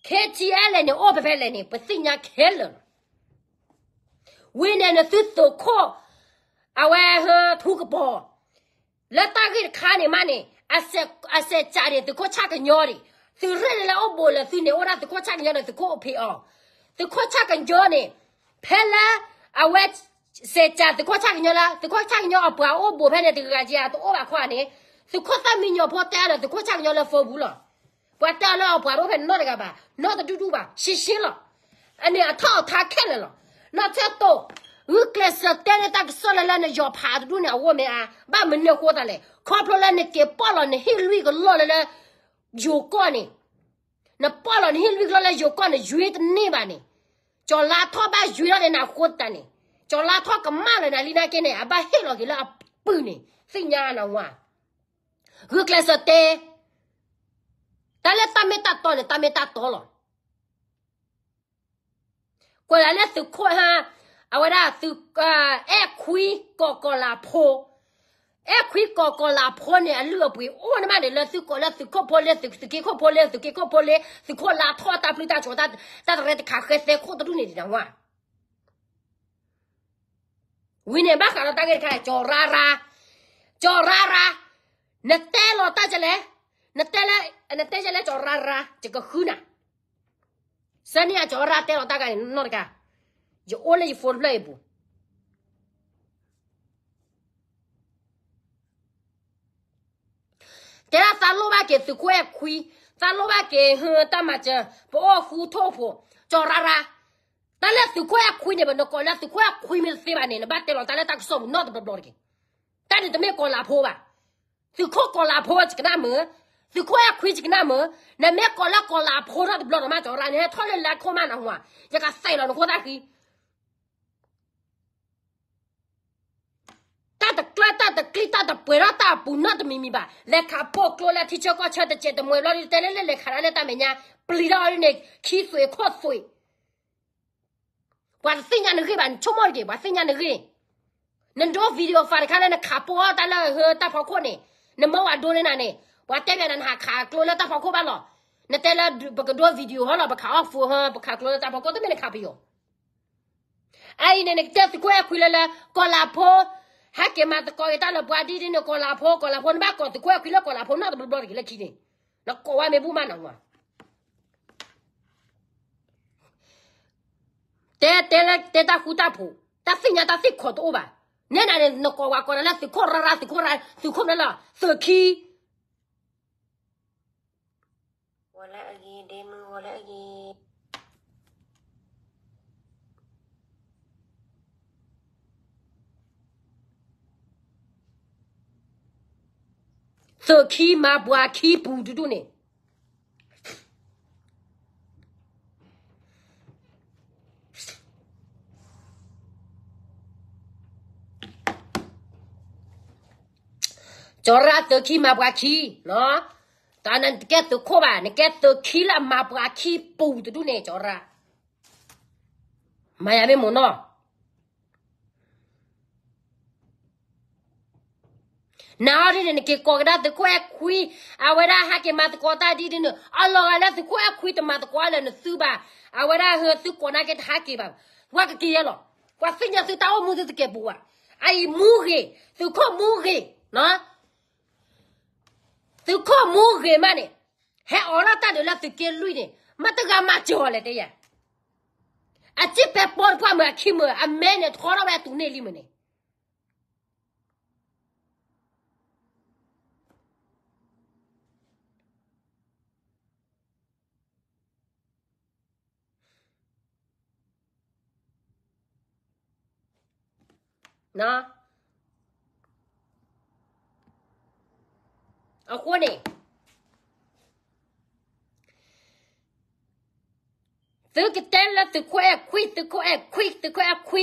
KTLA န့ၣ်အိၣ်ဖဲဖဲလဲၣ်န့ၣ် ပသ့ၣ်ညါခဲလၢာ်လီၤ, ဝံၤန့ၣ်နသုသုးခိၣ်, အဝဲဟၢထူကပီၤ လၢတၢ်ဂ့ၢ်တခါန့ၣ်မးန့ၣ်, အစဲးကးန့ၣ် သုးခိၣ်ဆၣ်ကညီန့ၣ်, သုးရ့ၣ်န့ၣ်လၢအိၣ်ဘူးလၢသုန့ၣ် အိၣ်ဒၣ်သုးခိၣ်ဆၣ်ကညီန့ၣ် သုးခိၣ်အိၣ်ဖံးအီၤ, သုးခိၣ်ဆၣ်ကညီန့ၣ်, ဖဲလၢ, အဝဲ, စဲးကးသုးခိၣ်ဆၣ်ကညီလၢ သုးခိၣ်ဆၣ်ကညီအပှၤအိၣ်ဘူးဖဲန့ၣ် တဂၤက့ၤတအိၣ်ဘၣ်ခီန့ၣ်, သုးခိၣ်သၣ်မံညီၤဖိတဲဒီးသုးခိၣ်ဆၣ်ကညီလၢ Facebook လီၤ, ပှၤတဲအီၤလၢအပှၤတအိၣ်ဖဲန့ၣ်နီတဂၤဘၣ်, နီတဒူၣ်ဒူၣ်ဘၣ်, ရှင်းရှင်းလီၤ. အန့ၣ်အထီၣ်အထါခဲလၢာ်လီၤ. နီၢ်ဆဲၣ်တိၣ်, ဂုာ်ကျဲးစၢးတဲန့ၢ်တၢ်ကစီၣ်လၢလၢနယီၤဖးတဒူၣ်န့ၣ် အဂီၢ်မ့ၢ်ဧါ, ဘၣ်မနုၤအဃိသတးလဲၣ်, ခီဖျိလၢနက့ၤပီၣ်လီၤနဟံၣ်လွံၢ်ကလီၢ်လၢလၢ, ယိၤကီၢ်န့ၣ်, နပီၣ်လီၤနဟံၣ်လွံၢ်ကလီၢ်လၢယိၤကီၢ်န့ၣ် ယွ့တန့ၢ်ဘၣ်န့ၣ်, ကၠီၤလါထီၣ်ဘၣ်ယွ့ထီၣ်န့ၢ်နၤအဃိသတးန့ၣ်, ကၠီၤလါထီၣ်ကမၣ်လၢနၤလံနာ်က့န့ၣ် အဘၣ်ဟ့ၣ်လီၤက့ၤလၢအပုၢ်န့ၣ် သ့ၣ်ညါနဝါ ဂုာ်ကျဲးစၢးတဲ, တၢ်လၢတၢ်မ့ၢ်တၢ်တီန့ၣ် တၢ်မ့ၢ်တၢ်တီလီၤ. ကွဲးလၢသုးခိၣ်ဟါ, အဝဲဒၣ်သုး, အဲၣ်ခွံကိးကီၤလၤဖိ, အဲၣ်ခွံကိးကီၤလၤဖိန့ၣ် အလုၢ်အပှ့ၤအိၣ်န့ၣ်မးန့ၣ် လၢသုးကီၢ်လၢသုးခိၣ်ဖိလ့, သုးက့ခိၣ်ဖိလ့, သုးက့ခိၣ်ဖိလ့, သုးခိၣ်လါထီၣ်တၢ်ပျုၢ်တၢ်ကီၤ, တၢ်တရဲတခါဃဲသဲခိၣ်တဒူၣ်န့ၣ်ဒံးနဝါ ဝံၤန့ၣ် ဘၣ်ဃးဒီးတၢ်ဂ့ၢ်တခါ ကၠီၤရါရါ, ကၠီၤရါရါ, နတဲလီၤတၢ်ကလဲၣ်, နတဲလၢ, နတဲကလဲၣ် ကၠီၤရါရါ ယကဃုနၤ, ဆၢန့ၢ်အကၠီၤရါတဲလီၤတၢ်ဂ့ၢ်န့ၣ်နီတခါ, ယအိၣ်လၢယ phone တဖျၢၣ်အံၤပူၤ တဲဒၣ်သးလိၣ်ဘၣ်က့ၤသုးခိၣ်အဲၣ်ခွံ, သးလိၣ်ဘၣ်က့ၤဟၢတၢ်မၤစၢၤ, ပအိၣ်ဃူထိၣ်ဖိ, ကၠီၤရါရါ, တၢ်လၢသုးခိၣ်အဲၣ်ခွံန့ၣ် ပနကိးလၢသုးခိၣ်အဲၣ်ခွံမ့ၢ်တသ့ဘၣ်န့ၣ် နဘၣ်တဲလီၤတၢ်လၢတၢ်ကစီၣ်ပူၤနီတဘျီဘျီတက့ၢ်. တၢ်န့ၣ်တမ့ၢ်ကီၤလၤဖိဘၣ်. သုးခိၣ်ကီၤလၤဖိယကနၣ်မုာ်, သုးခိၣ်အဲၣ်ခွံယကနၣ်မုာ်, နမ့ၢ်ကိးလၢကီၤလၤဖိထီၣ်တဘျီဒီးမး ကၠီၤရါန့ၣ် ဟဲထီၣ်လၢလၢခိၣ်မးနဟူဧါ, ယကသဲးလီၤနဃိသၣ်ဃံ တၢ်တကျၢၢ်တၢ်တကျံၣ်တၢ်တပှဲၤထီၣ်တၢ်အပူၤနီတမံၤမံၤဘၣ်. လဲၤခးပိာ်ကျိလၢထံဆၢကီၢ်ဆၢတစဲးတမှဲၤဘျီဒ်တဲလၢလဲၤခးဒၣ်လၢတၢ်မဲာ်ညါ, ပျံၤထီၣ်အီၤဒ်န့ၣ် ခံသွံးခိၣ်သွံး, ပှၤတသ့ၣ်ညါနဂ့ၢ်ဘၣ်, နဆိကမိၣ်တက့ၢ် ပှၤသ့ၣ်ညါနဂ့ၢ်. နဒိ video file တခါလၢနခးပိာ်အီၣ်တၢ်လၢဟၢတၢ်ဖီခိၣ်န့ၣ်, နမၢဝဲဒိန့ၢ်နၤန့ၣ်, ပှၤတဲဘၣ်နၤနဟးခးကျိလၢတၢ်ဖီခိၣ်ဘၣ်လီၤ. နတဲလၢပကဒိ video ဟီလီၤ ပခးအီၣ် phone ဟၢ ပခးကျိလၢတၢ်ဖီခိၣ် တမ့ၢ်နခးပယီၤ အအံၤန့ၣ် နကတဲသုးခိၣ်အဲၣ်ခွံလၢလၢ ကီၤလၤဖိ, ဟဲက့ၤမၤသကိးက့ၤတၢ်လၢပှၤဒ်န့ၣ် ကီၤလၤဖိ ကီၤလၤဖိ နဘၣ်ကိးသုးခိၣ်အဲၣ်ခွံလၢကီၤလၤဖိနီတဘျီဘျီတဂ့ၤလၢခံန့ၣ်, နကိးဝဲမ့ၢ်ဘူၣ်မးနဝါ တဲတဲလၢတဲတၢ်ဃူတၢ်ဖိး, တၢ်သ့ၣ်ညါတၢ်သ့ၣ်ခီၣ်တအိၣ်ဘၣ်. နဲနၤန့ၣ် နကိးဝဲကိးနၤလၢသုးခိၣ်ရါရါ သုးခိၣ်ရါ သုးခိၣ်မနုၤလီၤ သုးခံ ဂီၤလၢအဂ့ၤ ဒ့မုၢ် ဂီၤလၢအဂ့ၤ. သုးခံမၤပှၤခံပူၤတဒူၣ်န့ၣ် ကၠီၤရၣ် သုးခံမၤပှၤခံ, တၢ်နကဲသုးခိၣ်ဘၣ် နကဲသုးခံလၢအမၤပှၤခံပူၤတဒူၣ်န့ၣ် ကၠီၤရၣ်, မၤယၤမ့ၢ်မိၢ်နီၢ် နၤအီၤဒ်န့ၣ် နက့ၤကိးကဒါသုးခိၣ်အဲၣ်ခွံ, အဝဲဒၣ်ဟးက့ၤမၤသကိးတၢ်ဒ်ဒ်န့ၣ် အလီၤဂာ်လၢသုးခိၣ်အဲၣ်ခွံတမၤသကိးလၢနသုဘၣ်, အဝဲဒၣ်ဟၢသုကိးနာ်က့တဟးက့ၤဘၣ်, ပှၤကက့ၤယဲလီၤ, ပှၤသ့ၣ်ညါသုတၢ်အိၣ်မူသုတကဲပူၤဘၣ်, အအံၤမူဂ့ၤ, သုးခိၣ်မူဂ့ၤ, သုးခိၣ်မူဂ့ၤမးန့ၣ်, ဟဲအိးထီၣ်တၢ်ဒုးလၢသုးက့လွံၢ်န့ၣ် မ့ၢ်တဂၤမၤစၢၤအီၤလဲၣ်တဲယၤ, အစ့ပဲပီတပှၢ်မုၢ်အခံမုၢ် အမဲန့ၣ်ထီထီၣ်ဝဲအတူးန့ၢ်လံမုၢ်န့ၣ် အဃိန့ၣ် သုကတဲလၢသုးခိၣ်အဲၣ်ခွံ, သုးခိၣ်အဲၣ်ခွံ, သုးခိၣ်အဲၣ်ခွံ,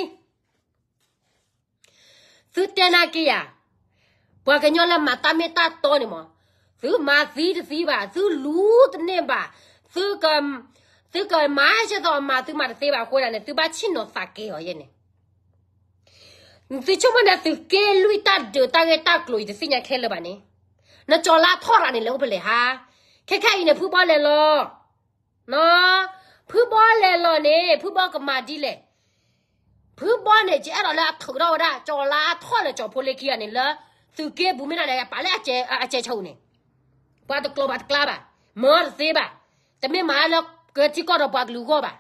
သုတဲနာ်က့ယၤ, ပှၤကညီလၢမၤတၢ်မ့ၢ်တၢ်တီန့ၣ်မး, သုမၤသံတသံဘၣ်, သုလူတန့ၢ်ဘၣ်, သုကမၤဆဲသိးအမၤ သုမၤတသ့ဘၣ်အဃိဒၣ်န့ၣ် သုဘၣ်ဆ့ၣ်နီၤသးကဲအီၤယဲန့ၣ်, သုဆိကမိၣ်န့ၣ် သုးက့လွံၢ်တၢ်ဒုးတၢ်ဂ့ၢ်တၢ်ကျိၤအံၤတသ့ၣ်ညါခဲလၢာ်ဘၣ်န့ၣ်, နကၠီၤလါထီၣ်ရၤန့ၣ် လဲၤအိၣ်ဖဲလဲၣ်ဟါ, ခဲခဲအံၤန့ၣ် ဖုဘီလဲၤလီၤ ဖုဘီလဲၤလီၤန့ၣ် ဖုဘီကမၤဒ်လဲၣ်, ဖုဘီန့ၣ် ယအဲၣ်ဒိးလၢအထုးထီၣ်ဝဲဒၣ် ကၠီၤလါထီၣ်လၢကၠီၤဖိလ့ခံဂၤန့ၣ်လၢ သုးက့ပူၤမ့ၢ်ဒၣ်န့ၣ် ပာ်လၢအစဲးဆိးန့ၣ်, ပှၤတကျိၤဘၣ်တကျါဘၣ်, မၤတသ့ဘၣ်, တမ့ၢ်မၤလၢကထံကီၢ်ဒီးပှၤကလုာ်အဂီၢ်ဘၣ်.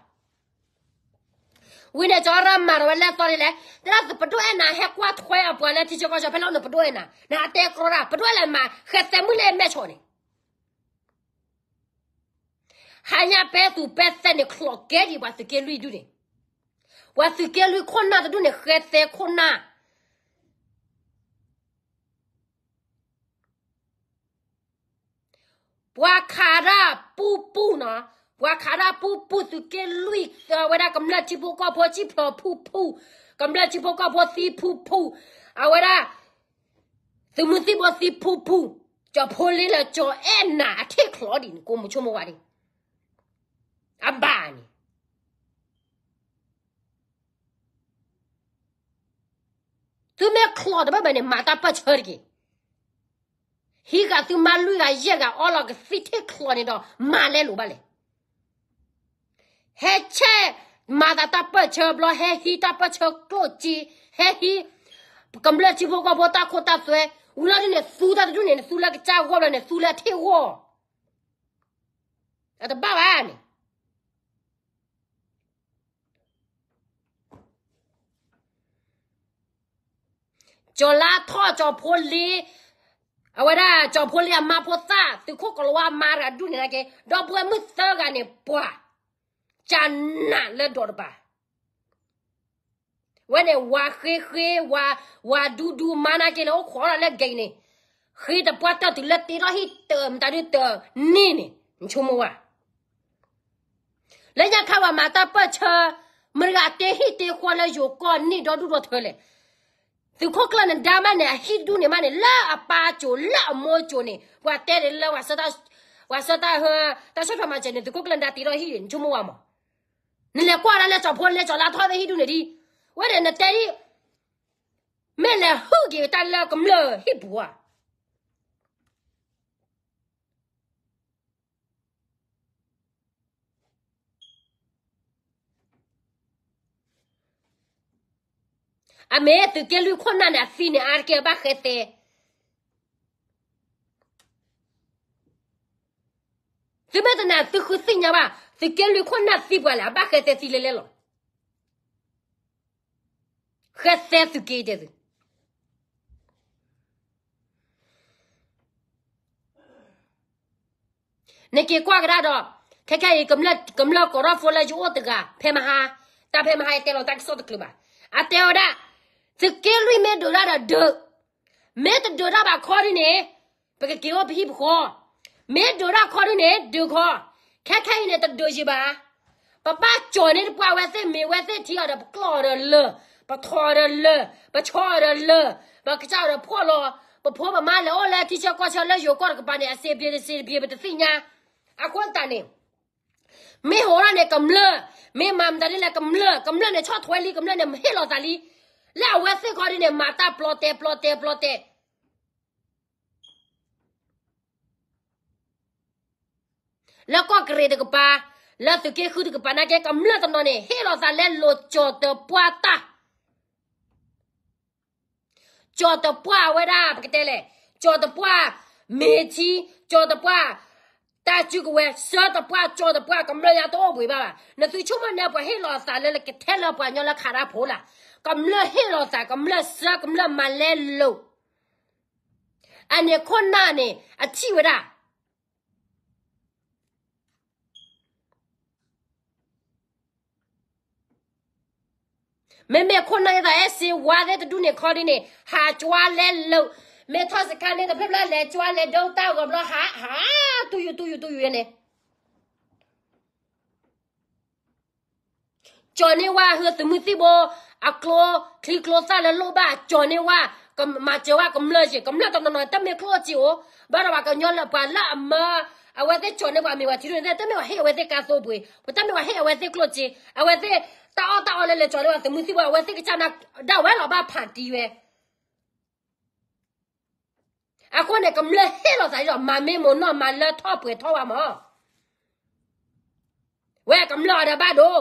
ဝံၤန့ၣ် ကၠီၤရၣ်မၤထီၣ်ဝဲလဲၣ်သီန့ၣ်လဲၣ်, တဲဒၣ်ပဒိၣ်အဲၣ်နၤ ဟဲကွၢ်ထွဲအပှၤလၢထံဆၢကီၢ်ဆၢ ဖဲလၢနပဒိၣ်အဲၣ်နၤ, နတဲကြီဒၣ် ပဒိၣ်အဲၣ်လဲၣ်မၤ ဃဲသဲမုၢ်လၢမဲၢ်ဆီးန့ၣ် ဟါညါပဲသူပဲသဲန့ၣ် ချီးကဲဒံးပှၤသုးက့လွံၢ်ဒူၣ်န့ၣ်, ပှၤသုးက့လွံၢ်ခိၣ်နၢ်တဒူၣ်န့ၣ် ဃဲသဲခိၣ်နၢ်, ပှၤခးဒၣ်ပူပူနီၤ, ပှၤခးဒၣ်ပူပူသုးက့လွံၢ် ဝဲဒၣ်ကမျၢၢ်ထံဖိကီၢ်ဖိ စံၣ်ဖျိးဖူဖူ, ကမျၢၢ်ထံဖိကီၢ်ဖိသံဖူဖူ, အဝဲဒၣ် သုးမုၢ်သံၣ်ဘိသံဖူဖူ, ကၠီၤဖိလ့လၢကၠီၤအဲၣ်နၤအထံၣ်ချီးဒံးန့ၣ် ကိးမုၢ်ဆိကမိၣ်ဝဲဒၣ်, အဘၣ်န့ၣ် သုမ့ၢ်ချီးတဘၣ်ဘၣ်န့ၣ် မၤတၢ်ပၢၢ်ဆၢတက့ၢ်. ဟံးဂၤသုမါလွံၢ်ဂၤယဲၢ်ဂၤအီလီၤကသံၣ်ထံၣ်ချီးန့ၣ်ဒီး မၤလဲလိာ်ဘၣ်လဲၣ်. ဟဲဆဲးမၤသးတၢ်ပၢၢ်ဆၢဘျီ ဟဲဟံးတၢ်ပၢၢ်ဆၢကျိၣ်စ့, ဟဲဟံး ကမျၢၢ်ထံဖိကီၢ်ဖိတၢ်ခိတၢ်သွဲ, ဝံၤလီၤဒ်န့ၣ် သူတၢ်တဒူၣ်န့ၣ် နသူလၢကစၢ်ဂီၢ်ဘျီန့ၣ် သူလၢအထံၣ်ဂီၢ် အတဘၣ်ဘၣ်န့ၣ် ကၠီၤလါထီၣ် ကၠီၤဖိလ့, အဝဲဒၣ်ကၠီၤဖိလ့အမါဖိသၣ် သုးခိၣ်ကလၤဝါအမါတဂၤဒူၣ်န့ၣ်နာ်က့, ဒီပုၢ်ဝဲၢ်မုၣ်သၢဂၤန့ၣ် ပှၤ ကနၣ်လၢဒီးတပၤ ဝဲန့ၣ် ဝၤဃ့ဃ့, ဝၤဒူဒူမါနာ်က့န့ၣ် အိၣ်ခိးလီၤလၢဂ့ၤန့ၣ်, ဃ့တပှၢ်တၢၢ်တုၤလၢတ့ထီၣ်ဟံၣ်တမတၤဒုတန့ၢ်န့ၣ် နဆိကမိၣ်ဝဲ လၢညါခါပှၤမၤတၢ်ပၢၢ်ဆၢ, မတၤတဂၤတ့ဟံၣ်တ့ဃီလၢယိၤကီၢ်န့ၢ်ဒီဒူၣ်ဒီထၢလဲၣ်. သုးခိၣ်ကျၢၢ်နဒါမးန့ၣ် အဟံၣ်တဒူၣ်န့ၣ်မးန့ၣ် လၢအပၢ်စိၤ လၢအမိၢ်စိၤန့ၣ် ပှၤတဲန့ၣ်လၢ ပှၤဆၢတၢ်ဟၢ တၢ်ဆီၣ်ထွဲမၤစၢၤန့ၣ် သုးခိၣ်ကျၢၢ်နဒါတ့ထီၣ်ဟံၣ်န့ၣ် နဆိကမိၣ်ဝဲမး. နလဲၤကွၢ်ဒၣ်လၢကၠီၤဖိလ့ ကၠီၤလါထီၣ်သ့ၣ်ဟံၣ်ဒူၣ်န့ၣ်ဒံး, ဝဲန့ၣ်နတဲဒ် မ့ၢ်လဲၤဟုၣ်က့ၤတၢ်လၢကမျၢၢ်ဟံၣ်ပူၤဧါ. အမ့ၢ်သုးက့လွံၢ်ခိၣ်နၢ်န့ၣ် အသံန့ၣ် အါတက့ၢ်အဘၣ်ဃဲသဲ, သုမ့ၢ်တနာ်သုဃုသ့ၣ်ညါဘၣ် သုးက့လွံၢ်ခိၣ်နၢ်သံပှၤလဲၣ် အဘၣ်ဃဲသဲသံလဲၣ်လဲၣ်လီၤ. ဃဲသဲသုးက့တဲသုး နက့ၤကွၢ်ကဒါဒီး, ခဲခဲအံၤ ကမျၢၢ်ကိးထီၣ်ဖိလၢယအိၣ်တဂၤ ဖဲမဟါ, တၢ်ဖဲမဟါယတဲလီၤတၢ်ကစီၣ်တချုးဘၣ်. အတဲဝဲဒၣ်, သုးက့လွံၢ်မ့ၢ်ဒုးတၢ်ဒီးဒုး, မ့ၢ်တဒုးတၢ်ဘၣ်ခီဒ်န့ၣ်, ပကက့ၤအိၣ်ပဟံၣ်ပဃီ, မ့ၢ်ဒုးတၢ်ခီဒ်န့ၣ် ဒုးခီ, ခဲခဲအံၤန့ၣ် တဒုးယံၤဘၣ်. ပဘၣ်ကၠီၤန့ၢ်တပှၢ်ဝဲသ့ၣ်မ့ၢ်ဝဲသ့ၣ်ထံအီၤဒီး ပကျီၢ်အီၤဒီးလၢာ်, ပထီၣ်အီၤဒီးလၢာ်, ပဆီအီၤဒီးလၢာ်, ပကစၢ်အီၤဒီးဖှီၣ်လီၤ, ပဖိပမါလဲၤအိၣ်လၢထံဆၢကီၢ်ဆၢလၢယိၤကီၢ်တကပၤန့ၣ် အစ့ဘျ့တစ့ဘျ့ ပတသ့ၣ်ညါ. အဃိသတးန့ၣ်, မ့ၢ်ဟိးထီၣ်န့ၣ် ကမျၢၢ်, မ့ၢ်မၤမတၤဒ်လဲၣ် ကမျၢၢ်, ကမျၢၢ်န့ၣ်ဆီၣ်ထွဲလံ, ကမျၢၢ်န့ၣ်ဟ့ၣ်လီၤသးလံ, လၢအဝဲသ့ၣ်ခီဒ်န့ၣ် မၤတၢ်ပျီတဲာ်ပျီတဲာ်ပျီတဲာ် လၢကီၢ်ကရ့ၣ်တကပၤ, လၢသုးက့ဃုတကပၤနာ်က့ ကမျၢၢ်တနီၤန့ၣ် ဟ့ၣ်လီၤသးလၢလိၤကၠီၤတပှၢ်တၢ်, ကၠီၤတပှၢ်ဝဲဒၣ် ပကတဲလဲၣ်, ကၠီၤတပှၢ်မ့ၢ်ထံ, ကၠီၤတပှၢ် တၢ်စုကဝဲၤ, စၢတပှၢ် ကၠီၤတပှၢ် ကမျၢၢ်ညါတအိၣ်ဘှံးဘၣ်ဘၣ်. နသုဆိကမိၣ်န့ၣ် ပှၤဟ့ၣ်လီၤသးလၢကထဲလၢပှၤကညီလၢခးတၢ်ဖိလၢ်, ကမျၢၢ်ဟ့ၣ်လီၤသး ကမျၢၢ်စၢ ကမျၢၢ်မၤလဲလိာ်, အန့ၣ်ခိၣ်နၢ်န့ၣ် အထံၣ်ဝဲဒၣ် မ့မ့ၢ်ခိၣ်နၢ်သးအဲၣ်စ့ဝါသ့ၣ်တဒူၣ်န့ၣ်ခီဒ်န့ၣ် ဟးကွၢ်လဲလိာ်, မ့ၢ်ထီၣ်စခါန့ၣ် တဖျၢၣ်ဖျၢၣ်လဲၤကွၢ်လဲၤဒိတၢ်ဂီၤဘျီ ဟး ဟး တူၢ်ယူၤတူၢ်ယူၤတူၢ်ယူၤန့ၣ် ကၠီၤန့ၢ်ဝဲ ဟၢ သုးမုၢ်သံၣ်ဘိ အကျိချံကျိသၣ်လၢလိၣ်ဘၣ် ကၠီၤန့ၢ်ဝဲ, မၤစၢၤဝဲကမျၢၢ်က့ၤ, ကမျၢၢ်တနီၤနီၤ တမ့ၢ်ကျိၣ်စ့အိၣ်, ဘၣ်ဒီးပှၤကညီလၢပှၤလၢအမၢ အဝဲသ့ၣ်ကၠီၤန့ၢ်ပှၤမ့ၢ်ပှၤထံဒိၣ်န့ၣ် တမ့ၢ်ပှၤဟ့ၣ်အဝဲသ့ၣ်ကါသိပှ့ၤ, ပတမ့ၢ်ပှၤဟ့ၣ်အဝဲသ့ၣ်ကျိၣ်စ့, အဝဲသ့ၣ်တၢ်အီၣ်တၢ်အီလၢလဲၤကၠီၤန့ၢ်ဝဲသုးမုၢ်သံၣ်ဘိ အဝဲသ့ၣ်ကစၢ်နၤဒၣ်ဝဲလီၤဘၣ်ဖးတံၢ်ဝဲ အဃိန့ၣ် ကမျၢၢ်ဟ့ၣ်လီၤသးဒီး မၤမ့ၢ်မိၢ်နီၢ် မၤလၢထီၣ်ပှဲၤထီၣ်ဝဲမၢ်, ဝဲကမျၢၢ်အီၤဒီးဘၣ်ဒိ,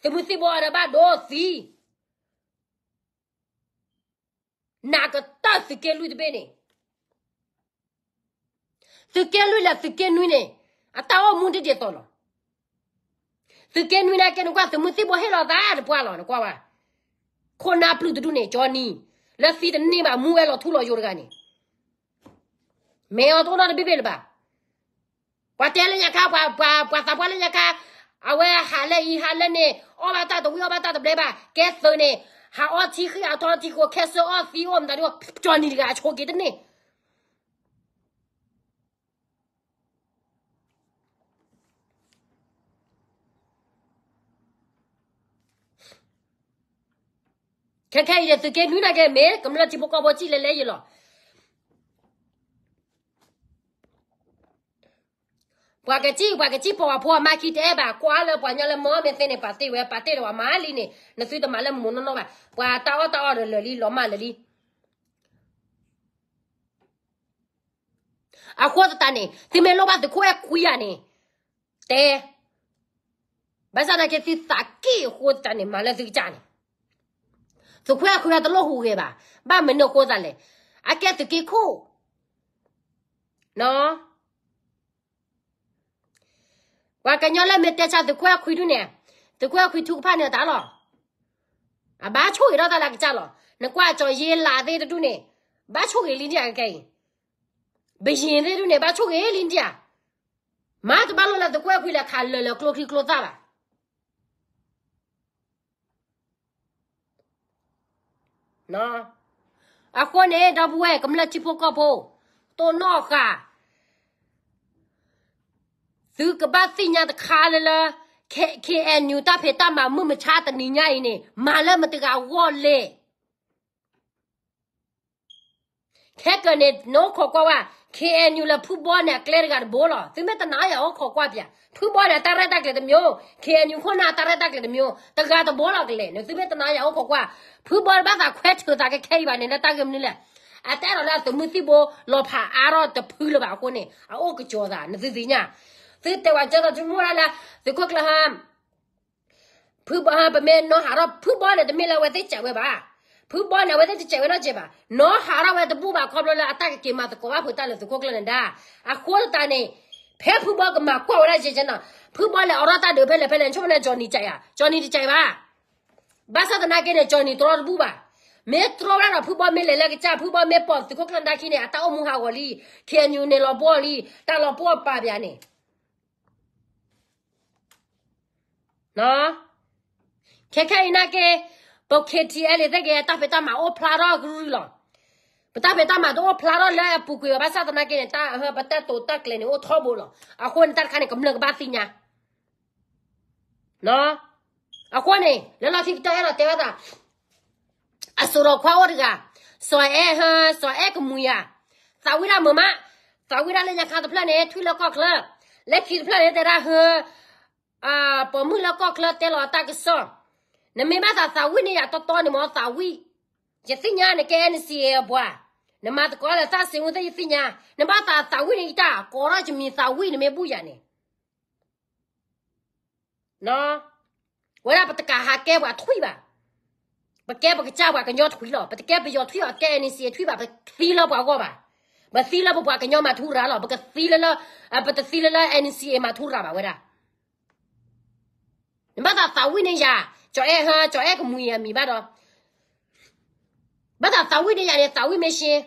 သုးမုၢ်သံၣ်ဘိအီၤဒီးဘၣ်ဒိသံ, နကတၢၢ်သုးက့လွံၢ်တဘ့ၣ်န့ၣ် သုးက့လွံၢ်လၢသုးက့နွံန့ၣ် အတၢ်အိၣ်မူဒ်ဒ်သိးလီၤ. သုးက့နွံနာ်က့န့ၣ်ကွၢ် သုးမုၢ်သံၣ်ဘိဟ့ၣ်လီၤသးတပှၢ်လီၤ နကွၢ်ဝဲ, ခိၣ်နၢ်ပျုၢ်တဒူၣ်န့ၣ် ကၠီနံၤ, လၢသံတန့ၢ်ဘၣ် မူဝဲလီၤထူလီၤယိာ်တဂၤန့ၣ်, မ့ၢ်အီၤတအိၣ်နီတဘ့ၣ်ဘ့ၣ်လၢၤဘၣ်. ပှၤတဲလၢညါခါ ပှၤသးပှၢ်လၢညါခါ, အဝဲဟးလၢအံၤဟးလၢန့ၣ် အီၣ်ဘၣ်တၢ်တဝံၣ်အီၣ်ဘၣ်တၢ်တဘျဲဘၣ်, ကဲသုးန့ၣ် ဟးအီထံဃံအထီထံဃိ ခဲစၢအီၣ်သံအိၣ်မတၤဒ် ကၠီနံၤတဂၤအဆိက့ၤတန့ၢ် ခဲခဲအံၤဒီး သုးက့နွံနာ်က့ မ့ၢ်ကမျၢၢ်ထံဖိကီၢ်ဖိစံၣ်လဲၤလဲၤယံၤလီၤ. ပှၤကစံၣ် ပှၤကစံၣ်ပိာ်အဖိအမါခံတအဲၣ်ဘၣ် ကွၢ်လၢပှၤညီလၢမၢမ့ၢ်သ့န့ၣ် ပာ်တ့ၢ်ဝဲ ပာ်တ့ၢ်ဒီးပှၤမၤလံန့ၣ် နသုတမၤလၢမိၢ်နီၢ်နီၢ်ဘၣ် ပှၤတၢ်အီၣ်တၢ်အီဒီးလၢာ်လံ လီၤမၢ်လၢာ်လံ အဃိသတးန့ၣ် သုမ့ၢ်လိၣ်ဘၣ်သုးခိၣ်အဲၣ်ခွံယၤန့ၣ် တဲ ဘၣ်ဆၣ်သနာ်က့သုသးက့ၣ်အဃိသတးန့ၣ် မၤလၢသုကစၢ်န့ၣ် သုးခိၣ်အဲၣ်ခွံအတလိၣ်ဟူးဂဲၤဘၣ် ဘၣ်မနုၤအဃိသတးလဲၣ် အကဲသုးက့ခိၣ် ပှၤကညီလၢမ့ၢ်တဲဆါသုးခိၣ်အဲၣ်ခွံဒုန့ၣ် သုးခိၣ်အဲၣ်ခွံထုကဖၣ်န့ၣ်အတၢ်လီၤ အဘၣ်ဆိၣ်ဂ့ၤထီၣ်တၢ်လၢအကစၢ်လီၤ နကွၢ်ကၠီၤယ့လးသ့ၣ်တဒူၣ်န့ၣ် ဘၣ်ဆိၣ်ဂ့ၤလံဒံးဧါခဲအံၤ ဘယ့ၤသ့ၣ်တဒူၣ်န့ၣ် ဘၣ်ဆိၣ်ဂ့ၤလံဒံးဧါ မၤတဘၣ်လိၣ်လၢသုးခိၣ်အဲၣ်ခွံလဲၤခးလၢာ်လၢာ်ကျိချံကျိသၣ်ဘၣ် အဃိန့ၣ် ဒီပုၢ်ဝဲၢ်ကမျၢၢ်ထံဖိကီၢ်ဖိ တိၢ်နီၣ်ဃာ် သုကဘၣ်သ့ၣ်ညါတခါလၢလၢ K-, KNU တၢ်ဖံးတၢ်မၤမုၢ်မဆါတနံၤညါအံၤန့ၣ် မၤလၢမတဂၤအဂီၢ်လဲၣ် ခဲကၢန့ၣ် နအိၣ်ခိးကွၢ်ဝဲ KNU လၢဖုဘီန့ၣ် အကျဲတဂၤတဘိလီၤ. သုမ့ၢ်တနာ်ယၤအိၣ်ခိးကွၢ်ပၠး ဖုဘီန့ၣ် အတၢ်ရဲၣ်တၢ်ကျဲၤတမျိုး, KNU ခိၣ်နၢ်အတၢ်ရဲၣ်တၢ်ကျဲၤတမျိုး, တဂၤတဘိလီၤကလဲာ်န့ၣ် သုမ့ၢ်တနာ်ယၤအိၣ်ခိးကွၢ်, ဖုဘီတဘၣ်သးခွဲးထုးသးကဲခဲအံၤဘၣ်န့ၣ် လၢတၢ်ဂ့ၢ်မနုၤလဲၣ်. အတအဲၣ်ဒိးလၢအသုးမုၢ်သံၣ်ဘိလီၤဖးအါထီၣ်တဖုလၢၤဘၣ်အဃိန့ၣ် အအိၣ်ကစီၤသး နသုသ့ၣ်ညါ. သုတဲဝဲကၢ်သိး သုမ့ၢ်ဝဲဒၣ်လၢ သုးခိၣ်ကျၢၢ်ဟါ ဖုဘီ ပမ့ၢ်နီၢ်ဟးထီၣ် ဖုဘီန့ၣ် တမ့ၢ်လၢအဝဲသ့ၣ်စံးဝဲဘၣ်. ဖုဘီန့ၣ် အဝဲသ့ၣ်တစံးဝဲနီတစဲးဘၣ်. နီၢ်ဟးထီၣ်ဝဲတဘူၣ်ဘၣ် ခီဖျိလၢအတၢ်ကက့ၤမၤသကိးဘၣ်ဖုးတၢ်လၢသုးခိၣ်ကျၢၢ်န့ၣ်ဒၣ်. အဃိသတးန့ၣ် ဖဲဖုဘီကမၤကွၢ်ဝဲဒၣ်ယဲၢ်ကဲနီၤ ဖုဘီလဲၤအိးထီၣ်တၢ်ဒုးဖဲလဲၣ်ဖဲလဲၣ် ဆိကမိၣ်န့ၣ် ကၠီနံၤစံးဧါ, ကၠီနံၤတစံးဘၣ်. ဘၣ်ဆၣ်သနာ်က့န့ၣ် ကၠီနံၤတြီတဘူၣ်ဘၣ်. မ့ၢ်တြီဝဲဒၣ်ဒီး ဖုဘီမ့ၢ်လဲၤလၢကစၢ် ဖုဘီမ့ၢ်ပိာ်သုးခိၣ်ကျၢၢ်ဒၣ်ခံန့ၣ် အတၢ်အိၣ်မူဟးဂီၤလံ. ခ့ၣ်အဲၣ်ယူၣ်န့ၣ်လီၤပှီၢ်လံ. တၢ်လီၤပှီၢ်ပာ်ပၠးန့ၣ် ခဲခဲအံၤနာ်က့ ပ K T L A သ့ၣ်က့ တၢ်ဖံးတၢ်မၤအိၣ်ဖျါထီၣ်ကရုၢ်လီၤ. ပတၢ်ဖံးတၢ်မၤတအိၣ်ဖျါထီၣ်လၢအပူၤကွံာ်ဘၣ် ဘၣ်ဆၣ်သနာ်က့န့ၣ် တၢ်ပတၢ်တိာ်တၢ်ကျဲၤန့ၣ် အိၣ်ထီဘိလီၤ. အဃိန့ၣ် တၢ်တခါန့ၣ် ကမျၢၢ်ကဘၣ်သ့ၣ်ညါ အဃိန့ၣ် လၢလီၢ်ခံကတၢၢ်အဲၣ်ဒိးတဲဘၣ်သး အစိာ်ဒီးခွါအိၣ်တဂၤ, စီၤအဲၣ်ဟၢ, စီၤအဲၣ်ကမှံၤယၤ, သးဝံၣ်တၢ်မုာ်မး, သးဝံၣ်တၢ်လၢညါခါတဖျၢၣ်န့ၣ် ထွံၣ်လၢကီၢ်ချၢ, လၢခံတဖျၢၣ်န့ၣ် တဲဒၣ်ဟၢ, ပိာ်မုၣ်လၢကီၢ်ချၢတဲလီၤတၢ်ကစီၣ်, နမ့ၢ်ဘၣ်သးသးဝံၣ်န့ၢ်ယၤတီတီန့ၣ်မ့ၢ်သးဝံၣ်, ယသ့ၣ်ညါနကဲ N C A အပှၤ, နမၤသကိးလၢသးစ့ဝူသ့ၣ်ယသ့ၣ်ညါ, နဘၣ်သးသးဝံၣ်န့ၢ်ယတၢ် ကိးထီၣ်ယမံၤသးဝံၣ်နမ့ၢ်ဘူၣ်ယၤန့ၣ် ဝဲဒၣ်ပတကးဟးကဲပှၤထွံၣ်ဘၣ်, ပကဲပကစၢ်ပှၤကညီထွံၣ်လီၤ, ပတကဲပယီၤထွံၣ်အီၤ ကဲ N C A ထွံၣ်ဘၣ်, ပသံလၢပှၤဂီၢ်ဘၣ်, ပသံလၢပပှၤကညီမၤထူရၤလီၤ, ပကသံလၢလၢ, ပတသံလၢလၢ N C A မၤထူရၤဘၣ်ဝဲဒၣ်. နဘၣ်သးသးဝံၣ်န့ၢ်ယၤ, ကၠီၤအဲၣ်ဟၢ, ကၠီၤအဲၣ်ကမှံၤအမံၤဘၣ်ဒီး, ဘၣ်သးသးဝံၣ်န့ၢ်ယၤန့ၣ် သးဝံၣ်မ့ၢ်ရှ့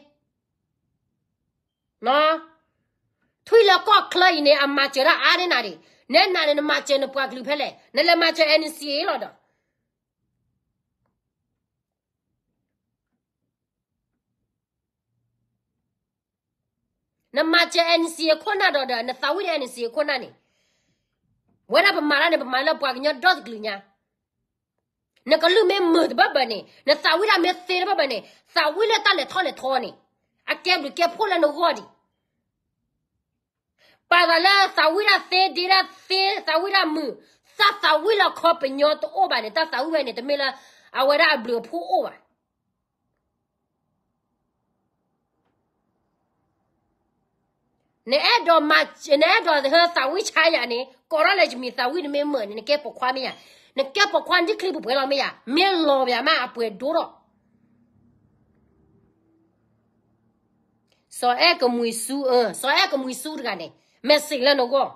ထွံၣ်လၢကီၢ်ချၢအံၤန့ၣ် အမၤစၢၤတၢ်အါန့ၢ်နၤဒံး, နဲနၤန့ၣ် နမၤစၢၤနပှၤကလုာ်ဖဲလဲၣ်, နလဲၤမၤစၢၤ N C A လီၤဒီး နမၤစၢၤ N C A အခိၣ်နၢ်ဒီးဒီး နသးဝံၣ်ဒီး N C A အခိၣ်နၢ်န့ၣ်, ဝဲဒၣ်ပမၤတၢ်န့ၣ် ပမၤလၢပှၤကညီဒီတကလုာ်ညါ, နကလုၢ်မ့ၢ်မုာ်တဘၢဘၢန့ၣ်, နသးဝံၣ်တၢ်မ့ၢ်သ့တဘၢဘၢန့ၣ်, သးဝံၣ်လၢတၢ်လဲၤထီၣ်လဲၤထီန့ၣ်, အကဲဘျုးကဲဖှိၣ်လၢနဂီၢ်ဒံး ပာ်သးလၢသးဝံၣ်တၢ်သ့ဒ့တၢ်သ့ သးဝံၣ်တၢ်မုာ်, တၢ်သးဝံၣ်လၢခီပညီတအိၣ်ဘၣ်န့ၣ်, တၢ်သးဝံၣ်ဝဲန့ၣ် တမ့ၢ်လၢအဝဲဒၣ်အဘျုးအဖှိၣ်အိၣ်ဘၣ်. နအဲၣ်ဒိးမၤ, နအဲၣ်ဒိးသးဝံၣ်ဆါယၤန့ၣ် ကိးထီၣ်လၢယမံၤသးဝံၣ်နမ့ၢ်မုာ်န့ၣ် နကဲပိာ်ခွါမ့ၢ်ယၤ, နကဲပိာ်ခွါနဒ်ချံပှဲၤပှဲၤလီၤမ့ၢ်ယၤ, မ့ၢ်လီၤပယၤမးအပှဲၤဒိၣ်ထီၣ် စီၤအဲၣ်ကမှံၤဆူ, စီၤအဲၣ်ကမှံၤဆူတဂၤန့ၣ်, မ့ၢ်စံးလၢနဂီၢ်,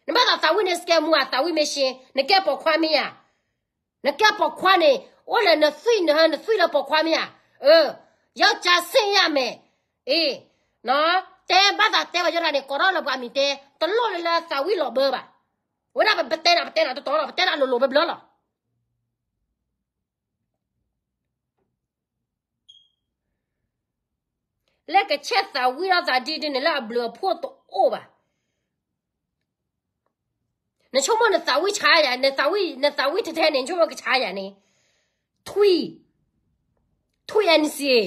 နဘၣ်သးသးဝံၣ်န့ၢ်စကဲမူအသးဝံၣ်မ့ၢ်ရှ့, နကဲပိာ်ခွါမ့ၢ်ဧါ, နကဲပိာ်ခွါန့ၣ်, အိၣ်လၢနသွံၣ်နဟၢနသွံၣ်လၢပိာ်ခွါမ့ၢ်ဧါ, အၢ, ယောက်ျားဆင့်ရမယ်, အ့, တဲဘၣ်သးတဲဘၣ်ယိၣ်တဂၤန့ၣ် ကိးထီၣ်လၢပှၤမံၤတဲ, တလိၣ်လၢလၢသးဝံၣ်လီၤဘၢဘၣ်, ဝဲဒၣ်ပတဲနၤပတဲနၤတတီလီၤ, ပတဲနၤလိၤလိၤဘျီဘျီလီၤ. လၢကဆဲးသးဝံၣ်ဒီးသးဒ်ဒ်န့ၣ်လၢအဘျုးအဖှိၣ်တအိၣ်ဘၣ်. နဆိကမိၣ်နသးဝံၣ်ဆါယၤ, နသးဝံၣ်, နသးဝံၣ်ထဲထဲန့ၣ် နဆိကမိၣ်ကဆါယၤန့ၣ်, ထွံၣ်, ထွံၣ် N C A,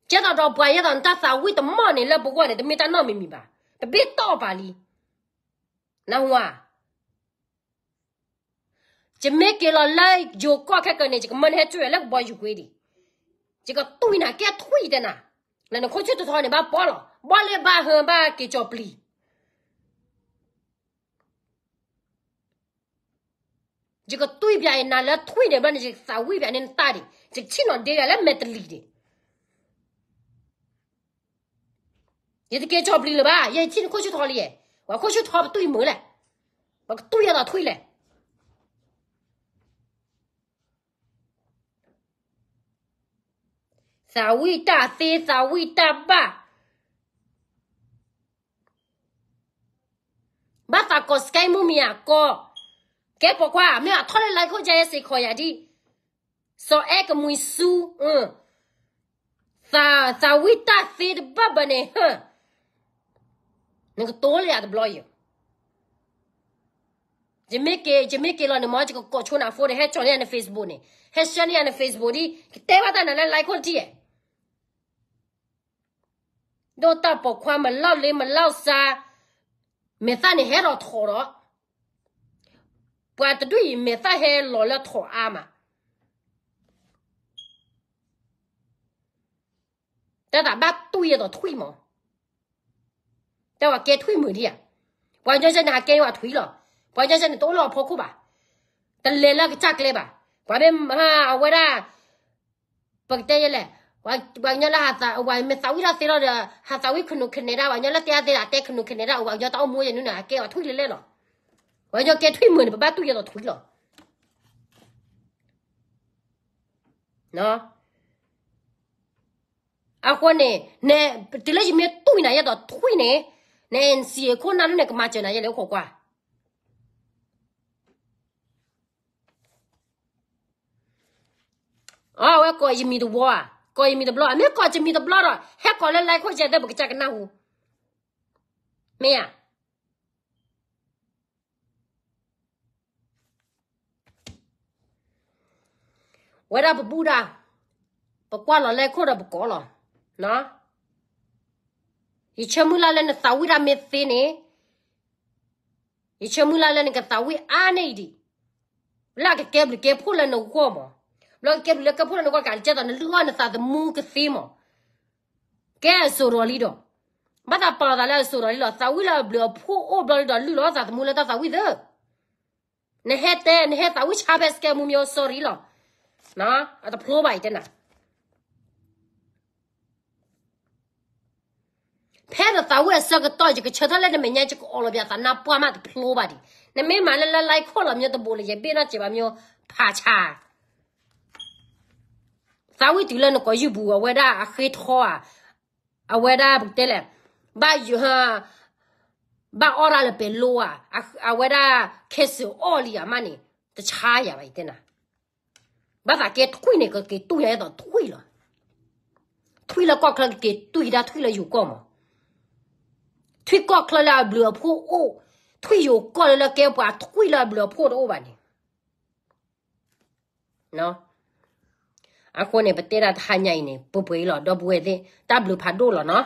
ကဲသိးဒီးပှၤယဲသိးနတၢ်သးဝံၣ်တမီၢ်န့ၣ် လၢပဂီၢ်န့ၣ် တမ့ၢ်တၢ်နီတမံၤမံၤဘၣ်, တဘ့ၣ်တီၢ်ပာ်လံ, နၢ်ဟူဧါ. ယမ့ၢ်က့ၤလီၤလၢယိၤကီၢ်ခဲကၢန့ၣ် ယကမၢနဟဲစိာ်ယၤလၢကဘီယူၤကွ့ဒံး, ယကတွံၢ်နၤကဲထွံၣ်တဲနၤ, လၢနခိၣ်ဆူၣ်ထီထီန့ၣ် ဘၣ်ပီလီၤ, ဘီလၢဘၣ်ဟၢဘၣ်က့ၤကၠီၤပျံၤ ယကတွံၢ်ပယၤအံၤနၤလၢထွံၣ်န့ၣ်ဘျီန့ၣ် ယကသးဝံၣ်ပယၤန့ၣ်နတၢ်ဒံး, ယကဆ့ၣ်နီၤဒ့ယၤလၢမဲာ်တလံၤဒံး, ယတက့ၤကၠီၤပျံၤလၢၤဘၣ်, ယထံၣ်နခိၣ်ဆူၣ်ထီလံ, ပှၤခိၣ်ဆူၣ်ထီပတွံၢ်မုာ်လဲၣ်, ပကတွံၢ်ယၤဒီးထွံၣ်လဲၣ်. သးဝံၣ်တၢ်သ့ သးဝံၣ်တၢ်ဘၣ်, ဘၣ်သးကိးစကဲမုၢ်မံၤဧါကိး, ကဲပိာ်ခွါ မ့ၢ်အထီၣ်လၢ like ခိၣ်ကဲစ့ၢ်ကီးယၤဒ်, စီၤအဲၣ်ကမှံၤဆူ, သးဝံၣ်တၢ်သ့တဘၣ်ဘၣ်န့ၣ်, နကတိၤလၢယၤတဘျီယၤ ယမ့ၢ်က့ၤ, ယမ့ၢ်က့ၤလီၤန့ၣ်မ့ၢ် ယကကိးဆိနၤ phone န့ၣ် ဟဲကၠီၤန့ၢ်ယၤန Facebook န့ၣ်, ဟဲ share န့ၢ်ယၤန Facebook ဒ်, ကတဲဘၣ်တၢ်နၤလၢ like ခိၣ်တထံၣ်ဧါ, ဒိၣ်တၢ်ပိာ်ခွါမၤလီၢ်လ့မၤလီၢ်စါ, မဲာ်သၣ်န့ၣ်ဟဲလီၤထီၣ်ဒီး, ပှၤတဒူၣ်အံၤမဲာ်သၣ်ဟဲလီၤလၢထီၣ်အါမး တၢ်သးဘၣ်တူၢ်ယဲသိးထွံၣ်မး, တၢ်ဝဲကဲထွံၣ်မုာ်ဒံးဧါ, ပှၤကညီကဲန့ၣ်ဟးကဲဝဲထွံၣ်လီၤ, ပှၤကညီကဲန့ၣ်တအိၣ်လၢအဖီခိၣ်ဘၣ်, တလဲၤလၢကစၢ်ကျဲဘၣ်, ပှၤမ့ၢ်အဝဲဒၣ်, ပကတဲယဲလဲၣ်, ပှၤကညီလၢဟးသး, ပှၤမ့ၢ်သးဝံၣ်တၢ်သ့လီၤဒီး ဟးသးဝံၣ်ခနူာ်ခနဲဒၣ်, ပှၤကညီလၢတဲအါသ့ဒၣ်တဲခနူာ်ခနဲဒၣ်, အိၣ်ပှၤကညီတၢ်အိၣ်မူယဲန့ၣ် ဟးကဲဝဲထွံၣ်လဲၣ်လဲၣ်လီၤ, ပှၤကညီကဲထွံၣ်မုာ်န့ၣ် ပဘၣ်တူၢ်ယဲသိးထွံၣ်လီၤ. အဃိန့ၣ်, တုၤလၢယမ့ၢ်တူၢ်နၤယဲသိးထွံၣ်န့ၣ်, န N C A ခိၣ်နၢ်န့ၣ်ကမၤစၢၤနၤယဲလဲၣ်အိၣ်ခိးကွၢ်, အဝဲကိးယမံၤတဝီဧါ, ကိးယမံၤတဘျီ, မ့ၢ်ကိးယမံၤတဘျီဒီး ဟဲကိးလၢ live ခိၣ်ကဲသ့ၣ် ပကစၢ်ကနၢ်ဟူ, မ့ၢ်ဧါ. ဝဲဒၣ်ပဘူၣ်ဒၣ်, ပကွၢ်လီၤ live ခိၣ်ဒီးပကိးလီၤ. ယဆၢမုၢ်လၢ်လၢနသးဝံၣ်တၢ်မ့ၢ်သ့န့ၣ်, ယဆၢမုၢ်လၢ်လၢနကသးဝံၣ်အါန့ၢ်အံၤဒံး, လၢအကကဲဘျုးကဲဖှိၣ်လၢနဂီၢ်မး, ဘျီကကဲဘျုးလၢကဲဖှိၣ်လၢနဂီၢ် ကကဲသိးနလုၢ်အီၣ်နသးသမူကသ့မး, ကဲအစိၤဒီးလံဒီး, ဘၣ်သးပာ်လီၤသးလၢအစိၤဒီးလံလီၤ. သးဝံၣ်လၢအဘျုးအဖှိၣ်အိၣ်ဘျီလံဒီး လုၢ်လီၤသးသမူလၢတၢ်သးဝံၣ်သၢ နဟဲတဲ နဟဲသးဝံၣ်ဆါဖဲ scam မူမီ sorry လီၤ. အတဖျိဘၣ်အံၤတဲနၤ. ဖဲနသးဝံၣ်အဆၢကတီၢ် ယကဆၢထၢၣ်လၢနမဲာ်ညါ ယကအီၣ်လီၤပှၤသးနါပှၢ်မး တဖျိဘၣ်ဒံး. နမ့ၢ်မၤလၢလၢ live ခိၣ်လီၤ မ့ၢ်တဘိးလၢယဘ့ၣ်နီၢ်စဲးဘၣ် မ့ၢ်ဖးဆါ သးဝံၣ်တုၤလၢနကိးယုၢ်ပူၤ အဝဲဒၣ်အဃ့ထီဧါ, အဝဲဒၣ်ပကတဲလဲၣ်, ဘၣ်ယ, ဘၣ်အီၣ်တၢ်လၢပဲၤလိဧါ, အဝဲဒၣ်ခဲစၢၣ်အီၣ်လံဧါမးန့ၣ်, တဆါယၤဘၣ်ယတဲနၤ. ဘၣ်သးကဲထွံၣ်န့ၣ် ကက့ၤတွံၢ်ယၤအဲၣ်ဒိးထွံၣ်လီၤ. ထွံၣ်လၢကီၢ်ချၢ ကက့ၤတွံၢ်ဒၣ်ထွံၣ်လၢယိၤကီၢ်မး. ထွံၣ်ကီၢ်ချၢလၢအဘျုးအဖှိၣ်အိၣ်, ထွံၣ်ယိၤကီၢ်လၢလၢကဲပှၤထွံၣ်လၢအဘျုးအဖှိၣ်တအိၣ်ဘၣ်န့ၣ် အဃိန့ၣ် ပတဲဒၣ်တဟါညါအံၤန့ၣ် ပှဲၤပှဲၤအံၤလီၤ ဒီပုၢ်ဝဲၢ်သ့ၣ် တၢ်ဘျုးဖးဒိၣ်လီၤနီၤ.